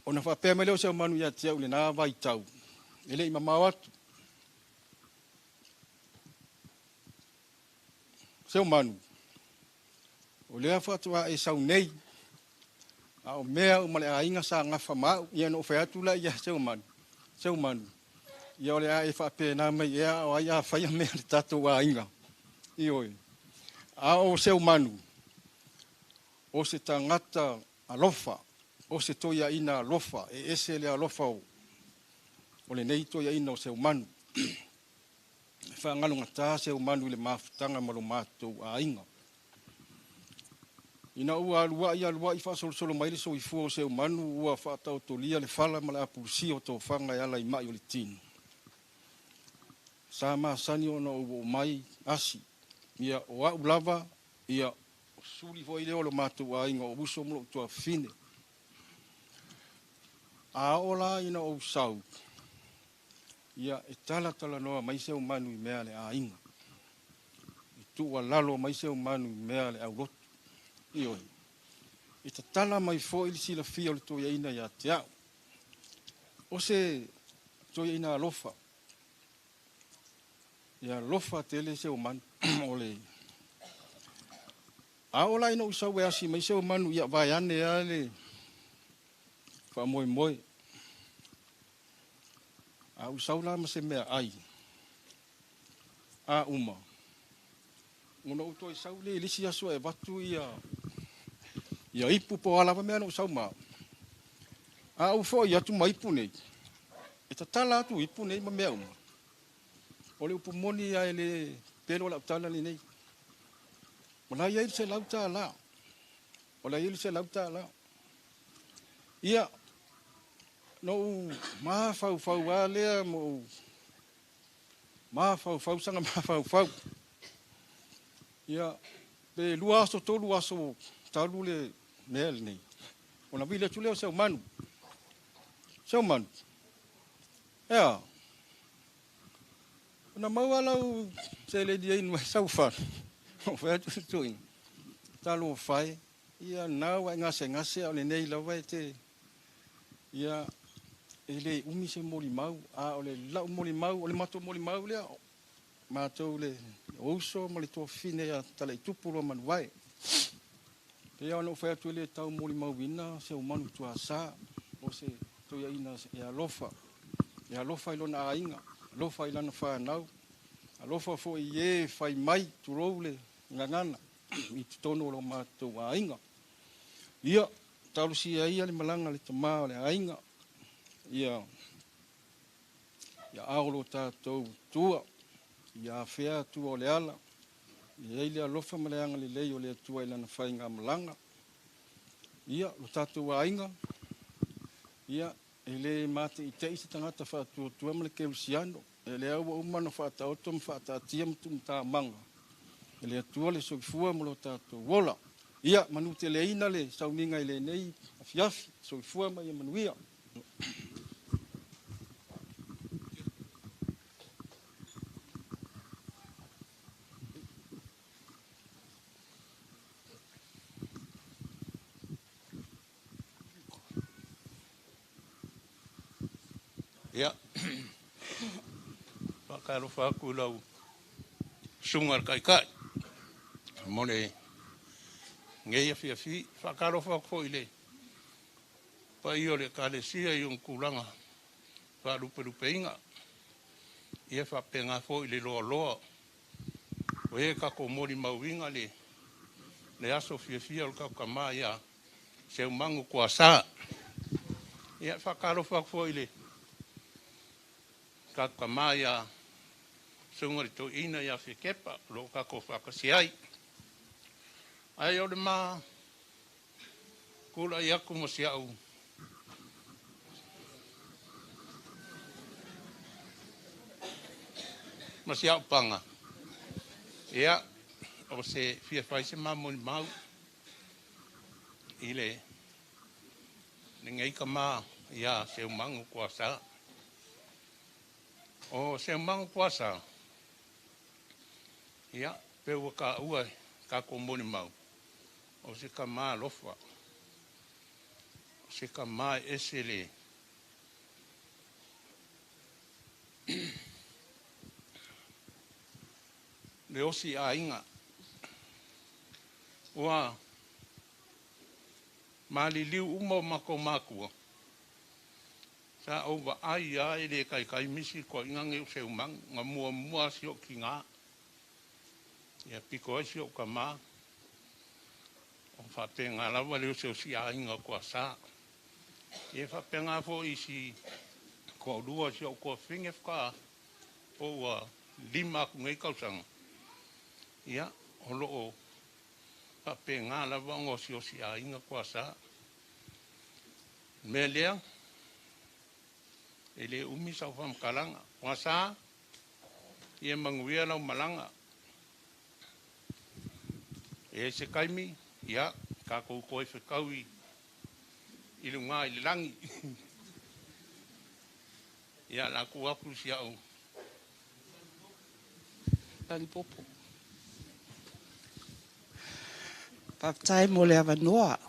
Speaker 1: ona faapea mai lea o Seumanu ia te au i lena vaitau, e le i mamao atu. Seumanu, o lea faatoa e sau nei, a o mea uma le aiga sa gafa ma au. Ia na ou fai atu la ia Seumanu, Seumanu, ia o le a e faapena mai ea o ai a faia mea le tatou aiga. Ioe. A o Seumanu, o se tagata alofa, o se toeaina alofa, e ese le alofa o lenei toeaina o Seumanu. E faagalogata Seumanu i le mafutaga ma lo matou aiga. Ina ua aluai aluai faasolosolo mai le soifua o Seumanu, ua faataotolia le fala ma le apulusia o tofaga e ala i mai o le tino. Sa masani ona ou oo mai asi. Ia, o au lava, ia, o suli foi lea o lo matou aiga o uso ma lou tuafafine. A oo la ina ou sau, ia, e talatalanoa mai Seumanu i mea a le aiga. E tuualalo mai Seumanu i mea a le aulotu. Ioe. E tatala mai foi le silafia o le toeaina ia te au. O se toeaina alofa. E alofa tele Seumanu. O le a oo la ina ou sau e asi mai Seumanu, ia vaeane lava le faamoemoe. A ou sau la ma se mea ai, a uma, ona ou toe sau lea i le isi aso e avatu ia ipu po o a lava mea na ou sau ma au. A ou foi atu ma ipu nei, e tatala atu ipu nei ma mea uma. O le upu moni lava e le pelo lau tala lenei. O la e i ai le $100. O la e i ai le $100. Ia, na ou mafaufau lava lea ma ou mafaufau saga mafaufau. Ia, Pe 2 aso 3 aso talu le mea lenei. Ona vili atu lea o Seumanu. Seumanu. Ea. Ona maua lau seleni ai mai sau fale. O fai atu le toeaina. Talofa e, ia na ua e gasegase a o lenei lava e te, ia, e le umi se molimau, a o le lau molimau, o le matou molimau lea, matou le uso ma le tuafafine ia Talaitupu Luamanuvae. Pei ona ou fai atu e le tau molimauina Seumanu Tuasa, o se toeaina e alofa, e alofa i lona aiga, alofa i lana fanau, alofa foi i e fai mai, tulou le gagana, i totonu o lo matou aiga. Ia, talosia ia le malaga a le tama o le aiga, ia, ia ao lo tatou tua, ia afea atua o le ala, ia i ai le alofa ma le agalelei o le Atua i lana faigamalaga. Ia, lo tatou aiga, ia, e le mateitei se tagata faatuatua ma le kerisiano, e lea ua uma ona faataoto ma faataatia ma tuumatamaga e le Atua le soifua ma lo tatou ola. Ia, manuteleina le sauniga i lenei afiafi, soifua ma ia manuia.
Speaker 21: Ia, faatalofa atu i lau susuga i le Taitai mo lenei afiafi. Faatalofa atu foi i le paia o le Ekalesia i ona tulaga faalupelupeina. Ia faapena foi le loaloa o e tatou molimauina le aso fiafia o le tatou tama ia Seumanu Kuasa. Ia faatalofa atu foi i le tatou tama ia Susuga i le Toeaina ia Fikepa o lo o tatou faatasi ai. Ae o le ma tulai atu ma si au paga, ia, o se fia fai se ma molimau i lenei tama ia Seumanu Kuasa. O Seumanu Kuasa, ia, pe ua taua e tatou molimau, o se tama alofa, o se tama e ese le osi aiga. Ua maliliu uma o matou matua, sa ou vaai lava e le taitai misi le toeaina lenei o Seumanu, na muamua si ou tina, ia pito ai si ou tama, o faapena lava le osiosiaiga o Tuasa. Ia faapena foi i si toalua si ou tuafafine faatoa po ua 5 atu nei tausaga, ia, o lo o faapena lava ona osiosiaiga Tuasa. O le mea lea, e le umi sau faamatalaga. Tuasa, ia manuia lau malaga. E se taimi, ia, tatou toe fetau i luga i le lagi. Ia, la tuu atu si au.
Speaker 16: Talipopo. Faafetai mo le avanoa.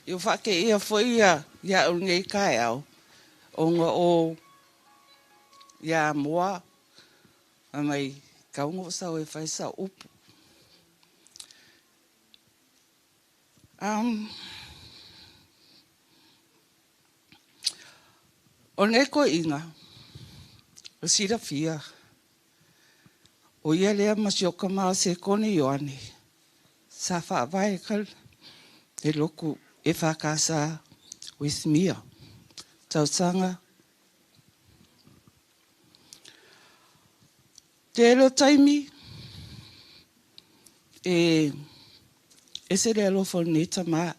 Speaker 16: I o whaake foi ia ia au nei kaeao, ona o ia moa, a mai kaungo sa o e whai sa upu. O nei koeina, o silafia, o ia lea ma si o ka maa se kone Ioane, sa whaavae ka le loku e whakasa Westmere. Tausaga. Te elo taimi, e ese le alofa o lenei tama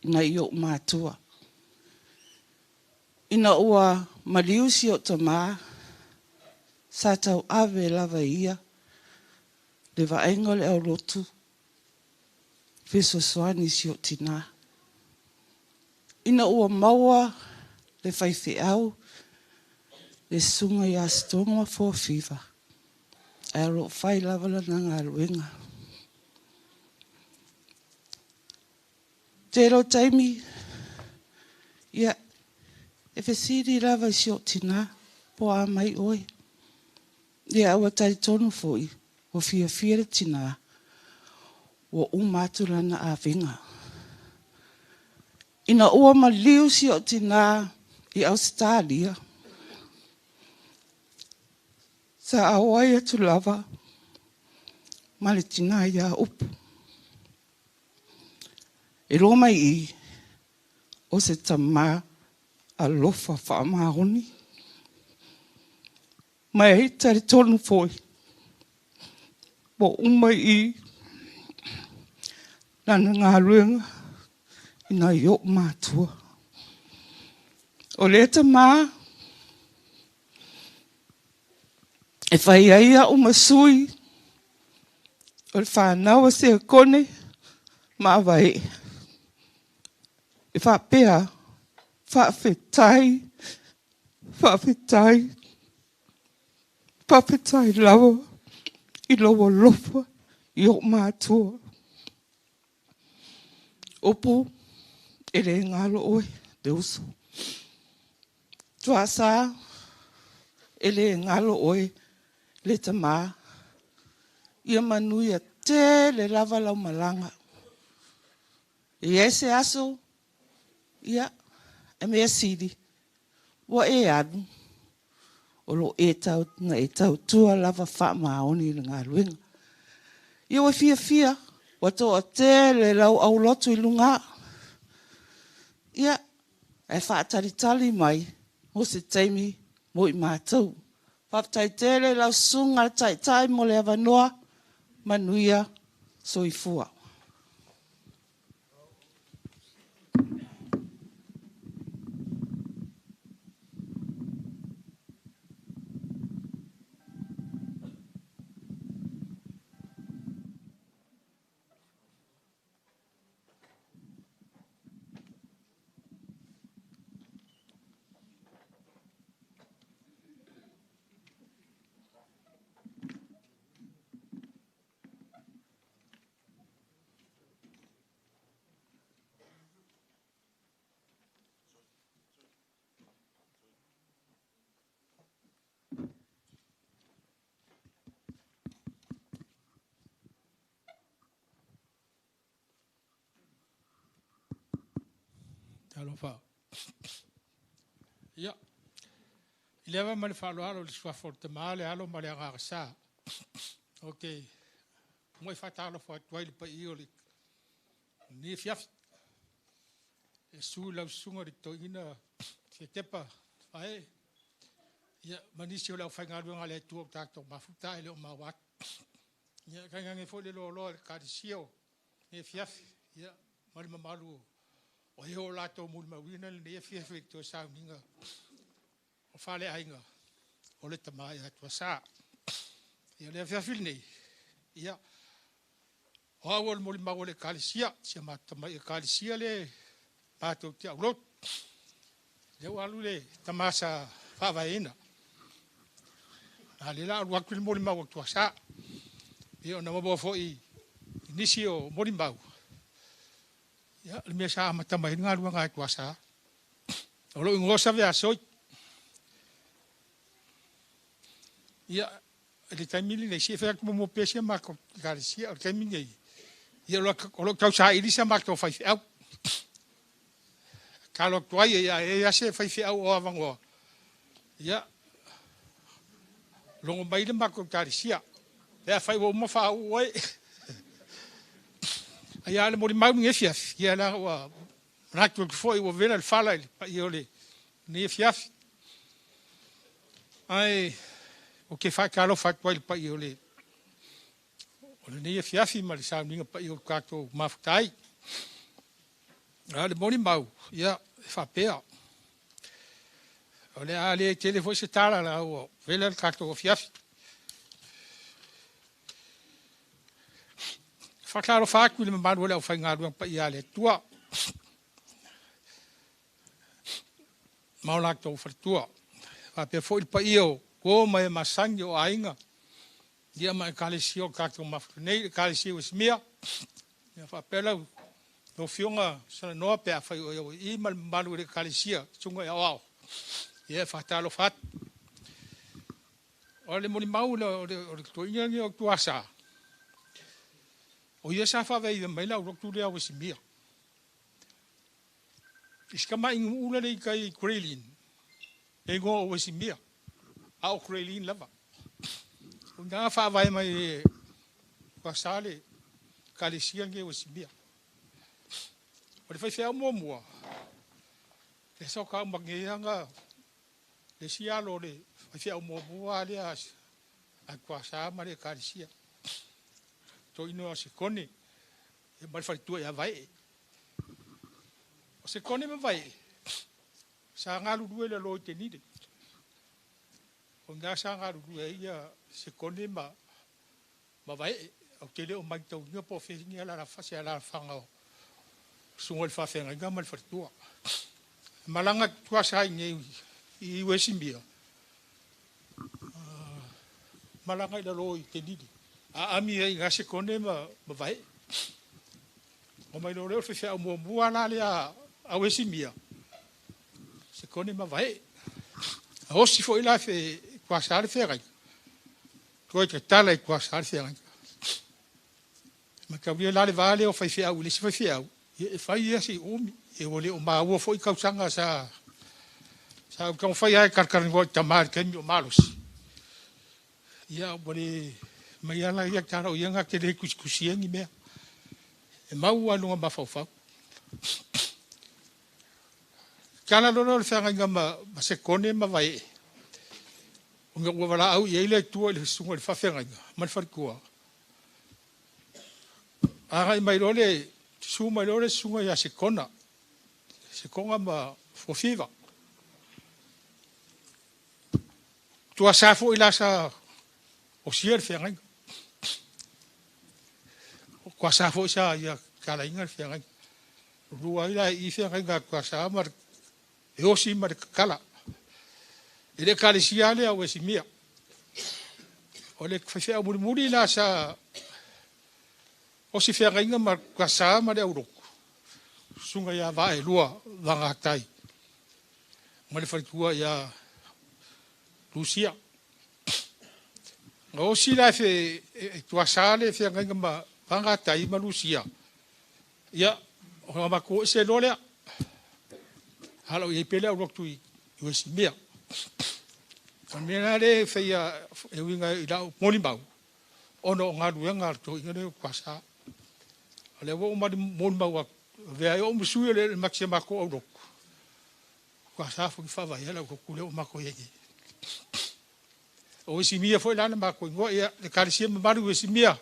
Speaker 16: ina i o'u matua. Ina ua maliu si o'u tama, sa tauave lava ia le vaaiga o le aulotu Fesoasoani i si ou tinā. Ina ua maua le faifeau, le susuga ia Setoga ma Fuafiva, ae o lo o fai lava lana galuega. Tele o taimi, ia, e fesili lava i si ou tinā, po o a mai oe. Ia, ua talitonu foi, ua fiafia le tinā, ua uma atu lana avega. Ina ua maliu si ou tinā i Ausetalia, sa auai atu lava ma le tinā ia Upu. E iloa mai i i, o se tama alofa faamaoni. Ma e talitonu foi, ua uma i i lana galuega i nai o'u matua. O lea tama e fai ai a'u ma sui o le fanau a Seakone ma Avae'e e faapea, Faafetai, faafetai, faafetai lava i lou alofa i o'u matua. Upu e le galo oe le uso. Tuasa, e le galo oe le tama. Ia manuia tele lava lau malaga. E i ai se aso, ia, e mea sili, ua e alu, o lo o e tau, na e tautua lava faamaoni i le galuega. Ia ua fiafia, ua toatele lau aulotu i luga. Ia, ae faatalitali mai mo se taimi mo i matou. Faafetai tele i lau Susuga le Taitai mo le avanoa. Manuia. Soifua.
Speaker 3: Talofa. Ia, i le ava ma le faaaloalo i le suafa o le Tama, le Alo ma le Agaga Sa, ou te muai faatalofa atu ai i le paia o lenei afiafi. E susu i lau susuga i le Toeaina Setepa Vaee, ia, ma nisi o le aufaigaluega a le Atua ua tatou mafuta ae le o maua atu. Ia, tainane foi le loaloa o le Ekalesia o lenei afiafi, ia, ma le mamalu o e o latou molimauina lenei afiafi i le toe sauniga o faleaiga o le tama ia Tuasa. Ia, le afiafi lenei, ia, o au o le molimau a le Ekalesia, si a matou tamai Ekalesia lea matou te aulotu. Lea ua alu le tama sa faavaeina. A lea la alu atu le molimau a Tuasa. Ia ona maua foi i nisi o molimau, ia, le mea sa amata mai ai le galuega a Tuasa. O lou igoa o Saveasoi. Ia, i le taimi lenei, se i fai atu muamua pea si a matou Ekalesia. O le taimi lenei, ia, o lo o tausaili sa matou faifeau. Tatalo atu ai, ia, e i ai lava se faifeau o avanoa, ia, logo mai le matou Ekalesia. Pe afai ua uma faauu ai. Ai a le molimau lenei afiafi, ia leaga ua manatu atu foi ua vela le fala i le paia o lenei afiafi. Ae ou te faatalofa atu ai i le paia o le o lenei afiafi ma le sauniga paia o tatou mafuta ai. A o le molimau, ia, e faapea. O le a le tele foi se tala la ua vela le tatou afiafi. Faatalofa atu i le mamalu o le aufaigaluega paia a le Atua ma o latou faletua. Faapea foi le paia o uo ma e masani o aiga, ia ma ekalesia o tatou mafuta nei, le ekalesia Uesimia, ia faapea lau afioga Salanoa pe afai o ia i ma le mamalu o le ekalesia, susuga i aoao, ia e faatalofa atu. O le molimau o le toeaina lenei o Tuasa, o ia sa faavaeina mai le aulotu lea a Uesimia. I si tamai nuu lea i tai i Grey Lynn, e igoa o Uesimia, a o Grey Lynn lava. O ina na faavae mai e Tuasa le ekalesia lenei o Uesimia. O le faifeau muamua, lea sa tau mai nei ana le isi alo o le faifeau muamua lea a Tuasa ma le ekalesia. Toeaina o Sekone, ma le faletua ia Vaee. O Sekone ma Vaee, sa galulue i lalo i Tenile. O ina sa galulue ai ia Sekone ma Vaee. Ou te le o matauina po o fea ni se alaalafaga o susuga i le faafeagaiga ma le faletua. Malaga Tuasa i inei i Uesimia, malaga i lalo i Tenili. Aami ai i Sekone ma Vaee. O mai loa lea o le faifeau muamua la lea a Uesimia, Sekone ma Vaee. A osi foi la fe Tuasa le feagaiga. Toe tatala i Tuasa le feagaiga. Mataulia la le va lea o faifeau i le isi faifeau, ia e fai ia si umi. E ua le o maua foi tausaga sa taumafai lava e talatalanoa i tama i le taimi o malosi. Ia ua le mai ala ia tala o ia na te le tusitusia ni mea. E mau lava i luga mafaufau. Tala loa lea o le feagaiga ma Sekone ma Vaee. Ona ua valaau i ai le Atua i le susuga i le faafeagaiga ma le faletua. Agai mai loa le susu mai loa le susuga ia Sekona. Sekona ma Fuafiva. Tuasa foi la sa osia le feagaiga. O Tuasa foi sa ia talaina le feagaiga. Lua ai la i feagaiga Tuasa ma e osi ma le kakala. E le ekalesia lea o Uesimia. O le faifeau mulimuli la sa osi feagaiga ma Tuasa ma le aulotu. Susuga ia Vaelua Vagatai ma le faletua ia Lucia. Na osi la e Tuasa le feagaiga ma Vagatai ma Lucia. Ia, o matou ese loa lea. Alo i ai pele aulotu i Uesimia. O le mea la lea e faia e uiga i lau molimau, ona o galuega a le toeaina lea o Tuasa. O lea ua ou molimau atu, avea ai ou ma sui o le si a matou aulotu. Tuasa foi faavaea le aulotu lea ua matou i ai nei. O Uesimia foi la na matou igoa, ia le ekalesia mamalu Uesimia.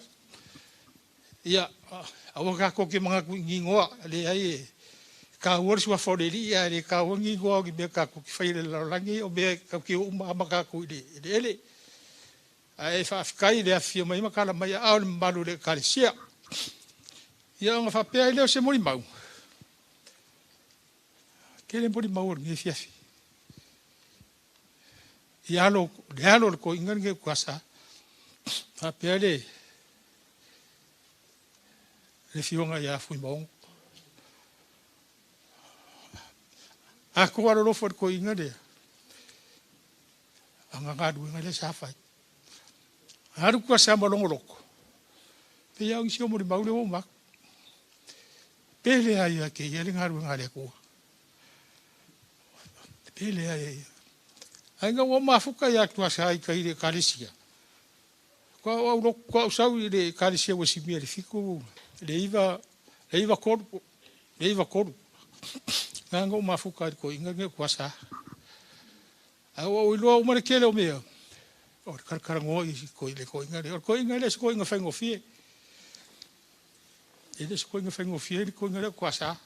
Speaker 3: Ia, aua tatou te manatu i ni igoa, leai e taua le suafa o le alii, ae le taua ni igoa o ni mea tatou te faia i le lalolagi, o mea tatou te o uma lava tatou i le eleele. Ae faafetai i le afifio mai ma tala mai aao i le mamalu o le ekalesia. Ia ona faapea ai lea o se molimau. Tele molimau o lenei afiafi. I alo, le alo o le toeaina lenei o Tuasa. Faapea le afioga ia Fuimaono. Atoa alolofa o le toeaina lea, ana galuega lea sa fai. Alu Tuasa ma lona loto, pei lava o nisi o molimau lea ua uma atu. Pele lava ia te ia le galuega a le Atua. Pele lava ia ia. Ae ina ua mafuta ia Tuasa i tai i le ekalesia, Kwa au sau i le ekalesia Uesimia i le 7, le 9, le 93, le 93. Nga na ou mafuta i le toeaina lenei o Tuasa. Ae ua ou iloa uma le tele o mea, o le talatalanoa i le toeaina lea. O le toeaina lea se toeaina faigofie. E le se toeaina faigofie le toeaina lea o Tuasa.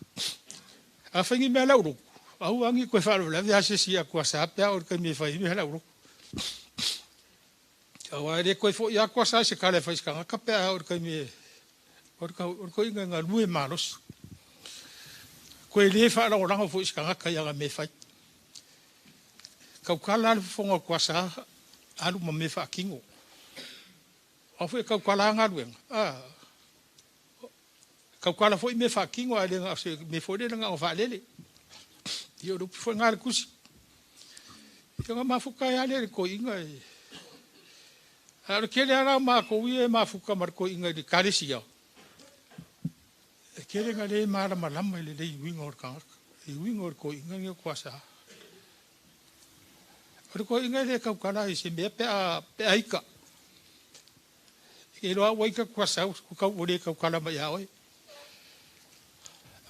Speaker 3: A fai ni mea le aulotu, aua ni koe faalavelave a se isi ia Tuasa pe a o le taimi e fai ai mea le aulotu. Aua e le toe foi lava Tuasa i se tala e fai i se tagata pe a o le taimi e O le o le koiga e galue malosi. Koe le faalagolago foi i se tagata i ana mea e fai. Tautala lava le fofoga o Kuasa alu ma mea faatino. O a foi e tautala lava galuega, a, tautala foi mea faatino ae le na o se mea foi lele na ona faalele. Ia o le upu foi lena a le tusi. Ia ona mafuta ai lava lea i le toeaina e. Ae o le tele lava la o matou ia e mafuta ma le toeaina i le ekalesia, e tele ina le malamalama i le lei uiga o le tagata, i uiga o le toeaina lenei o Kuasa. O le toeaina e le tautala i se mea pe a, pe a ita. E iloa ua ita Kuasa, ua le tautala mai ia oe.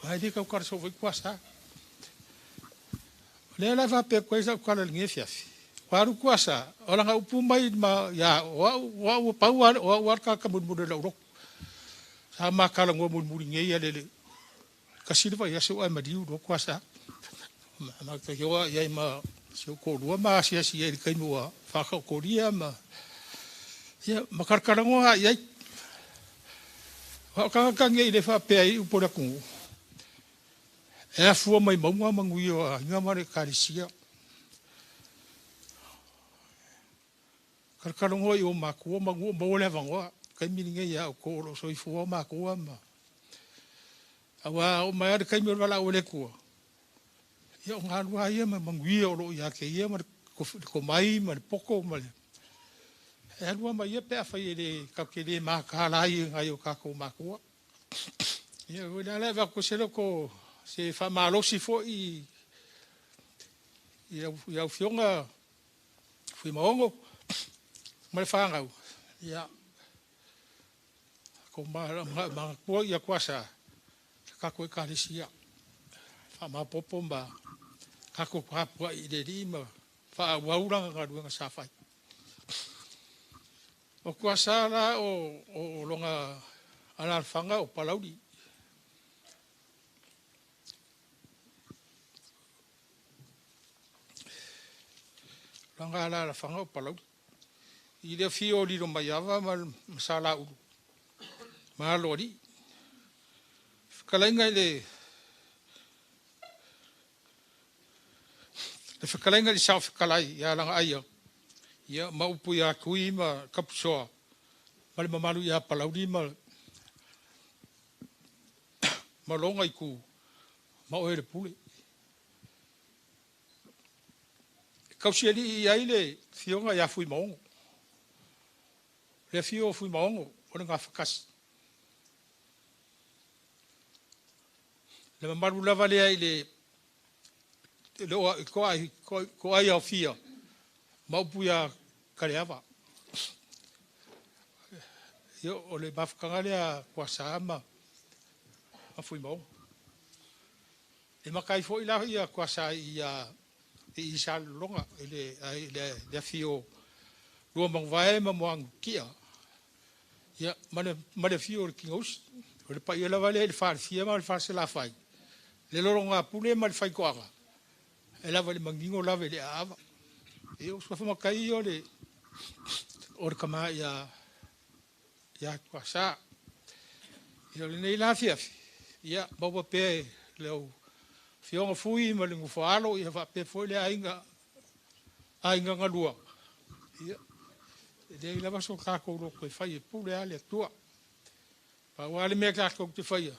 Speaker 3: Aua e le tautala soo foi Kuasa. O lea la e faapea atu ai sau tala i lenei afiafi. Ua alu Kuasa, o lana upu mai ma ia o au, o au pau lava, o au lava le tagata mulimuli o lau lotu. Sa ma talanoa mulimuli nei a le tasi le vaiaso ae maliu loa Kuasa. Ma ta o i ai ma si ou toalua ma asiasi ai i le taimi ua faataotolia ma ia ma talatalanoa i ai. O tagata nei le faapea ai upu o le atunuu, e afua mai mauga manuia o aiga ma le ekalesia. Talatalanoa i o matua ma ua maua le avanoa. Taimi lenei ia outou o lo o soifua o matua ma aua o mai lava le taimi o le valaau a le Atua. Ia o galua ia ma manuia o lo o ia te ia ma le tomai ma le poto ma le e alu lava ma ia pe afai e le tatou te le mataala ai i nai o tatou matua. Ia o le ala e avatu ai se loto se faamalosi foi i lau Afioga Fuimaono ma le fanau, ia tatou manatua ia Kuasa le tatou ekalesia. Faamaopoopo ma tatou tapuai i le Alii ma faaauau lana galuega sa fai. O Kuasa la o lona alaalafaga o Palauli. Lona alaalafaga o Palauli. I le afio o Lilomaiava ma Salaulu ma Aloalii. Fetalaiga i le fetalaiga i le Saofetalai ia Lagaaia, ia ma upu ia Tui ma Tapusoa ma le mamalu ia Palauli ma lona itu ma oe le pule. E tausialii i ai le afioga ia Fuimaono. Le afio o Fuimaono o le Gafatasi. Le mamalu lava lea i le toai aofia ma upu ia Kaleava. Ia, o le mafutaga lea Kuasa ma Fuimaono. E matai foi la ia Kuasa i i Salelologa i le afio Lua Manuvae ma Moanutia. Ia, ma le afio o le Tinousi. O le paia lava lea i le Falefia ma le Falesalafai, le lologapule ma le faitoaga, e lava i le manino lava i le aava. Ia, o suafa matai o le tama ia Kuasa. Ia, o lenei la afiafi, ia, maua pea le au afioga Fui ma le Nofoalo, ia faapea foi le aiga galua. Ia, e leai lava so tatou loto e fai e pule lava le Atua. Pau lava le mea tatou te faia,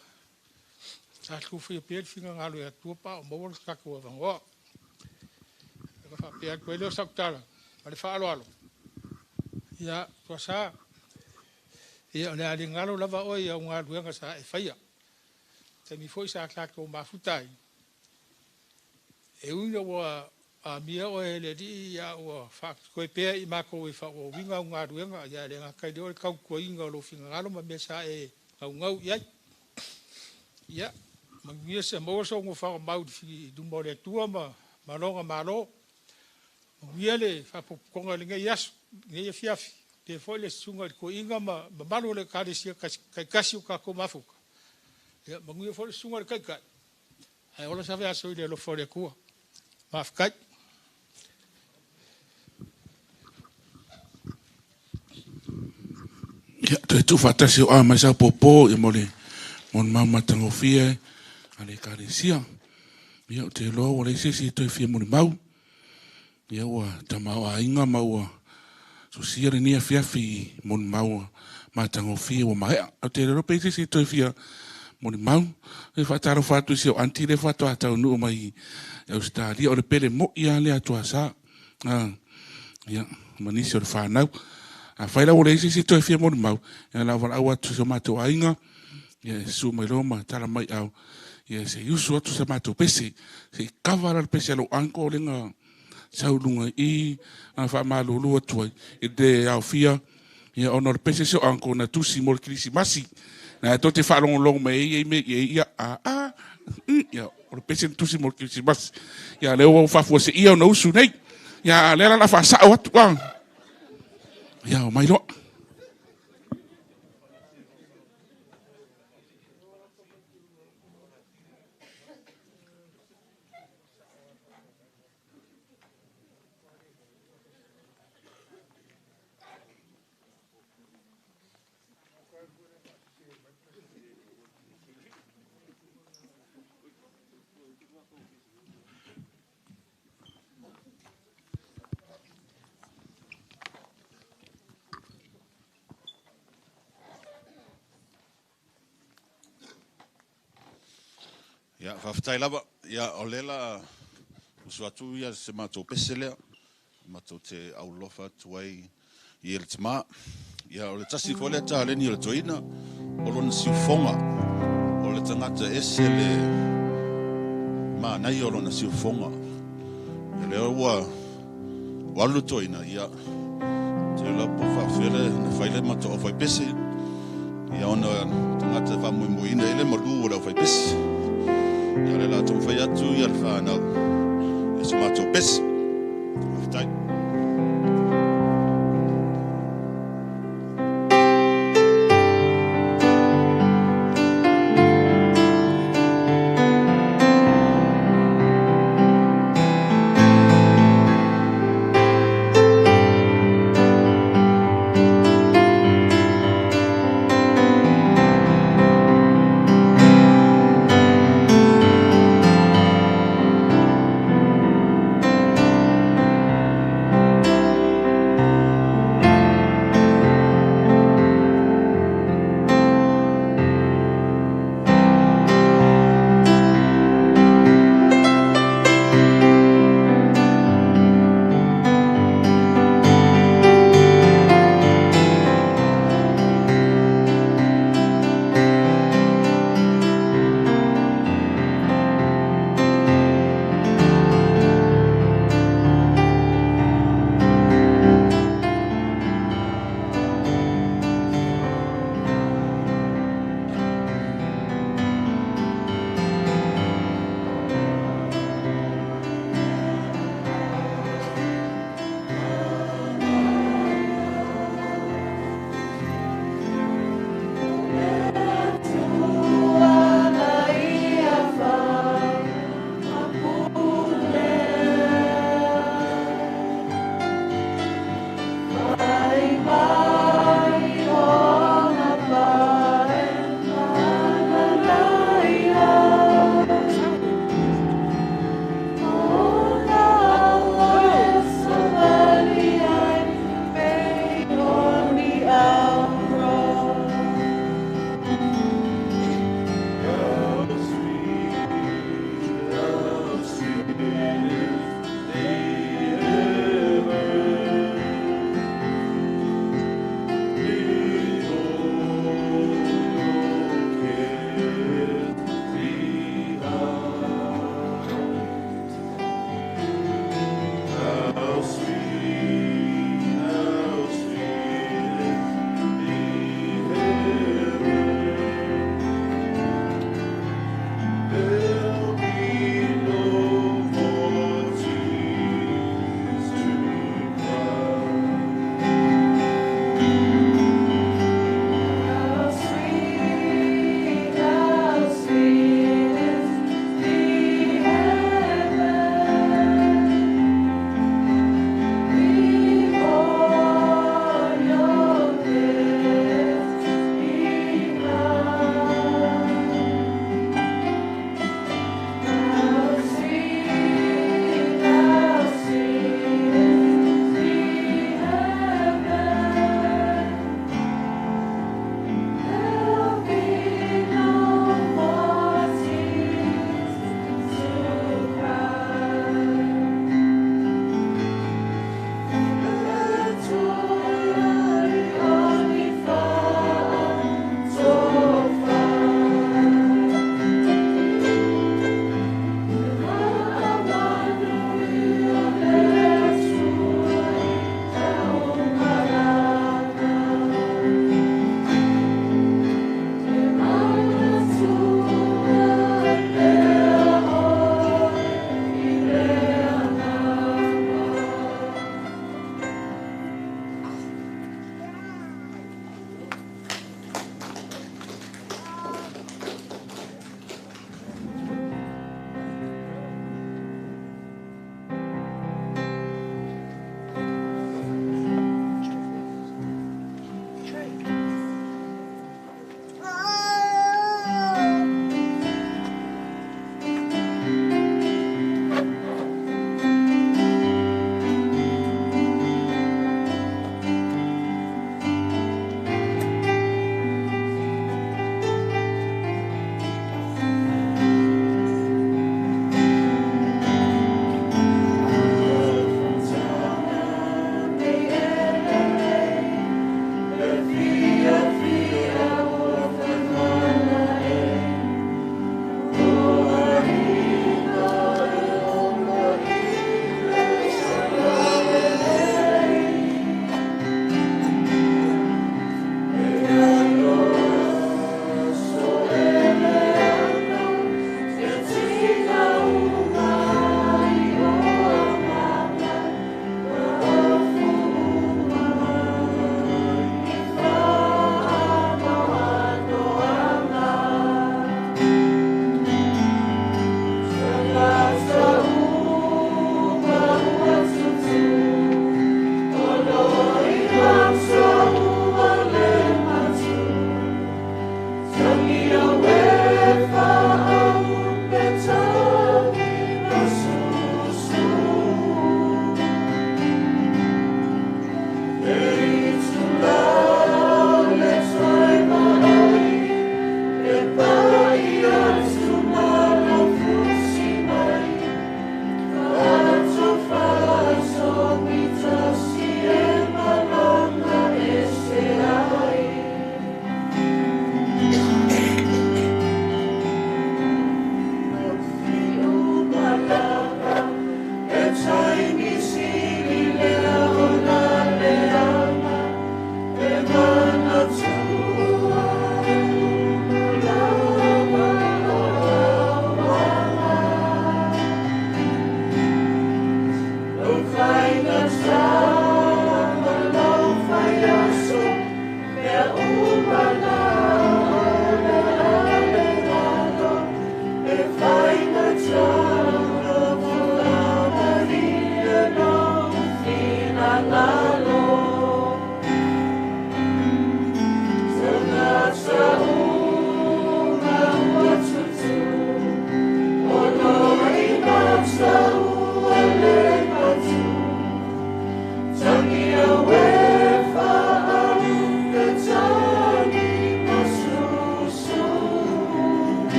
Speaker 3: tatou faia pea le finagalo e Atua pa o maua le tatou avanoa. E faapea atu ai lea o sau tala ma le faaaloalo. Ia, Tuasa, ia o le a le galo lava oe i au galuega sa e faia. Taimi foi sa tatou mafuta ai. E ui ina ua amia oe e le Alii ia ua faatoe pea i matou e faaauauina au galuega, ia le gata i lea o le tautuaina o lou finagalo ma mea sa e gaugau i ai. Ia, manuia se maua sou nofoaga mau i luma o le Atua ma lona Malo. Manuia le faapotopotoga i lenei aso, lenei afiafi. Pea foi le susuga i le toeaina ma mamalu o le ekalesia taitasi o tatou mafuta. Ia, manuia foi le susuga i le Taitai. Ae ola save aso i le alofa o le Atua. Faafetai.
Speaker 2: Ia, Toe tuufaatasi o a mai sau pōpō ia mo le molimau matagofie a le Ekalesia. Ia, ou te iloa ua leai se isi e toe fia molimau. Ia, ua tamaoaiga ma ua sosia lenei afiafi i molimau matagofie ua maea. Ou te iloa pe i ai se isi e toe fia molimau. E faatalofa atu i si ou aunty lea faatoa taunuu mai i Ausetalia. O le pele moi lava lea a Tuasa. Ia, ma nisi o le fanau. Afai la ua leai se isi e toe fia molimau, ia o le a valaau atu i si o matou aiga, ia e susu mai loa ma tala mai au, ia se i usu atu sa matou pese, se i kava la le pese a lou uncle lea na sau i luga i i, a faamalulu atu ai i le aofia, ia ona o le pese si o uncle na tusi mo le kerisimasi. Na tou te faalogologo mai ai i mea i ia a a ia o le pese na tusi mo le kerisimasi. Ia lea ua faafuaseia ona usu nei. Ia a lea la o le a faasao atu a. Ia omai loa.
Speaker 11: Ia, faafetai lava. Ia, o lea la usu atu ia se matou pese lea, matou te aulofa atu ai i le tama. Ia, o le tasi foi lea taleni o le toeaina, o lona siufoga, o le tagata ese le manaia o lona siufoga. Ia, lea ua alu le toeaina, ia, te iloa po o faafefea le na fai le matou aufaipese, ia ona tagata e faamoemoeina i le malu o le aufaipese. Ia, o lea o le a taumafai atu ia le fanau i se matou pese. Faafetai.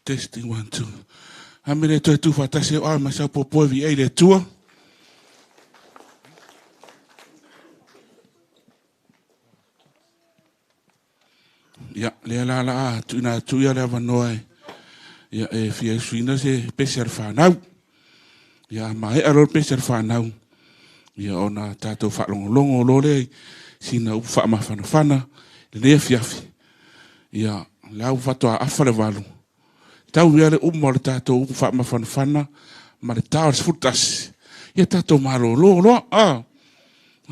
Speaker 2: Testing 1 2. Amene toe tu whaatasi o ma sau popo vi ei le tua. Ia, lea la la a tuina atu ia le avanoa e, ia, e fia usuina se pese a le fanau. Ia, maea loa le pese a le fanau. Ia, ona tatou faalogologo loa lea i sina upu faamafanafana i lenei afiafi. Ia, la ua faatoa afa le 8. Tau ia le uma o le tatou upu faamafanafana ma le ta o le 11. Ia tatou malolo loa. Ah.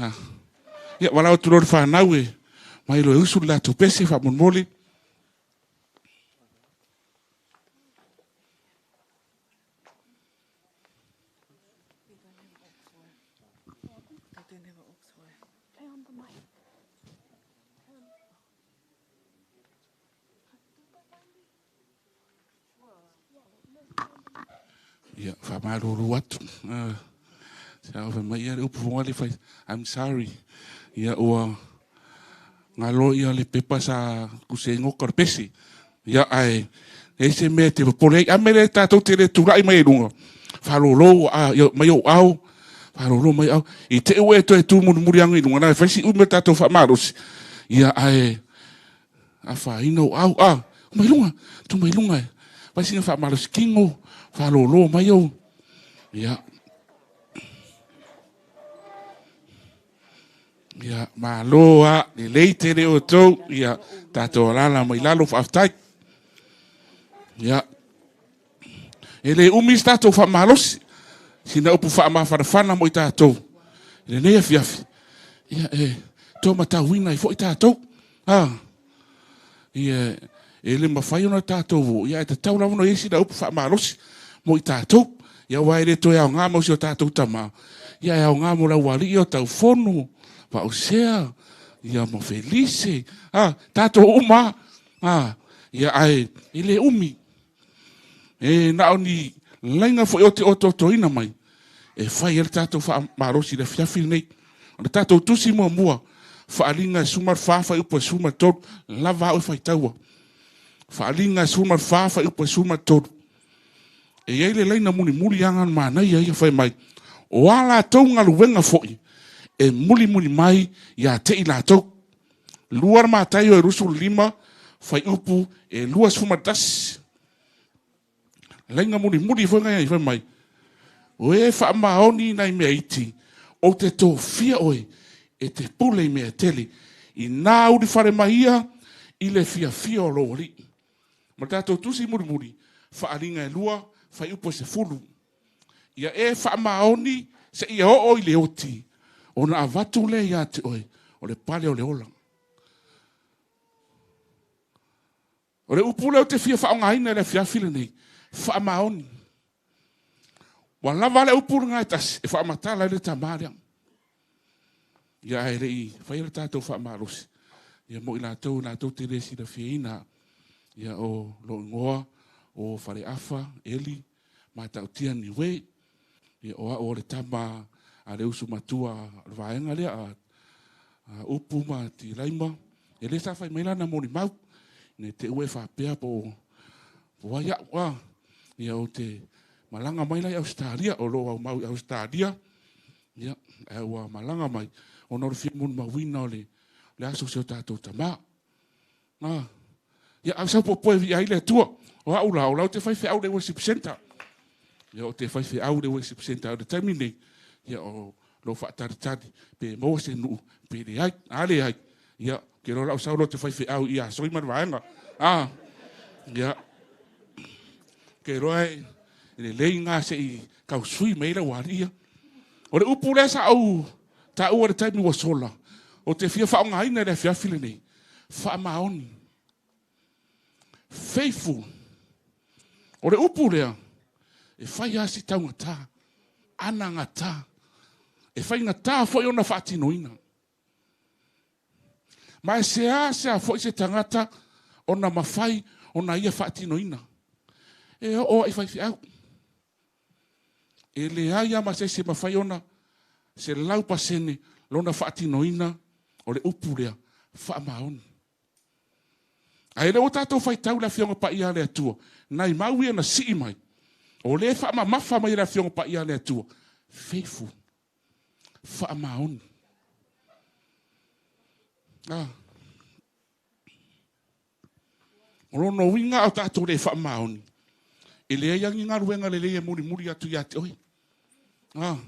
Speaker 2: Ah. Ia, walao atu loa le fanau e mai loa e usu le latou pese faamolemole. Ia, faamalulu atu. Sa fai mai ia le upu foga le fai, I'm sorry. Ia, ua galo ia le pepa sa kuseigoka o le pese. Ia, ae leai se mea e te popole ai. A mea lea tatou te le tulai mai ai luga, faalolo ia, mai ou ao, faalolo mai au. I te i ua e toe tu mulimuli ane i luga, na e fai si umi o le tatou faamalosi. Ia, ae afaina ou au, a, mai luga, tu mai luga e fai sina faamalosi kino, faalolo mai ou. Ia, ia, malo a, lelei tele outou, ia, tatou alaala mai lalo, faafetai. Ia, e le umi se tatou faamalosi, sina upu faamafanafana mo i tatou, i lenei afiafi, ia, e toamatauina ai foi tatou. Ah, ia, e le mafai ona tatou, ia, e tatau lava ona i ai sina upu faamalosi mo i tatou. Ia, aua e le toe aoga mo si o tatou tama, ia, e aoga mo le aualii o Taufono, Vaosea, ia, ma Felise, ah, tatou uma, ah, ia, ae e le umi. E na o ni laina foi o te ototoina mai, e fai ai le tatou faamalosi i le afiafi lenei. O le tatou tusi muamua, Faaaliga e 14 fuaiupu e 13, lava au e faitaua. Faaaliga e 14 fuaiupu e 13. E i ai le laina mulimuli aga na manaia ia fai mai, o a latou galuega foi e mulimuli mai ia te i latou. 2 Mataio e 25 fuaiupu e 21. Laina mulimuli foi ngai fai mai, o e faamaoni nai mea iti, ou te tofia oe e te pule i mea tele, i nā uli fale mai ia i le fiafia o lou alii. Ma tatou tusi mulimuli, Faaaliga e 2, fuaiupu e 10. Ia e faamaoni seia oo i le oti, ona avatu lea ia te oe o le pale o le ola. O le upu lea ou te fia faaaogaina i le afiafi lenei, faamaoni. Ua lava le upu lena e tasi e faamatala ai le tama lea. Ia ae le i faia le tatou faamalosi, ia mo i latou latou te le silafiaina, ia o lou igoa o Faleafa Eli Matautia Niue, ia o au o le tama a le usu matua o le vaega lea a Upu ma Tilaima. E le sa fai mai lana molimau, ne te ua e faapea po o ai au, a, ia ou te malaga mai la i Ausetalia, o loo aumau i Ausetalia, ia, ae ua malaga mai, ona o le fia molimauina o le aso o si o tatou tama. Ah, ia, au sau popoe via ai le Atua. O au la, o lau te fai feau le worship center. Ia, o te fai feau le worship center. O le taimi nei, ia, o lo faatalitali, pe maua se nuu, pe leai, a leai. Ia, ke loa lau sau lo te fai feau i asoi ma le vaega. Ah, ia, ke loa e lelei ngā se i kausui mai lau alia. O le upu lea sa au taua le taimi ua sola, o te fia faaaogaina i le afiafi lenei, faamaoni. Faithful. O le upu lea, e fai lava si taugata, anagata, e faigata foi ona faatinoina. Ma e seasea foi se tagata ona mafai ona ia faatinoina. E oo lava i faifeau. E leai lava ma se isi e mafai ona 100% lona faatinoina o le upu lea, faamaoni. Ae le ua tatou faitau le Afioga Paia a le Atua, nai mau ia na sii mai, o lea e faamamafa mai e le Afioga Paia a le Atua, faithful, faamaoni. Ah. O lona uiga a o tatou le faamaoni, e leai lava ni galuega lelei e mulimuli atu ia te oe. Ah.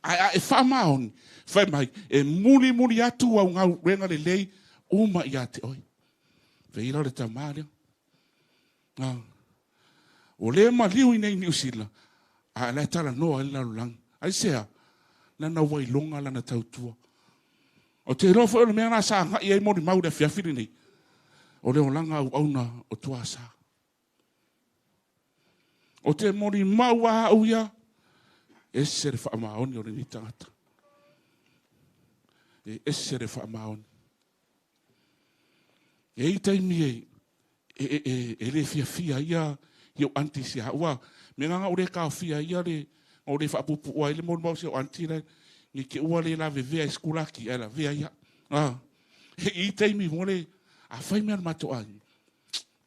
Speaker 2: Ae a e faamaoni, fai mai, e mulimuli atu au galuega lelei uma ia te oe. Feila o le tamā lea. Ah. O lea maliu i nei Niu Sila, a la e talanoa ai le lalolagi. Aisea? Lana ua iloga lana tautua. Ou te iloa foi o le mea lena sa agai ai molimau i le afiafi lenei, o le olaga auauna o Tuasa. Ou te molimau lava au ia, ese le faamaoni o lenei tagata. E ese le faamaoni. E i ai taimi e, e, e, e, e le fiafia ia i ou aunties ia au a mea na ou le taofia ia le na ou le faapuupuu ai le molimau si ou auntie la ni te ua le lavevea i sikulaki ae lavea ia. A, e i ai taimi mo le a fai mea le matou aiga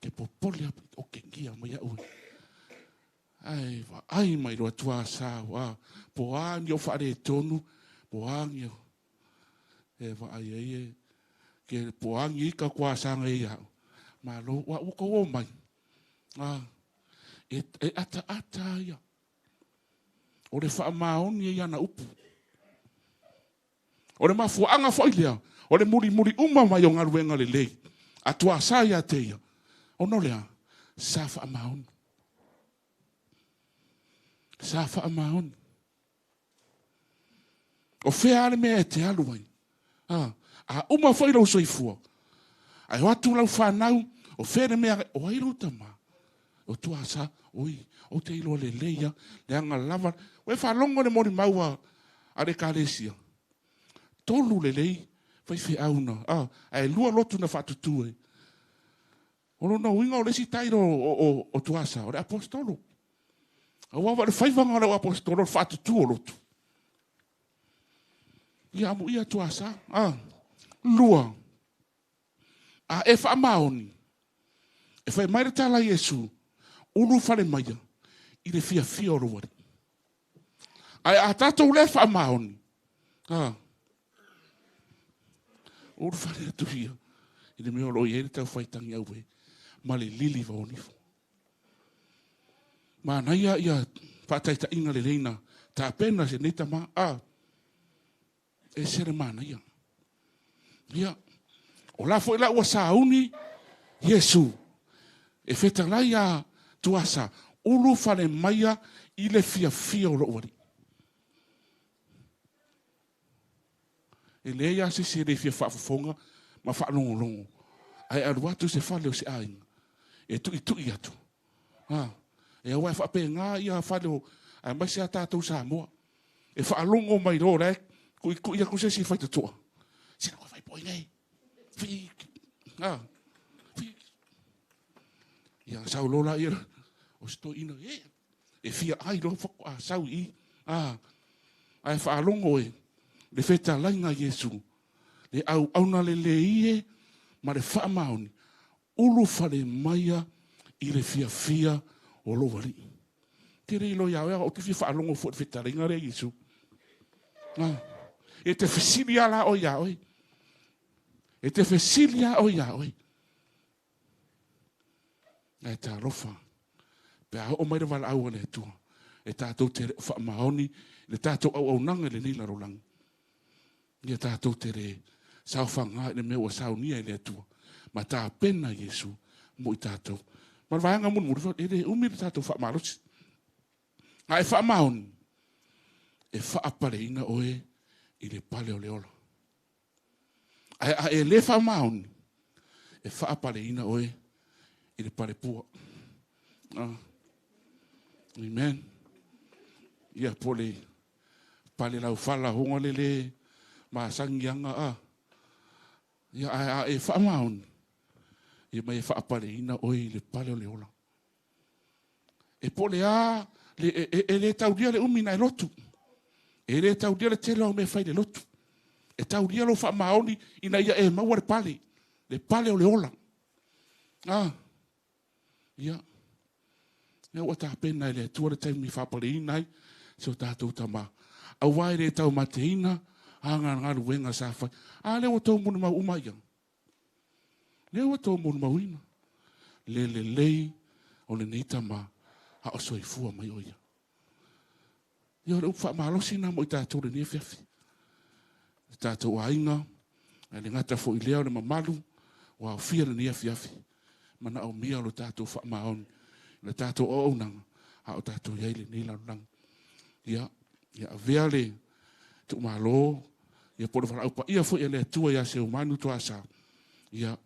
Speaker 2: ke popole a o ke gia mai au e. Ae vaai mai loa Tuasau a po a ni o faaletonu po a ni o e vaai ai e ke po a ni ika Tuasaga e iau. Malo ua ua kou o mai. A e, e ataata ia. O le faamaoni e iana upu. O le mafuaaga foi lea o le mulimuli uma mai o galuega lelei a Tuasa ia te ia, ona o le a? Sa faamaoni. Sa faamaoni. O fea le mea e te alu ai? A, a uma foi lou soifua, ae o atu lau fanau, o fea le mea, o ai lou tama? O Tuasa, oi, ou te iloa lelei a, leaga lava, ua e faalogo le molimau a, a le Ekalesia. Tolu lelei faifeau na, a, ae lua lotu na faatutu ai. O lona uiga o le isi tailo o, o, o Tuasa, o le aposetolo. Aua o le faivaga o le aposetolo o le faatutu o lotu. Ia amuia Tuasa. A, lua, a e faamaoni, e fai mai le tala a Iesu, ulufale maia i le fiafia o lou Alii. Ae a tatou le faamaoni, a, ulufale atu ia i le mea o lo o i ai le taufaitagi auē ma le lili vaonifo. Manaia ia faataitaiga lelei na tapena se nei tama. A, ese le manaia. Ia, o la foi la ua sauni Iesu e fetalai iā Tuasa, ulufale maia i le fiafia o lou Alii. E leai lava se isi e le fia faafofoga ma faalogologo, ae alu atu i se fale o se aiga e tuitui atu. A, e aua e faapena ia fale o, aemaise a tatou Samoa. E faalogo mai loa o la e tuitui atu se isi faitotoa. Sina koe fai poi nei. Fai, a, fai. Ia, sau loa la ia, o se toeaina, e, e fia ai loa faatoa sau i i. A, ae faalogo e le fetalaiga a Iesu, le auauna lelei e ma le faamaoni, ulufale maia i le fiafia o lou Alii. Te le iloa ia oe, ou te fia faalogo foi i le fetalaiga lea a Iesu. A, e te fesili lava la oe ia oe. E te fesili lava oe ia oe. Ae talofa, pe a oo mai le valaau a le Atua, e tatou te le o faamaoni i le tatou auaunaga i lenei lalolagi. Ia tatou te le saofaga i le mea ua saunia e le Atua ma tapena Iesu mo i tatou. Ma le vaega mulimuli, e le umi le tatou faamalosi. A e faamaoni, e faapaleina oe i le pale o le ola. Ae a e le faamaoni, e faapaleina oe i le palepua. Ah. Amen. Ia po le pale laufala honga le le masangiaga a. Ia ae a e faamaoni, ia mai e faapaleina oe i le pale o le ola. E po o le a, le, e, e, e le taulia le umi na e lotu. E le taulia le tele o mea fai le lotu. E taulia lou faamaoni ina ia e maua le pale, le pale o le ola. A, ia, ia ua tapena e le Atua le taimi e faapaleina ai si o tatou tamā. Auā e le taumateina aga galuega sa fai. A lea ua tou molimau uma ia. Lea ua tou molimauina le lelei o lenei tamā a o soifua mai o ia. Ia o le upu faamalosi lena mo i tatou lenei afiafi. Le tatou aiga, ae le gata foi lea o le mamalu ua aofia lenei afiafi. Manaomia lo tatou faamaoni, le tatou auaunaga, a o tatou i ai lenei lalolagi. Ia, ia avea le tuumalo, ia po o le valaau paia foi a le Atua ia Seumanu Toasa, ia,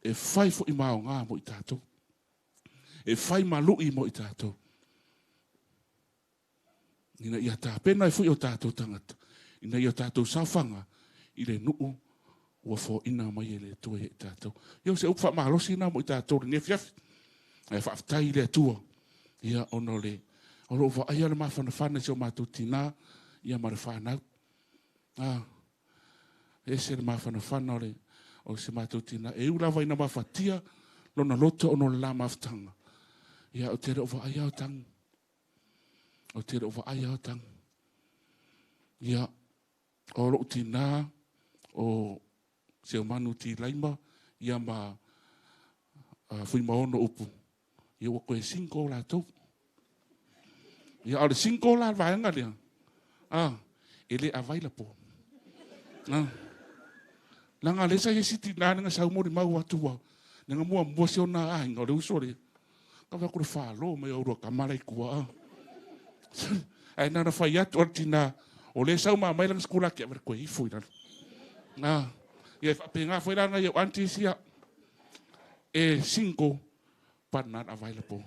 Speaker 2: e fai foi maoga mo i tatou. E fai malui mo i tatou. Ina ia tapena ai foi o tatou tagata, ina ia tatou saofaga i le nuu ua foaina mai e le Atua ia i tatou. Ia o se upu faamalosi lena mo i tatou lenei afiafi. Ae faafetai i le Atua, ia ona o le o loo vaaia le mafanafana i si o matou tinā ia ma le fanau. Ah, ese le mafanafana o le o si matou tinā. E u lava ina mafatia lona loto ona o le la mafutaga. Ia o te le o vaaia o tagu. O te le o vaaia o tagu. Ia, o lou tinā o Seumanu Tilaima ia ma Fuimaono Upu. Ia ua toe single latou. Ia o le single la le vaega lea. Ah, e le available. Ah. Leaga lea sa i ai si tinā lea na sau molimau atu ua lea na muamua si ona aiga o le uso lea. Ka fai atu le falo mai o lua tama la i tua. Ah. Ae na ona fai atu o le tinā, o lea e sau ma aumai lana sikulaki ave toe ifo i lalo. Ah. Ia e faapena foi la nai ou aunties ia. E single but not available.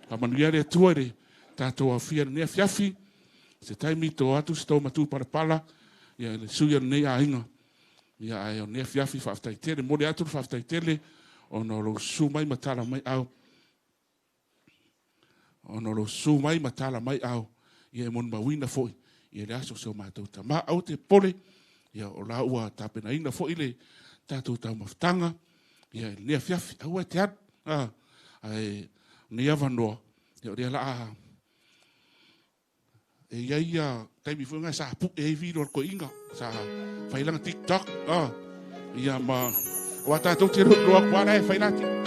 Speaker 2: Faamanuia le Atua i le tatou aofia i lenei afiafi. Se taimi to atu se tou matu palapala ia i le sui o lenei aiga. Ia ae o lenei afiafi faafetai tele, momoli atu le faafetai tele ona o lou susu mai ma tala mai au. Ona o lou susu mai ma tala mai au, ia e molimauina foi ia le aso o si o matou tamā. Aua te popole, ia o la ua tapenaina foi le tatou taumafataga ia i lenei afiafi. Aua e te alu, ae o lenei avanoa, ia o lea la a E i ai ia taimi foi na sa pu'e ai vilo a le toeaina, sa fai lana TikTok, ia ma aua tatou te iloa atu lava la e fai la TikTok.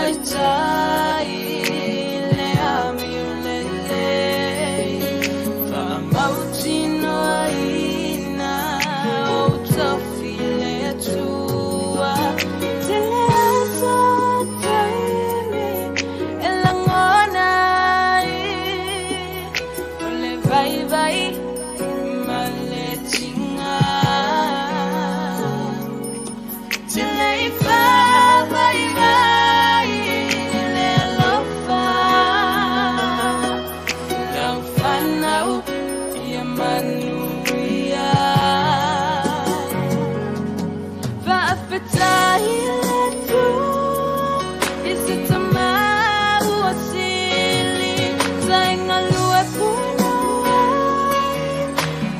Speaker 4: Taitai le amio lelei, faamautinoaina ou tofi le Atua. Tele aso taimi e lagona ai, o le vaivai ma le tiga. Tele i faavaivai le alofa, lau fanau ia manuia. Faafetai i le Atua i se tama ua sili, sa e galue punouai,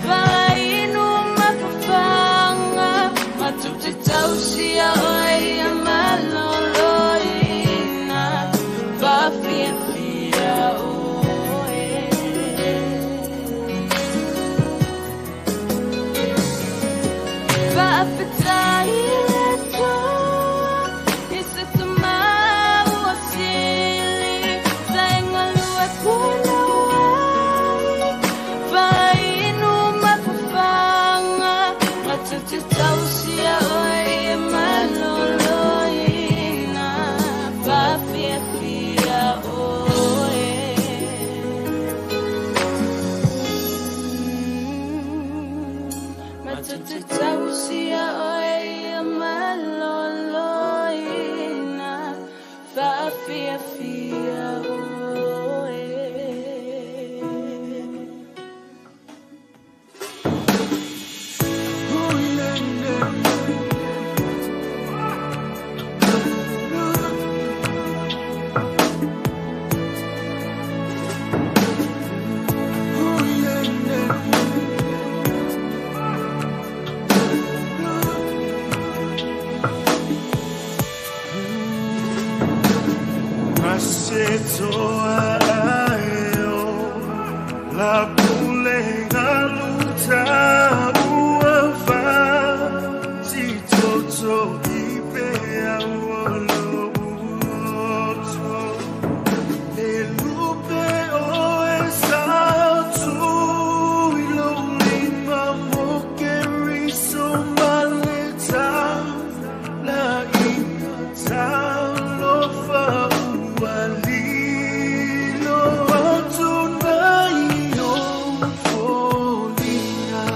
Speaker 4: faaainu ma fafaga, matou te tausia oe ia malōlōina, faafiafia oe. Faafetai i le Atua i se tama ua sili, sa e galue punouai, faaainu ma fafaga, matou te tausia oe ia malōlōina, faafiafia oe. Matou te tausia oe ia malōlōina, faafiafia oe.
Speaker 22: Masetoa aeo la pule galuta ua fa si toto ipe au lo le lupe o e sa tu ilo lima mo ke riso maleta la ina ta lo fa ua lilo atu nai o folia.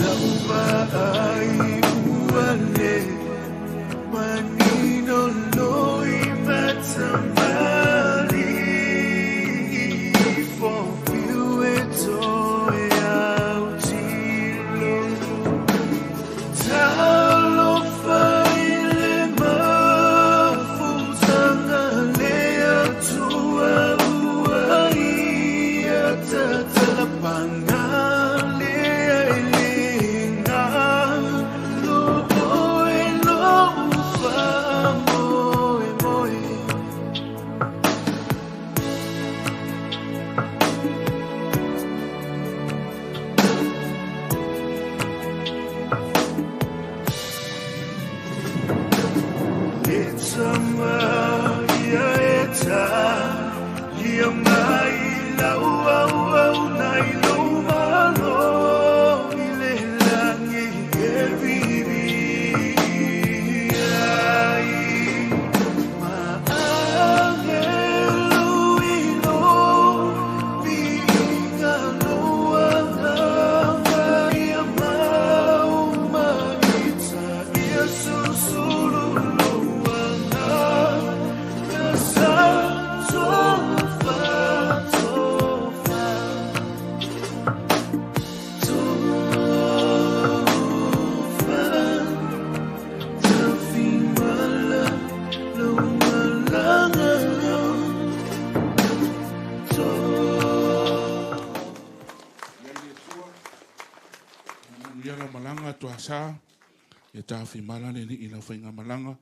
Speaker 22: Laupa ai ua le manino loi matamali fo fiu e toe au tilo. Talofa i le mafutaga le Atua ua ia tatalapaga le ailiga lo oe lou faamoemoe. Etama ia eta ia mai lau au au nai lou malo i le lagi e vivi ai. Ma angelu i lo viiga loa lava ia mau maita ia susulu loa na sa tofa tofa tofa tafimala lau malaga
Speaker 2: Ia lau malaga Tuasa, ia tafimala le alii i lau faigamalaga.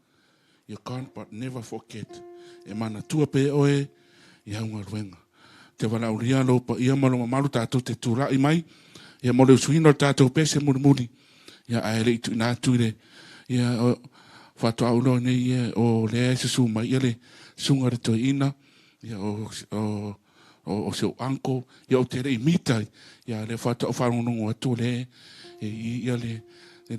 Speaker 2: You can't but never forget. E manatua pea oe i au galuega. Te valaaulia lou paia ma lou mamalu tatou te tulai mai ia mo le usuina o le tatou pese mulimuli ia ae le i tuuina atu i le ia faatoa ou iloa nei ia o lea e susu mai ia le susuga i le toeaina ia o si ou uncle ia ou te le i mita ai ia lea faatoa ou faalogologo atu o lea e i ia le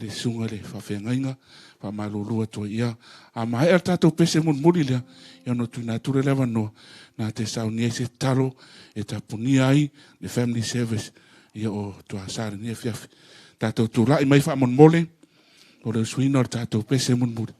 Speaker 2: susuga i le faafeagaiga faamalulu atu ai. Ia a maea le tatou pese mulimuli lea ia ona tuuina atu lea le avanoa na te saunia ai se tatalo e tapunia ai le family service ia o Tuasa i lenei afiafi. Tatou tulai mai faamolemole o le usuina o le tatou pese mulimuli.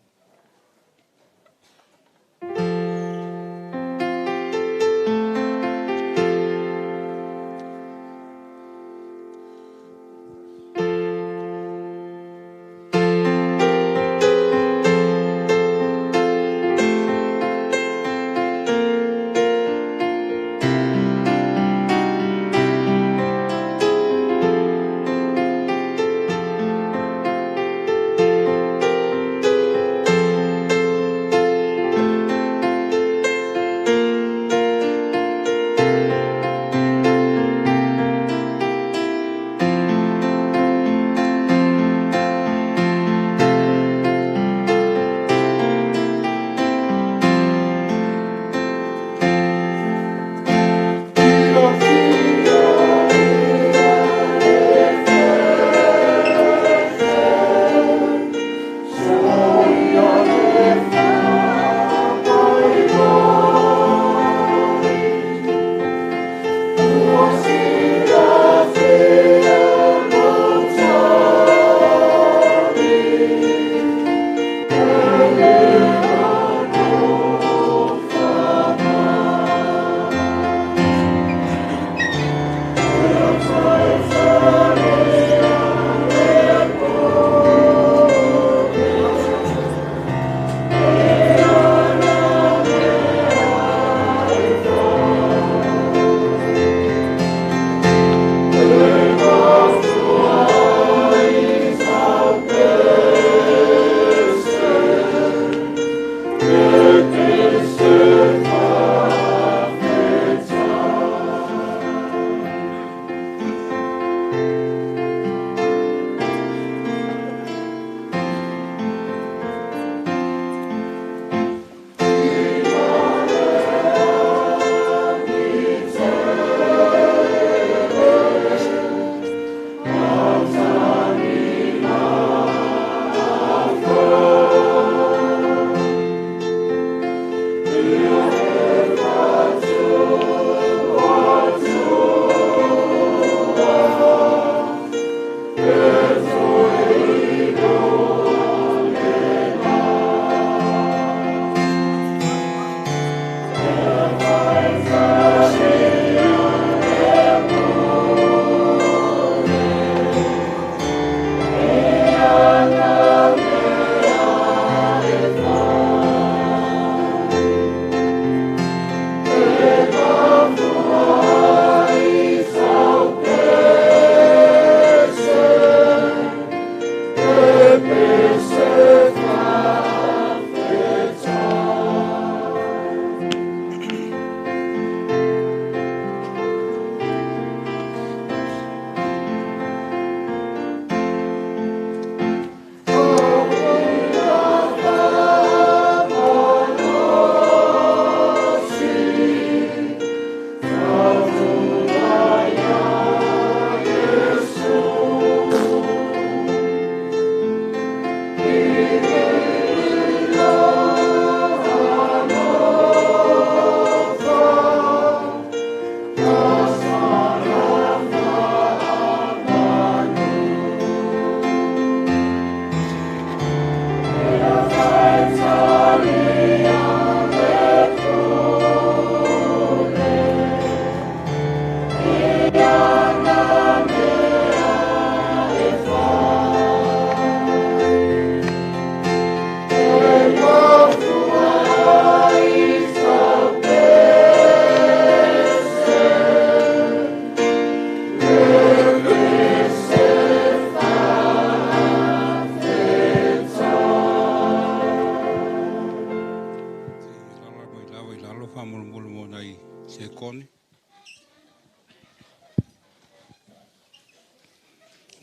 Speaker 1: Lalo faamolemole mo nai
Speaker 5: Sekone.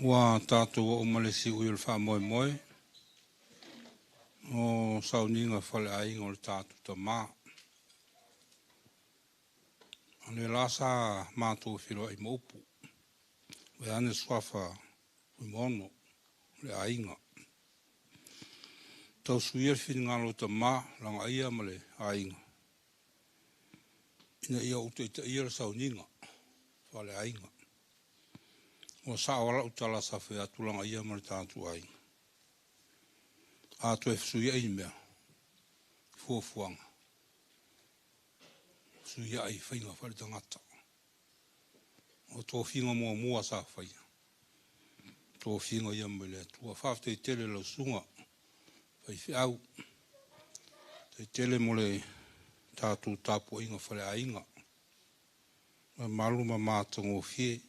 Speaker 5: Ua tatou oo ma le siui o le faamoemoe o sauniga faleaiga o le tatou tamā. O le la sa matou feiloai ma upu. Vaeane suafa Fuimaono o le aiga. Tausuia le finagalo o tamā, lagaia ma le aiga, ina ia ou taitaia le sauniga faaleaiga. Ua sao lava lau tala sa fai atu lagaia ma le tatou aiga. A toe fesuiai ni mea, fuafuaga, fesuiai i faiga faaletagata. O tofiga muamua sa faia, tofiga ia mai le Atua. Faafetai tele i lau susuga faifeau, faafetai tele mo le tatou tapuaiga faleaiga, mamalu ma matagofie,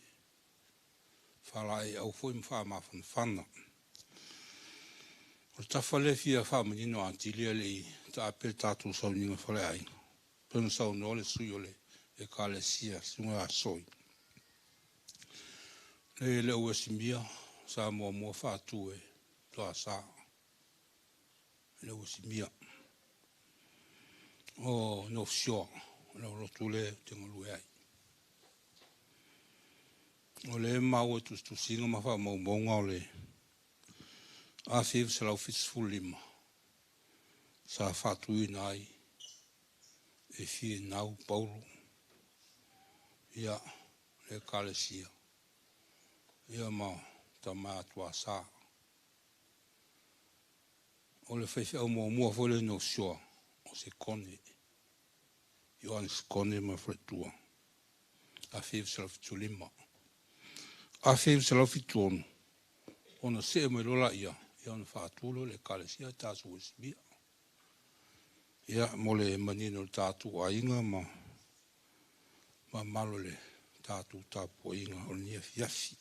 Speaker 5: faalaeiau foi ma faamafanafana. O le tafa lea e fia faamanino atili ae le i taape le tatou sauniga faleaiga, pei ona saunoa le sui o le Ekalesia, susuga ia Soi, le le Uesimia sa muamua faatu e Toasa i le Uesimia o North Shore, o le aulotu lea ou te galue ai. O lea e maua i tusitusiga ma faamaumauga o le 1975 sa faatuina ai e Finau Paulo ia le Ekalesia ia ma tama Tuasa. O le faifeau muamua foi lea i North Shore o Sekone, Ioane Sekone ma le faletua, 1975. 1976 ona see mai loa laia ia ona faatu lea o le Ekalesia tatou Uesimia. Ia, mo le manino o le tatou aiga ma mamalu o le tatou tapuaiga o lenei afiafi.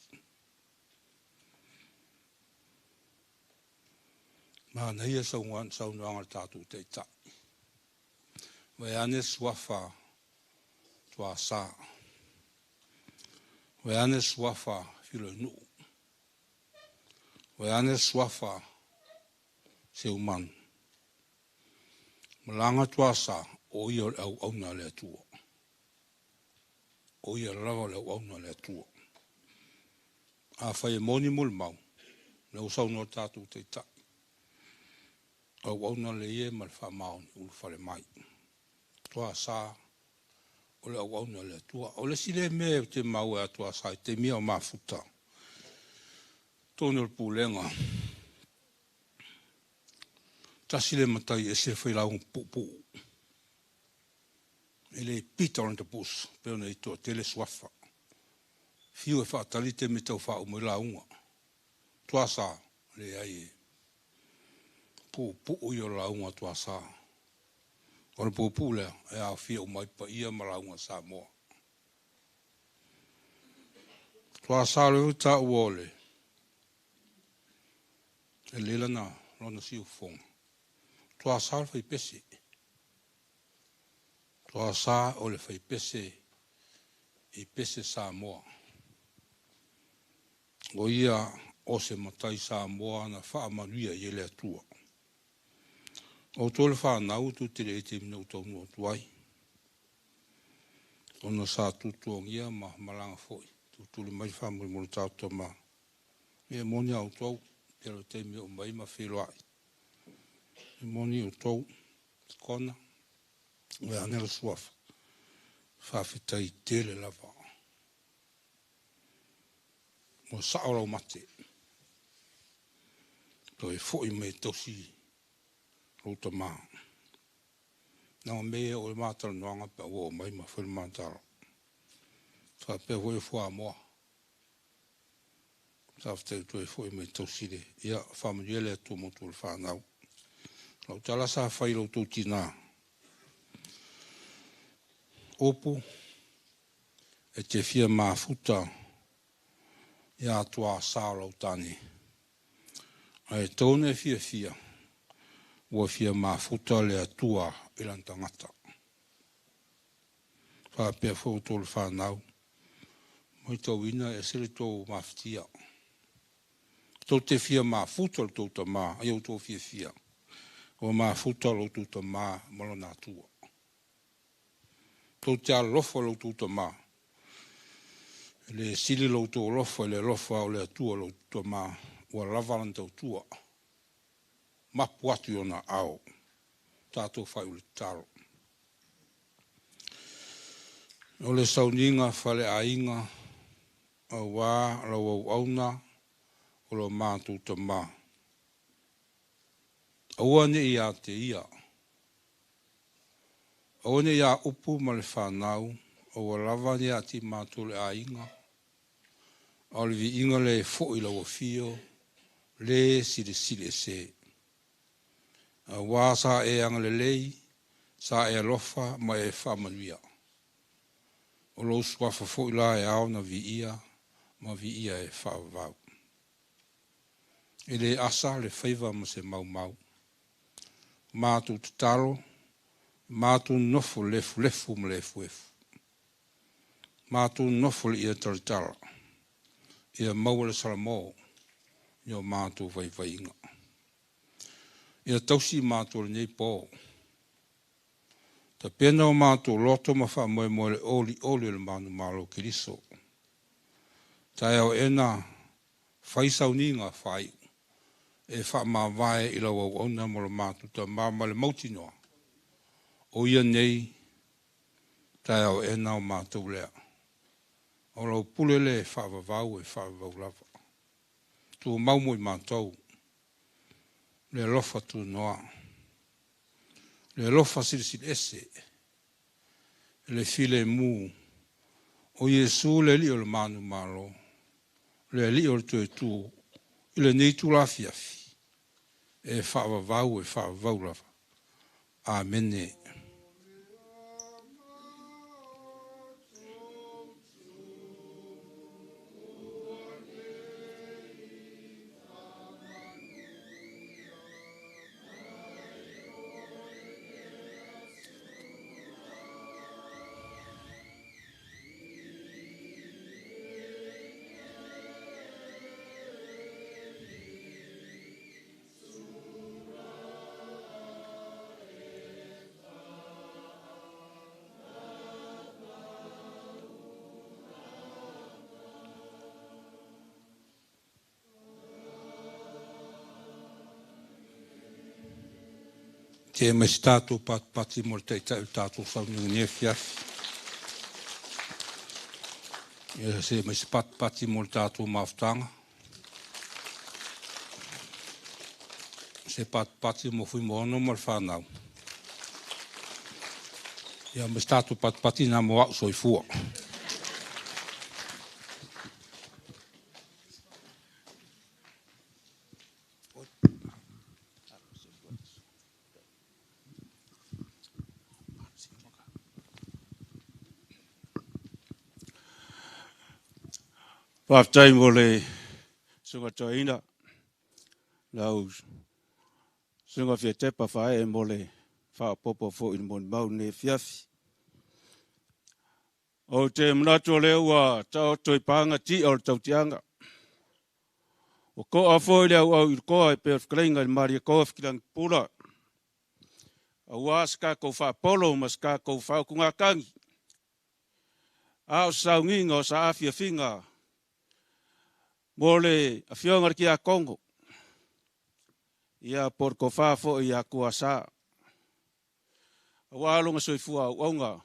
Speaker 5: Manaia saunoaga a le tatou Taitai. Vaeane suafa Tuasa, vaeane suafa Filoinuu, vaeane suafa Seumanu. Malaga Tuasa, o ia o le auauna a le Atua. O ia lava o le auauna a le Atua. Afai e moni molimau, lea ua saunoa le tatou Taitai, auauna le ie ma le faamaoni ulufale mai. Tuasa o le auauna a le Atua. O le isi lea mea ou te maua ia Tuasa i taimi o mafuta, totonu o le pulega, tasi le matai e ese le failauga puupuu. E le beat around the bush, pei ona i toatele suafa. Fiu e faatali taimi e tau faauma ai lauga. Tuasa, leai e puupuu ia o lauga a Tuasa. O le puupuu lea e aofia uma ai paia ma lauga a Samoa. Tuasa o le taua o le e lelei lana lona siufofoga. Tuasa o le faipese. Tuasa o le faipese i pese Samoa. O ia o se matai Samoa na faamanuia i ai le Atua. O outou le fanau tou te le i taimi na ou taunuu atu ai. Ona sa tutuagia ma malaga foi, tutuli mai le faamolemole tatou tama. E moni a outou, pei o le taimi o mai ma feiloai. E moni outou, Kona, vaeane le suafa, faafetai tele lava. Ua sao lau mate. Toe foi mai e tausi lou tamā. Leaga mea ia o le matalanoaga pe a ua oo mai ma fai le matala. Faapea foi le fuamoa. Faafetai ua toe foi mai e tausi le. Ia, faamanuia le Atua mo outou le fanau. Lau tala sa fai i lo outou tinā. Upu, e te fia mafuta ia Tuasa o lau tane. Ae tatau ona e fiafia, ua fia mafuta le Atua i lana tagata. Faapea foi outou le fanau. Moitauina e ese le tou mafatia. Tou te fia mafuta le tou tamā, ai outou fiafia. Ua mafuta lo outou tamā ma lona Atua. Tou te alolofa lo outou tamā. E le sili lo outou alofa i le alofa o le Atua lo outou tamā, ua lava lana tautua. Mapu atu i ona ao. Tatou faaiu le tatalo. O le sauniga faleaiga auā lau auauna o lo matou tamā. Aua ne i ia te ia. Aua ne i ia upu ma le fanau, aua lava ne ia te matou le aiga, a o le viiga lea e foi i lau afio, le silisili ese. Auā sa e agalelei, sa e alofa ma e faamanuia. O lou suafa foi la e ao na viia ma viia e faavavau. E le asa le faiva ma se maumau. Matou tatalo, matou nofo le lefulefu ma le efuefu. Matou nofo le ia talatala, ia maua le salamo i o matou vaivaiga. Ia tausi matou lenei pō. Tapena o matou loto ma faamoemoe le olioli o le manumalo Keriso. Taeao ena fai sauniga faaiu e faamavae i lau auauna ma lo matou tamā ma le mautinoa. O ia nei taeao ena o matou lea. O lau pule le e faavavau e faavavau lava. Tumau mo i matou. Le alofa tunoa. Le alofa silisili ese. Le filemu. O Iesu le alii o le manumalo. Le alii o le toe tu i lenei itula afiafi. E faavavau e faavavau lava. Amene. Te mai se tatou patipati mo le taitai o le tatou sauniga i lenei afiafi. Ia se mai se patipati mo le tatou mafutaga. Se patipati mo Fuimaono ma le fanau. Ia ma se tatou patipati na mo au soifua.
Speaker 21: Faafetai mo le susuga toeaina, lau susuga Fiatepa Faaee mo le faaopoopo foi i le molimau i lenei afiafi. Ou te manatu o lea ua taoto i paga ti'a o le tautiaga. Ua to'a foi le auau i le toa e pei o le fetalaiga i le Malietoa Fitilangi Pula, aua se tatou faapolo ma se tatou faautugatagi, a o se sauniga o saafiafiga mo le afioga i le Tiakono, ia po o le tofa foi ia Tuasa, aua lona soifua auauna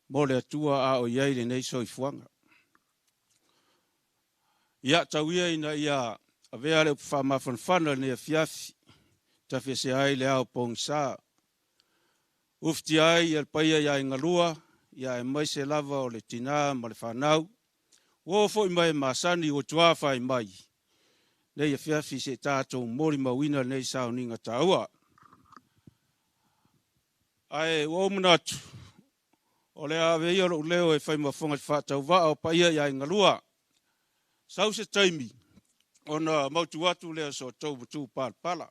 Speaker 21: mo le Atua a o i ai lenei soifuaga. Ia tau ia ina ia avea le upu faamafanafana i lenei afiafi, tafiesea ai le ao pogisa, ufitia ai le paia ia Aigalua, ia aemaise lava o le tinā ma le fanau, ua oo foi mai e masani ua tuafai mai nei afiafi se i tatou molimauina lenei sauniga taua. Ae ua ou manatu, o le a ave ia lou leo e fai ma fofoga faatauvaa o paia i Aigalua. Sau se taimi ona mautu atu lea o so outou matupalapala.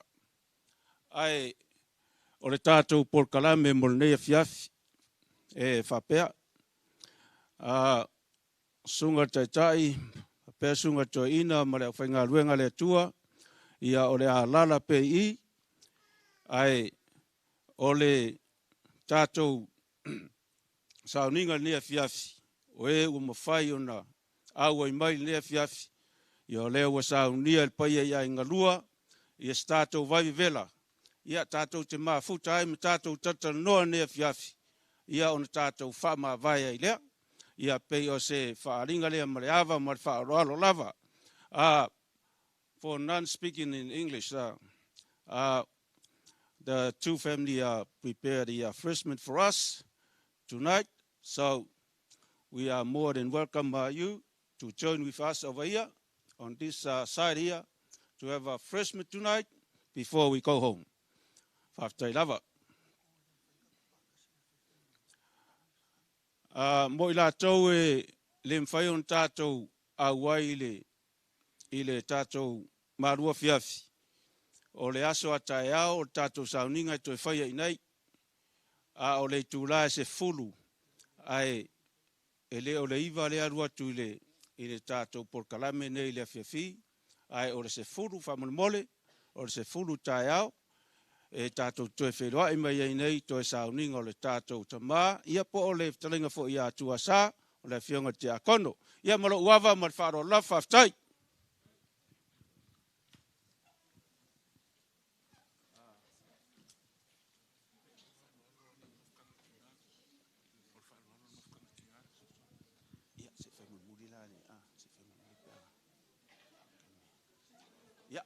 Speaker 21: Ae o le tatou polokalame mo lenei afiafi e faapea.
Speaker 5: A suga taitai pe suga toeaina ma le aufaigaluega a le Atua, ia o le alala pe i ae o le tatou sauniga lenei afiafi, o e ua mafai ona auai mai lenei afiafi, ia o lea ua saunia le paia i aiga lua, ia se tatou vaivevela, ia tatou te mafuta ai ma tatou talatalanoa lenei afiafi, ia ona tatou faamavae ai lea. Ia pei o se faaaliga lea ma le ava ma le faaaloalo lava. For non-speaking in English, the two family prepare the refreshment for us tonight. So we are more than welcome you to join with us over here on this side here to have a refreshment tonight before we go home. Faafetai lava. Mo i latou e le mafai ona tatou auai i le tatou malua afiafi, o le aso a taeao o le tatou sauniga e toe faia i nei. A o le itula e 10, ae e le o le 9 le alu atu i le tatou polokalame nei i le afiafi, ae o le 10 faamolemole, o le 10 taeao, e tatou toe feiloai mai ai nei toe sauniga o le tatou tamā, ia po o le fetalaiga foi ia Tuasa, o le afioga i le Tiakono. Ia ma lou ava ma le faaaloalo lava, faafetai. Ia, se fai mulimuli la le, se fai mulimuli pe a. Ia.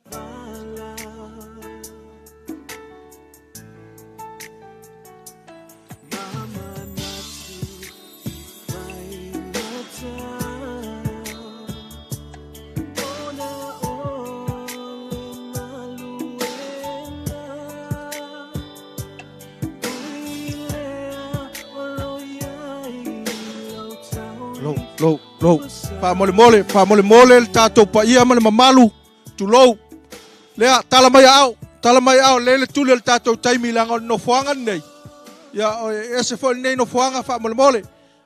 Speaker 6: Lou, lou, lou. Faamolemole, faamolemole le tatou paia ma le mamalu. Tulou. Lea, tala mai ao, tala mai ao, le le tuli o le tatou taimi leaga o le nofoaga lenei. Ia, o ese foi lenei nofoaga faamolemole.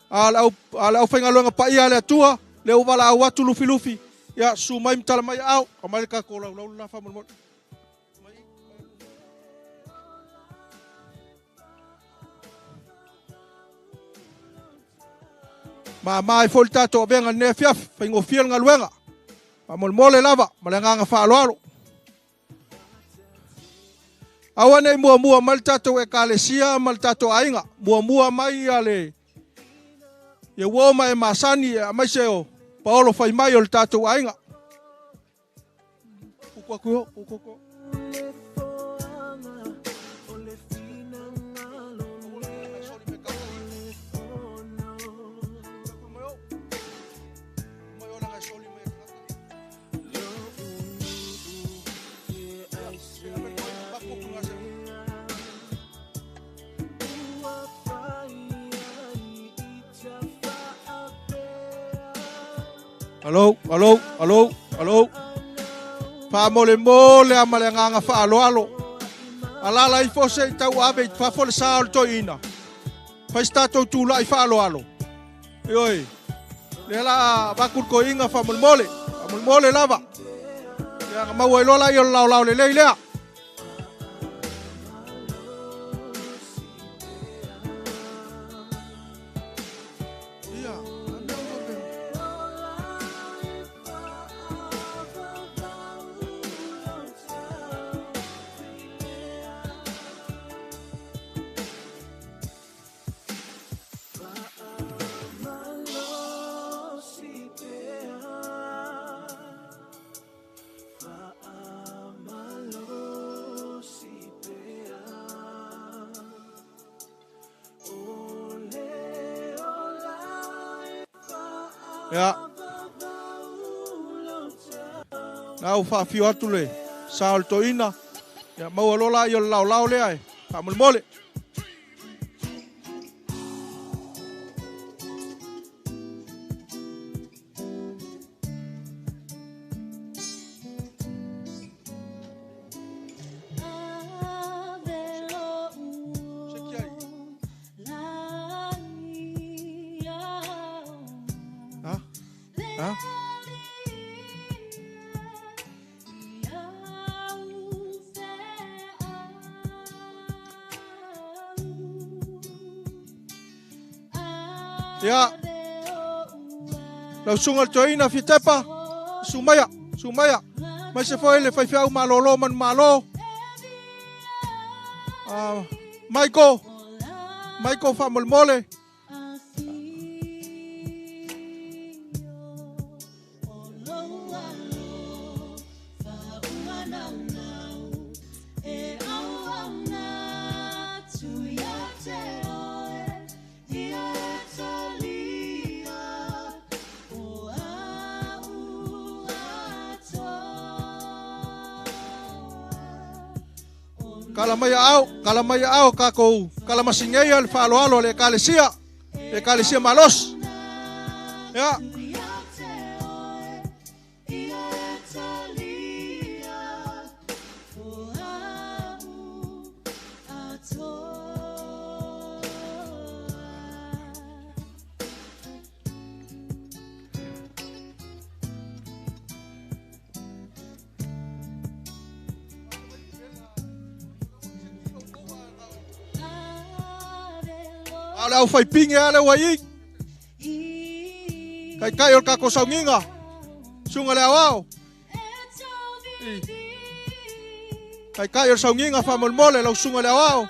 Speaker 6: A le aufaigaluega paia a le Atua, le ua valaau atu Lufilufi, ia, susu mai ma tala mai ao. Aumai le tatou laulau la faamolemole. Ma ai foi le tatou avega lenei afiafi, faigofie le galuega. Faamolemole lava, ma le agaga faaaloalo. Aua nei muamua mai le tatou ekalesia ma le tatou aiga. Muamua mai ia le ia uo ma e masani aemaise o paolo fai mai o le tatou aiga. Kuku aku yo, kuku aku. Alo, alo, alo, alo. Faamolemole a ma le agaga faaaloalo. Alala ifo se i tau ave i fafo le sa o le toeaina. Fai se tatou tula'i faaaloalo. Ioe. Lea la avatu le toeaina faamolemole. Faamolemole lava. Ia na maua ai loa laia o le laolao lelei lea. Ia. Na ua faafio atu le sa o le toeaina. Ia maua loa laia o le laolao lea e. Faamolemole. Ha? Ia. Lau sunga le toeaina Fitepa, sumaia, sumaia. Mai se foi le faifeau malolo manu malo. Michael, Michael faamolemole. Kala mai au, kala mai au kākou, kala masingei le faaaloalo le ekalesia malos. Ia. Le au whai pinge ale ua i. Kai kai o le kako saunginga. Sunga le au au. Kai kai o le saunginga whamolemole lau sunga le au au.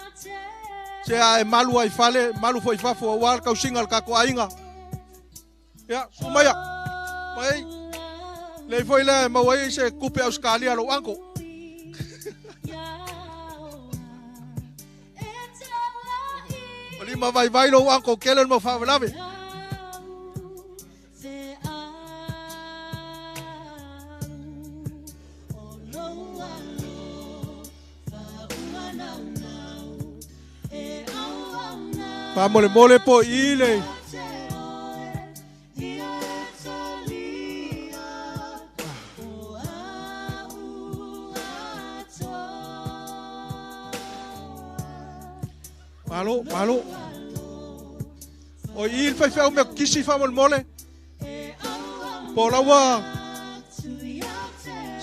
Speaker 6: Se a e malu ai fale, malu fo i fafo au al kausinga le kako ainga. Ia, sumaia. Mai. Lei foi le maua i se kupe au skalia lo anko. Lima vai vai lo anko kele mo favelave. Famole mole po ile. Malo, malo. O il fai fai me kisi fa mole. Po lawa.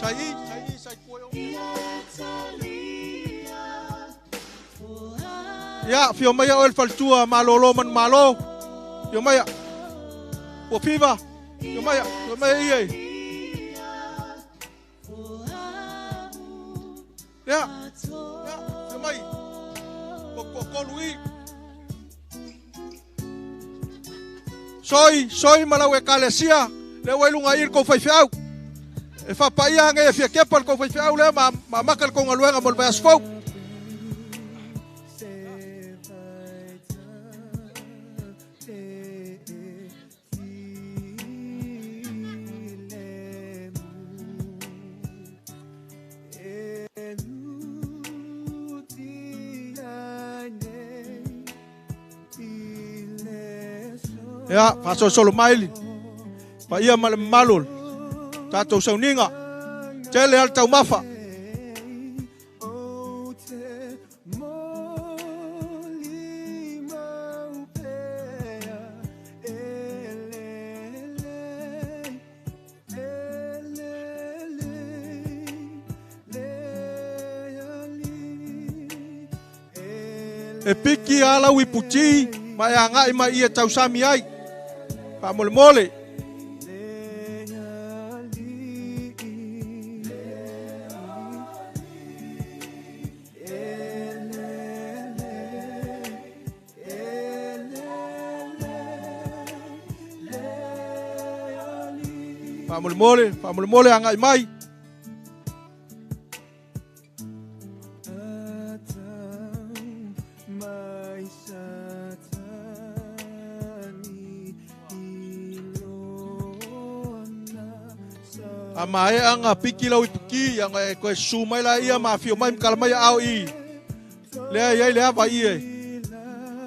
Speaker 6: Sai sai sai ko. Ya, fio mai o el faltua malolo man malo. Fio mai. O fiva. Fio mai, fio mai ie. Ya. Ya, fio mai. Ko ko lui. Soi, soi malau e kalesia, le wai lunga ir ko faifeau. E whapaia ngai e fia kepa ko faifeau le ma maka ko ngaluenga mo le asfau. Ia, whasosolo maili. Pa ia male malul. Tātou sauninga. Tele al taumafa. E piki ala uiputi, mai a ngai mai ia tausami ai. Faamolemole. Faamolemole, faamolemole a ngai mai. A mae anga piki lau ipuki, anga e koe su mai la ia, ma fio mai mkala mai au i. Lea iai lea vai i e.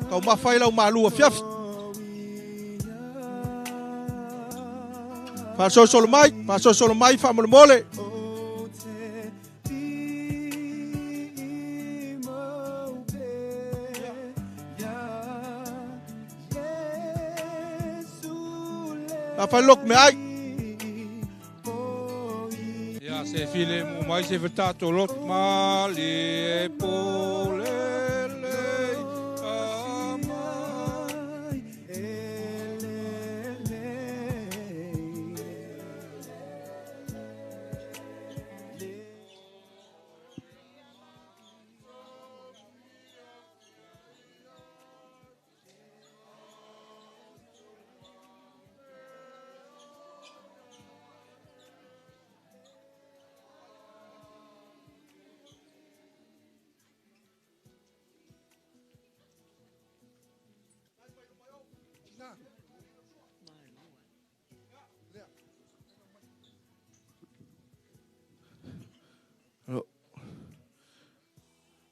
Speaker 6: Kau mawhai lau malua fiafi. Whasosolo mai, whasosolo mai, whamolemole. A whai lok me ai.
Speaker 5: Se file mu mai se fetato lot mali e polele amai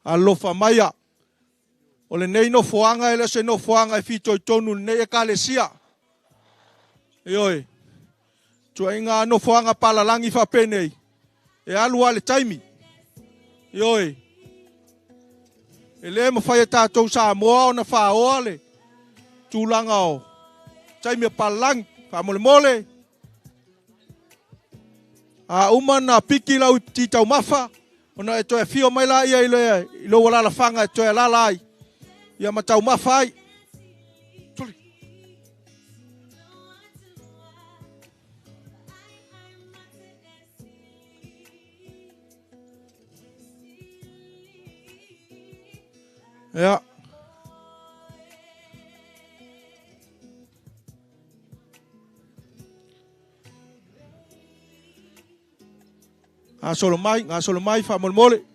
Speaker 6: Alofa maia. O lenei nofoaga e le o se nofoaga e fitoitonu i lenei ekalesia. Ioe. Tuaiga nofoaga palalagi faapenei. E alu a le taimi. Ioe. E lē mafai e tatou Samoa ona fāoa le tulaga o taimi o palalagi. Faamolemole. A uma na piki lau i taumafa, ona e toe afio mai la ia i le i lou alalafaga e toe alala ai. Ia ma taumafa ai. Tuli. Ia. Gasolo mai, gasolo mai, faamolemole.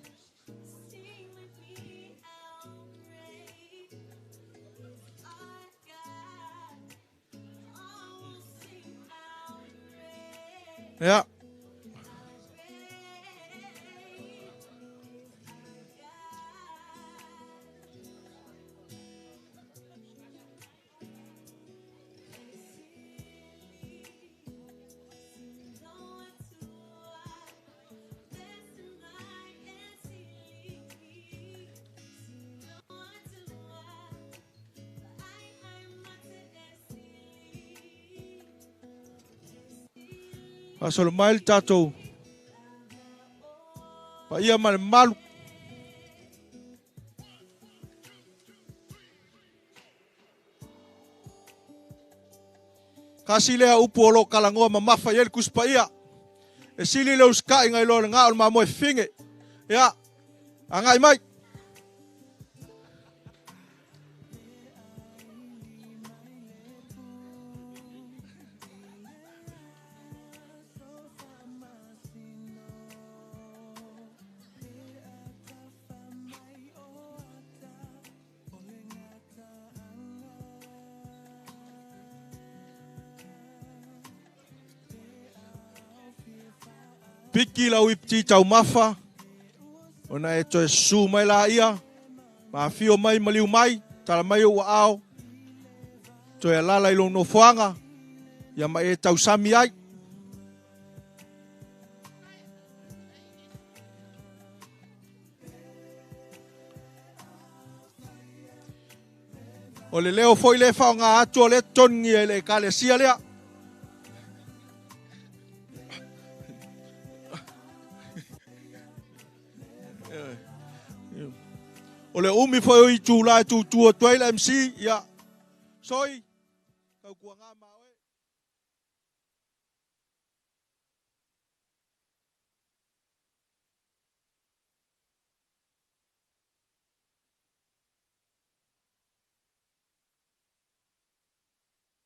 Speaker 6: Ia. Faasolo mai le tatou paia ma le mamalu. Kasi lea upu o lo o kalagoa mamafa i ai le Tusi Paia. E sili le usitaʻiga i lo le gao o le mamoe fefine. Ia, agai mai. Piki lau ipiti taumafa, ona e toe susu mai laia, ma afio mai maliu mai, tala mai ou aao, toe alala i lou nofoaga, ia ma e tausami ai. O le leo foi le faaaoga atu o le totogigia i le ekalesia lea. O le umi foi o itulā e tutū atu ai le MC, ia, soi, tautuaga ma oe.